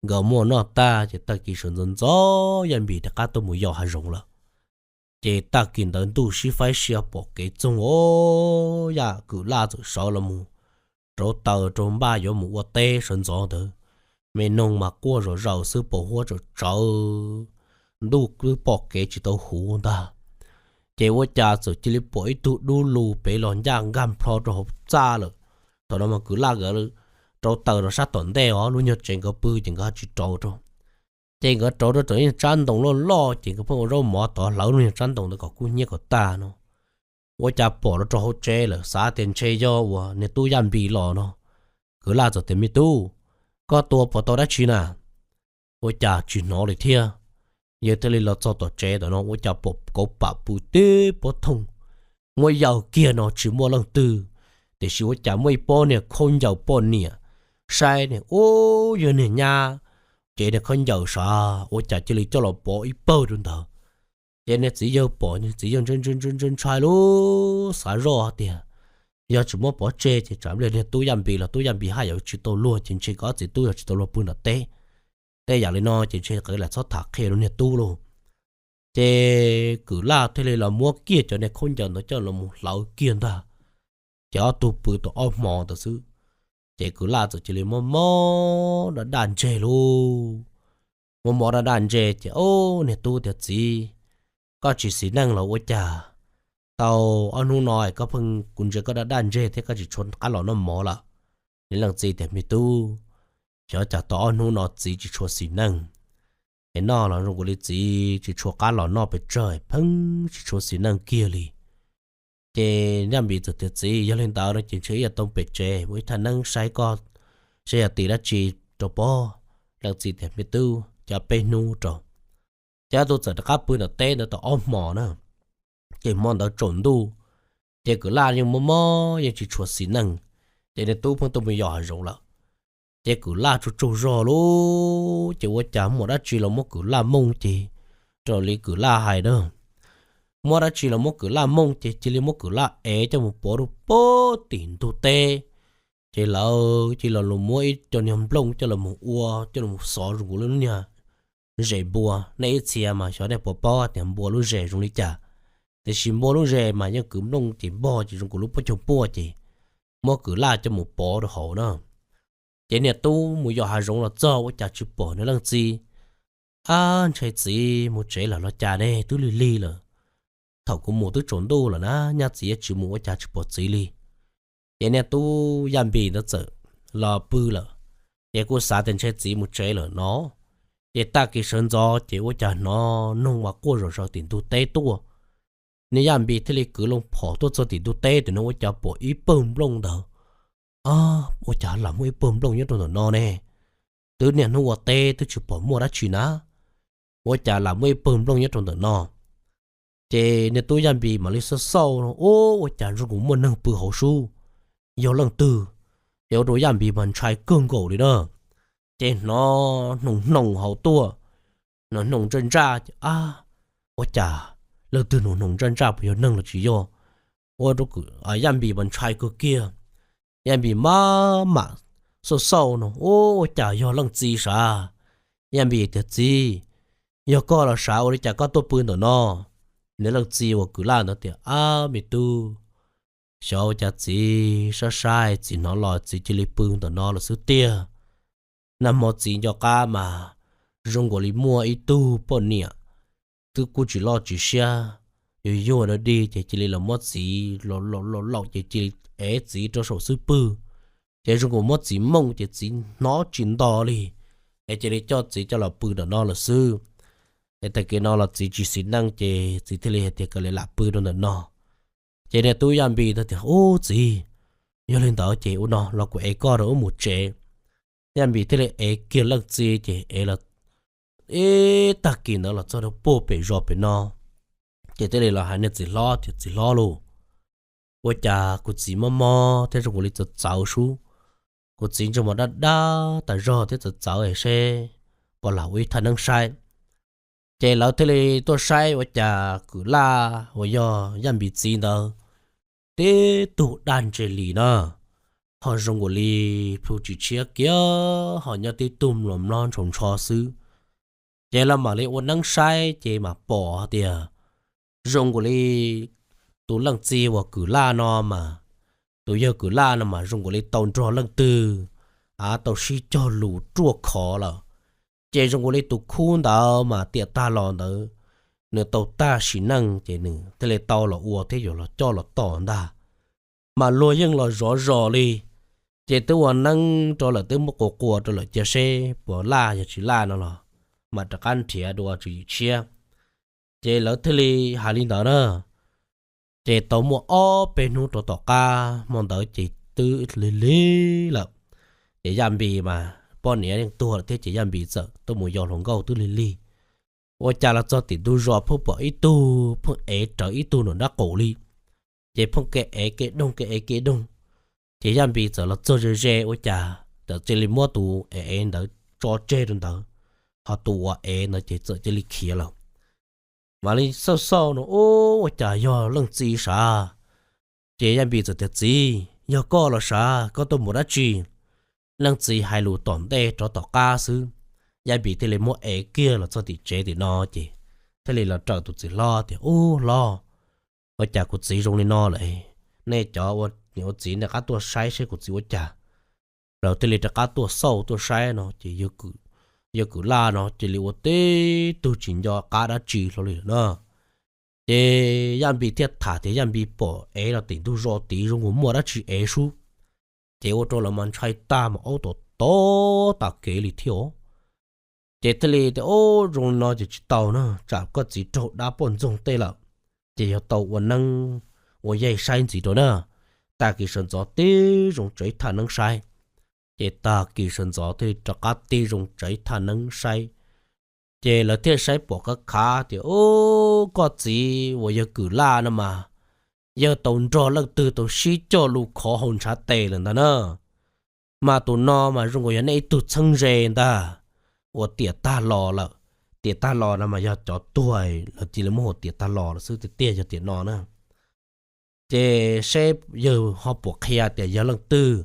nkawd muaj noj tag ces tag kis sawv ntxov ntxov Yaj Npis rov qab tuaj mus yos hav zoov lawm. Ces tag kis ntawd ntuj sib faib sia pom kev txoog os, Yaj Kwm Laj txawm sawv los mus rauv taws rau npaj yuav mus ua teb sawv ntxov ntawd. Me noog mas quaj zom zaws xwb, pos huab tsawm tsawv, ntuj twb pom kev tsis tau huv ntag. Ces ua cas txawm cia li pom ib tug dub lug pem los ncaj nkag nplho rau hauv txaj lawm. Thaum no mas Kwm Laj nkawd rauv taws rau sab tom ntej os, lub nyuag tsev nkawd pw ces nkawd ho tsis rauv rau. Ces nkawd rauv rau tom ib nyuag tsab ntoo loj loj ces nkawd pheej ua zaub mov tod hlawv lub nyuag tsab ntoo ntawd kom kub hnyiab kom tag no. Ua cas pom los rau hauv tsev lawm, xav tias ntshe yog uas niag tub Yaj Npis los no. Kwm Laj txawm tias, Me tub, koj tua puas tau dab tsi na? Ua cas tsis hnov li thiab. Yawg thiaj li los txog tom tsev tom no ua cas pom kauv pam pw tib pob thooj, muab yaws kiag no tsis muaj leej twg, tiam sis ua cas muaj ib pob niag khaub ncaws poj niam, saib ne, ub, yog niag nyab, ces niag khaub ncaws sav ua cas cia li coj los pov ib pawg rau ntawd. Ces niag txiv yawg pom, niag txiv yawg ntshai ntshai ntshai ntshai lub xav zoj tias, yog tsis muab pov tseg ces tsam ib pliag niag tub Yaj Npis los tub Yaj Npis haj yam tsis tau luag ces ntshe nkawd txiv tub yog tsis tau luag pw nram teb. Tej yam li no ces ntshe qwv lam txhob tham qhia rau niag tub lauj. Ces Kwm Laj thiaj li los muab kiag cov niag khaub ncaws ntawd coj los mus hlawv kiag ntag, ces ob tug pw tau ob hmo ntawd xwb. Ces Kwm Laj txawm cia li mob mob daj daj ntseg lauj. Mob mob daj daj ntseg ces, o, niag tub tias, Txiv, koj tsis xis neej los ua cas tau ob hnub no koj pheej, kuv ntsia koj daj daj ntseg thiab koj tsis tshua qab los noj mov lawm? Niag leej txiv tias, Me tub, Xyov cas tau ob hnub no txiv tsis tshua xis neej. Es noj los zoo nkaus li txiv tsis tshua qab los noj pes tsawg, pheej tsis tshua xis neej kiag li. Ces Yaj Npis txawm tias, Txiv, yog li ntawd no ces ntshe ib yam tau pem tsev mus ib thaj neeb saib koj, saib yog tim dab tsi rau pob. Leej txiv tias, Me tub, ces peb hnub rau. Ces ob tug txawm rov qab pw tom teb ntawd tau ob hmos na. Ces hmo ntawd tsaus ntuj, ces kwv laj yeej mob mob yeej tsis tshua xis neej, ces niag tub pheej tuaj mus yos hav zoov lawm. Ces kwv laj tsaug tsaug zog lawm, ces ua cas muaj dab tsi los muab kwv laj mooj ces, raws li kwv laj hais na, muaj dab tsi los muab kwv laj mooj ces cia li muab kwv laj ev coj mus pov rau pem tim ntug teb. Ces lawv cia li los muab ib co niag nplooj coj los ua, coj los xov zoo nkaus li lub niag zes npua. Nej ib txhia mas xyov nej puas paub tias npua lub zes zoo li cas, tiam sis npua lub zes mas yeej kwv nplooj ces npog ces zoo nkaus lub pob caug puaj ces muab kwv laj coj mus pov rau hauv na. Ces niag tub mus yos hav zoov los txog ua cas tsis pom nws leej txiv. Ab, ntshe txiv mus tsev lawm los cas ne, twb lig lig lawm. Thaum kuv mus twb tsaus ntuj lawm na, nyaj txiv yuav tsis mus ua cas tsis pom txiv li. Ces niag tub Yaj Npis ntawd txawm los pw lawm, ces kuj xav tias ntshe txiv mus tsev lawm no. Ces tag kis sawv ntxov ces ua cas hnov noog uas quaj zom zaws tim ntug teb tuaj. Niag Yaj Npis thiaj li kwv loo phom tuaj txog tim ntug teb, tus no ua cas pom ib pawg nplooj ntawd. Ua cas lam muaj ib pawg nplooj nyob rau ntawm no ne? Twb niaj hnub ua teb twb tsis pom muaj dab tsi na, ua cas lam muaj ib pawg nplooj nyob rau ntawm no? Ces niag tub Yaj Npis mam li xauj xauj no, ua cas zoo nkaus muaj neeg pw hauv sub, yog leej twg? Ces ua rau Yaj Npis mas ntshai kawg nkaus li na. Ces hnov hnoos hnoos hauv tuaj, hnoos hnoos ntsaj ntsaj, ab, ua cas leej twg hnoos hnoos ntsaj ntsaj, puas yog neeg los tsis yog? Ua rau Yaj Npis mas ntshai kawg kiag. Yaj Npis maj mam xauj xauj no, ua cas yog leej txiv sav. Yaj Npis tias, Txiv, yog koj los sav, ua li cas koj tuaj pw ntawm no? Nws leej txiv uas kwv laj ntawd tias, Ab, me tub, xyov ua cas txiv saib saib txiv hnov los txiv cia li pw ntawm no lawm xwb tiag. Nag hmo txiv nco qab mas zoo nkaus li muaj ib tug poj niam twb kuj tsis loj tsis siab, yuag yuag dog dig ces cia li los muab txiv laum laum ces cia li ev txiv rau saum xub pwg. Ces zoo nkaus muab txiv mooj ces txiv hnov tsis nto li, es cia li coj txiv coj los pw ntawm no lawm xwb. Es tag kis no los txiv tsis xis neej ces txiv thiaj li hais tias kom lam pw rau ntawm no. Ces niag tub Yaj Npis ntawd tias, Ub txiv, yog li ntawd ces ua no los kuv ev koj rau wb mus tsev. Yaj Npis thiaj li ev kiag leej txiv ces ev los ib tag kis ntawd los txog rau puag pem zos pem no. Ces thiaj li los hais niag txiv hlob tias, Txiv hlob lauj, ua cas kuv txiv mob mob thiab zoo nkaus li txawv txawv sub, kuv txiv ntsej muag dab dab tas zog thiab txawv txawv es seb puas lam ua ib thaj neeb saib. Ces lawv thiaj li tuaj saib ua cas kwv laj uas yog Yaj Npis txiv ntawd tib tug daj ntseg li na, ho zoo nkaus li plhu tsis tshiab kiag, ho nyob tib tug mluas mlob ntshaus ntsho xwb. Ces lawv mam li ua neeb saib ces mam pom hais tias zoo nkaus li tus leej txiv uas kwv laj no mas, tus yawg kwv laj no mas zoo nkaus li tau nrog leej twg, a, tau sib cog lus ruaj khov lawm. Ces zoo nkaus li tus khub ntawd mas tiam tag los ntawd nws tau tag sim neej ces nws thiaj li tau los ua thiab yuav los coj los tom ntag. Mas luag yeej los zov zos li, ces twb ua neeb rau lawm twb muab quas quas rau lawm cia seb puas laj yog tsis laj no los mam rov qab nrhiav dua tswv yim tshiab. Ces lawv thiaj li hais li ntawd na. Ces tau muaj ob peb hnub rau tom qab hmo ntawd ces twb lig lig lawm. Ces Yaj Npis mas poj niam yeej tuag lawm thiab ces Yaj Npis txawm tuaj mus yos hluas nkauj twb lig lig. Ua cas los txog tim ntug zos pheej pom ib tug pheej ev rawv ib tug nram nraub qaum li. Ces pheej ke ev ke doog ke ev ke doog. Ces Yaj Npis txawm los txog ze ze ua cas txawm cia li muab tus ev ev ntawd tso tseg rau ntawd, ho tus uas ev ntawd ces txawm cia li khiav lawm. Mam li xauj xauj no, Ub, ua cas yog leej txiv sav? Ces Yaj Npis txawm tias, Txiv, yog koj los sav, koj tuaj mus dab tsi? Leej txiv hais lus tom ntej rov tom qab xwb. Yaj Npis thiaj li muab ev kiag los txog tim tsev tim no ces thiaj li los raws tus txiv hlob tias, Ub hlob, ua cas kuv txiv zoo li no lawm? Nej cov ua niam ua txiv nej rov qab tuaj saib seb kuv txiv ua cas. Lawv thiaj li rov qab tuaj xauj tuaj saib no ces yawg Kwm Laj no cia li ua tib tug tsis nco qab dab tsi hlo li lawm na. Ces Yaj Npis thiaj tham tias Yaj Npis pom ev los tim ntug zos tid zoo nkaus muaj dab tsi ev sub. Ces ua rau lawv mas ntshai tag mas aub tom tod tas kev li thiab. Ces thiaj li tias, Ub, zoo no ces tsis tau na, tsam koj txiv raug dab poj ntxoog tej lawm, ces yog tau ua neeb ua yaig saib ntxiv rau na. Tag kis sawv ntxov tig zoo tsev thaj neeb saib. Ces tag kis sawv ntxov thiaj li rov qab tig zoo tsev thaj neeb saib. Ces lawv thiaj saib pom khav khav tias, Ub, koj txiv uas yawg Kwm Laj no mas yawg tau nrog leej twg tau sib cog lus khov haus ntshav tes lawm ntag na. Mas tus no mas zoo nkaus yog nej ib tug txheeb ze ntag, uas tiam tag los lawm. Tiam tag los no mas yog cov tuag lawv cia li muab hu tiam tag los lawm xwb, tiag tiag yog tiam no na. Ces seb yawg ho puas qhia tias yog leej twg,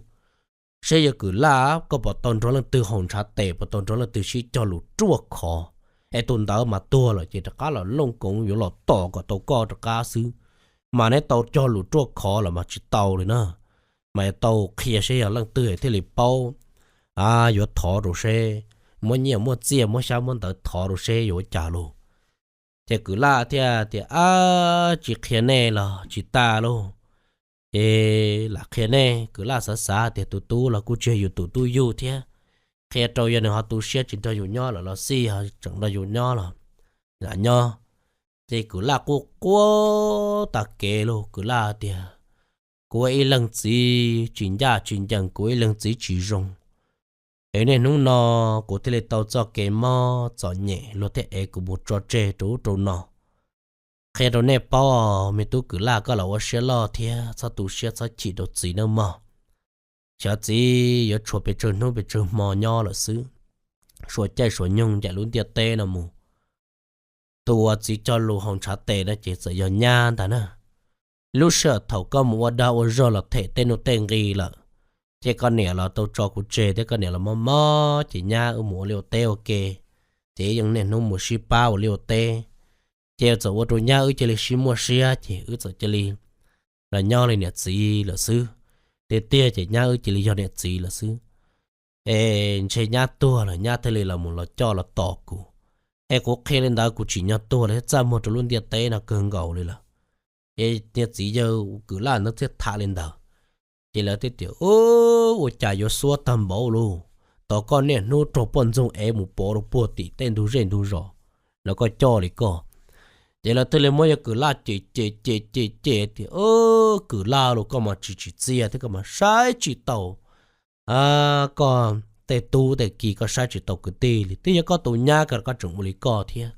seb yawg Kwm Laj koj puas tau nrog leej twg haus ntshav tes, puas tau nrog leej twg sib cog lus ruaj khov, es tus ntawd mas tuag lawm ces rov qab los looj koov yuav los tos kom tau koj rov qab xwb. Mas neb tau cog lus ruaj khov los mas tsis tau li na. Mas yuav tau qhia seb yog leej twg thiaj li paub, yuav thov rau seb, muab nyiaj muab txiaj muab xyab muab ntawv thov rau seb yuav ua cas lauj. Ces Kwm Laj thiaj tias, Ab, tsis qhia nej los tsis tas lauj. Ces lam qhia nej. Kwm Laj xav xav tias tus tub los kuj tsis yog yus tus tub yug thiab, qhia rau yog nws ho tu siab tsis nrog yus nyob lawm los xij, ho tseem nrog yus nyob los lam nyob. Ces Kwm Laj quaj quaj tas kev lauj. Kwm Laj tias, Kuv ua ib leeg txiv tsis ncaj tsis ncees, kuv ua ib leeg txiv tsis zoo. Es niaj hnub no kuv thiaj li tau txoj kev mob txom nyem, luag thiaj ev kuv mus tso tseg rau ub rau no. Qhia rau nej paub, me tub Kwm Laj, koj los ua siab loj thiab txhob tu siab txhob chim rau txiv nawb mog. Xyov txiv yuav tshuav pes tsawg hnub pes tsawg hmo nyob lawm xwb. Suav caij suav nyoog ncaim lub ntiaj teb no mus, tus uas txiv cog lus haus ntshav tes no ces txawm yog nyab ntag na. Lub sij hawm thaum koj mus ua dag ua zog los them tej nuj tej nqi lawm, ces koj niam los tau tso kuv tseg thiab koj niam los mob mob, ces nyab wb mus ua liaj ua teb ua ke, ces wb yeej niaj hnub mus sib pab ua liaj ua teb. Ces txawm ua rau nyab wb cia li sib muaj siab, ces wb txawm cia li los nyob li niam txiv lawm xwb. Tiag tiag ces nyab wb cia li yog niam txiv lawm xwb. Es ntshe nyab tuag lawm nyab thiaj li los mus los coj los tos kuv. Es kuv qhia li ntawd kuv tsim nyog tuag li thiab txaj muag rau lub ntiaj teb no kawg nkaus li lawm. Es niag txiv yawg Kwm Laj ntawd thiaj tham li ntawd. Ces lawv thiaj tias, Ub, ua cas yuav xuab tag npaum lauj, tos koj niaj hnub raug poj ntxoog ev mus pov rau puag tim tej ntug zej ntug zos, los koj coj li koj. Ces lawv thiaj li muab yawg Kwm Laj cem cem cem cem cem tias, Kwm Laj lauj, koj mas tsis tsim txiaj thiab koj mas saib tsis taus koj tej tub tej ki, koj saib tsis taus kwv tij li, twb yog koj tus nyab ko koj tseem ua li koj thiab.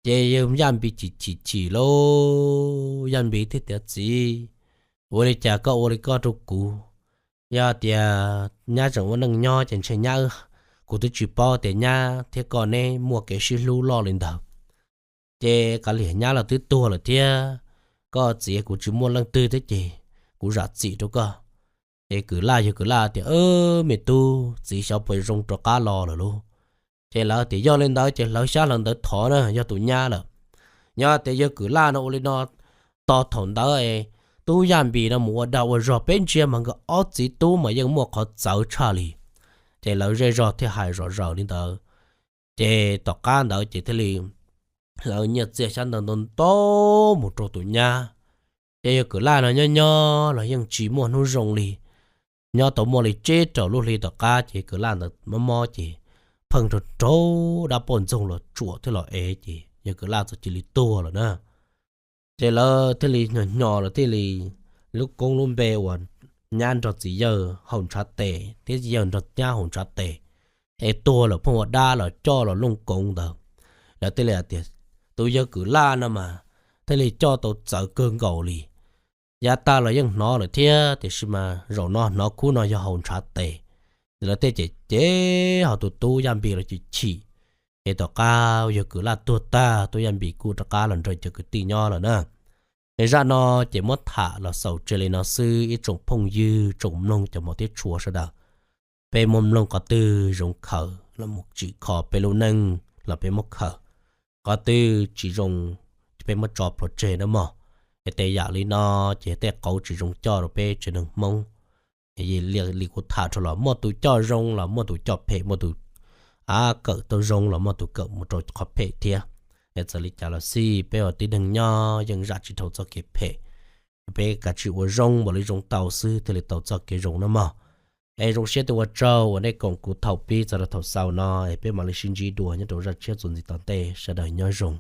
Ces yawg Yaj Npis chim chim chim lauj, Yaj Npis thiaj tias, Txiv, ua li cas koj ua li koj rau kuv? Yog tias nyab tseem ua neej nyob ces ntshe nyab, kuv twb tsis paub tias nyab thiab koj neb muaj kev sib hlub loj li ntawd. Ces kav liam nyab los twb tuag lawm thiab, koj txiv kuv tsis muaj leej twg thiab ces kuv zam txim rau koj. Ces Kwm Laj, yawg Kwm Laj tias, Me tub, txiv xyov puas zoo rov qab los lawm lauj. Ces lawv tias, Yog li ntawd ces hlawv xyab hlawv ntawv thov na, yog tus nyab lawm. Yog tias yawg Kwm Laj no ua li no, tos thaum ntawd tub Yaj Npis no mus ua dag ua zog, peb ntsia mas nkawd ob txiv tub mas yeej muaj qhov txawv tshaj li. Ces lawv zej zog thiaj hais zom zaws li ntawd. Ces tom qab ntawd ces thiaj li hlawv nyiaj txiaj xyab ntawv ntau ntau mus rau tus nyab. Ces yawg Kwm Laj no nyob nyob los yeej tsis muaj hnub zoo li. Nyob tau muaj li tsib rau lub hli tom qab ces Kwm Laj ntawd mob mob ces pheej raug raug dab poj ntxoog los tsuam thiab los ev ces yawg Kwm Laj txawm cia li tuag lawm na. Ces lawv thiaj li hnyos hnyos lawv thiaj li, lub koob lub npe uas nyab nrog txiv yawg haus ntshav tes thiab txiv yawg nrog nyab haus ntshav tes, es tuag lawm pheej ua dab los coj los looj koov ntawd. Lawv thiaj li hais tias, Tus yawg Kwm Laj no mas thiaj li coj tau txawv kawg nkaus li. Yav tag los yeej hnov lawm thiab, tiam sis mas zaum no hnov khub no yog haus ntshav tes. Lawv thiaj cem cem, ho tus tub Yaj Npis los chim chim. Es tom qab yawg Kwm Laj tuag tag, tub Yaj Npis kuj rov qab los nrog cov kwv tij nyob lawm na. Es zaj no ces muab tham los xaus tseg li no xwb ib tsoom phooj ywg tsoom mloog cov hmov thiab tshua sawv daws. Peb muaj mloog qhov twg zoo khaws los mus tsim kho peb lub neej los peb muab khaws, qhov twg tsis zoo peb muab tso plhuav tseg na mog. Es tej yam li no ces tej qauv tsis zoo coj rau peb tsev neeg Hmoob. Li kuv tham rau los muaj tus coj zoo los muaj tus coj phem, muaj tus a kawm tau zoo los muaj tus kawm mus rau qhov phem thiab. Es txawm li cas los xij peb ua tib neeg nyob yeej zam tsis dhau txoj kev phem. Peb kav tsij ua zoo npaum li zoo tau xwb thiaj li tau txoj kev zoo na mog. Es zoo siab tuaj ua tsaug uas nej koom kuv thaum pib txog rau thaum xaus no, es peb mam li sib ntsib dua nyob rau zaj tshiab txuas ntxiv tom ntej. Sawv daws nyob zoo.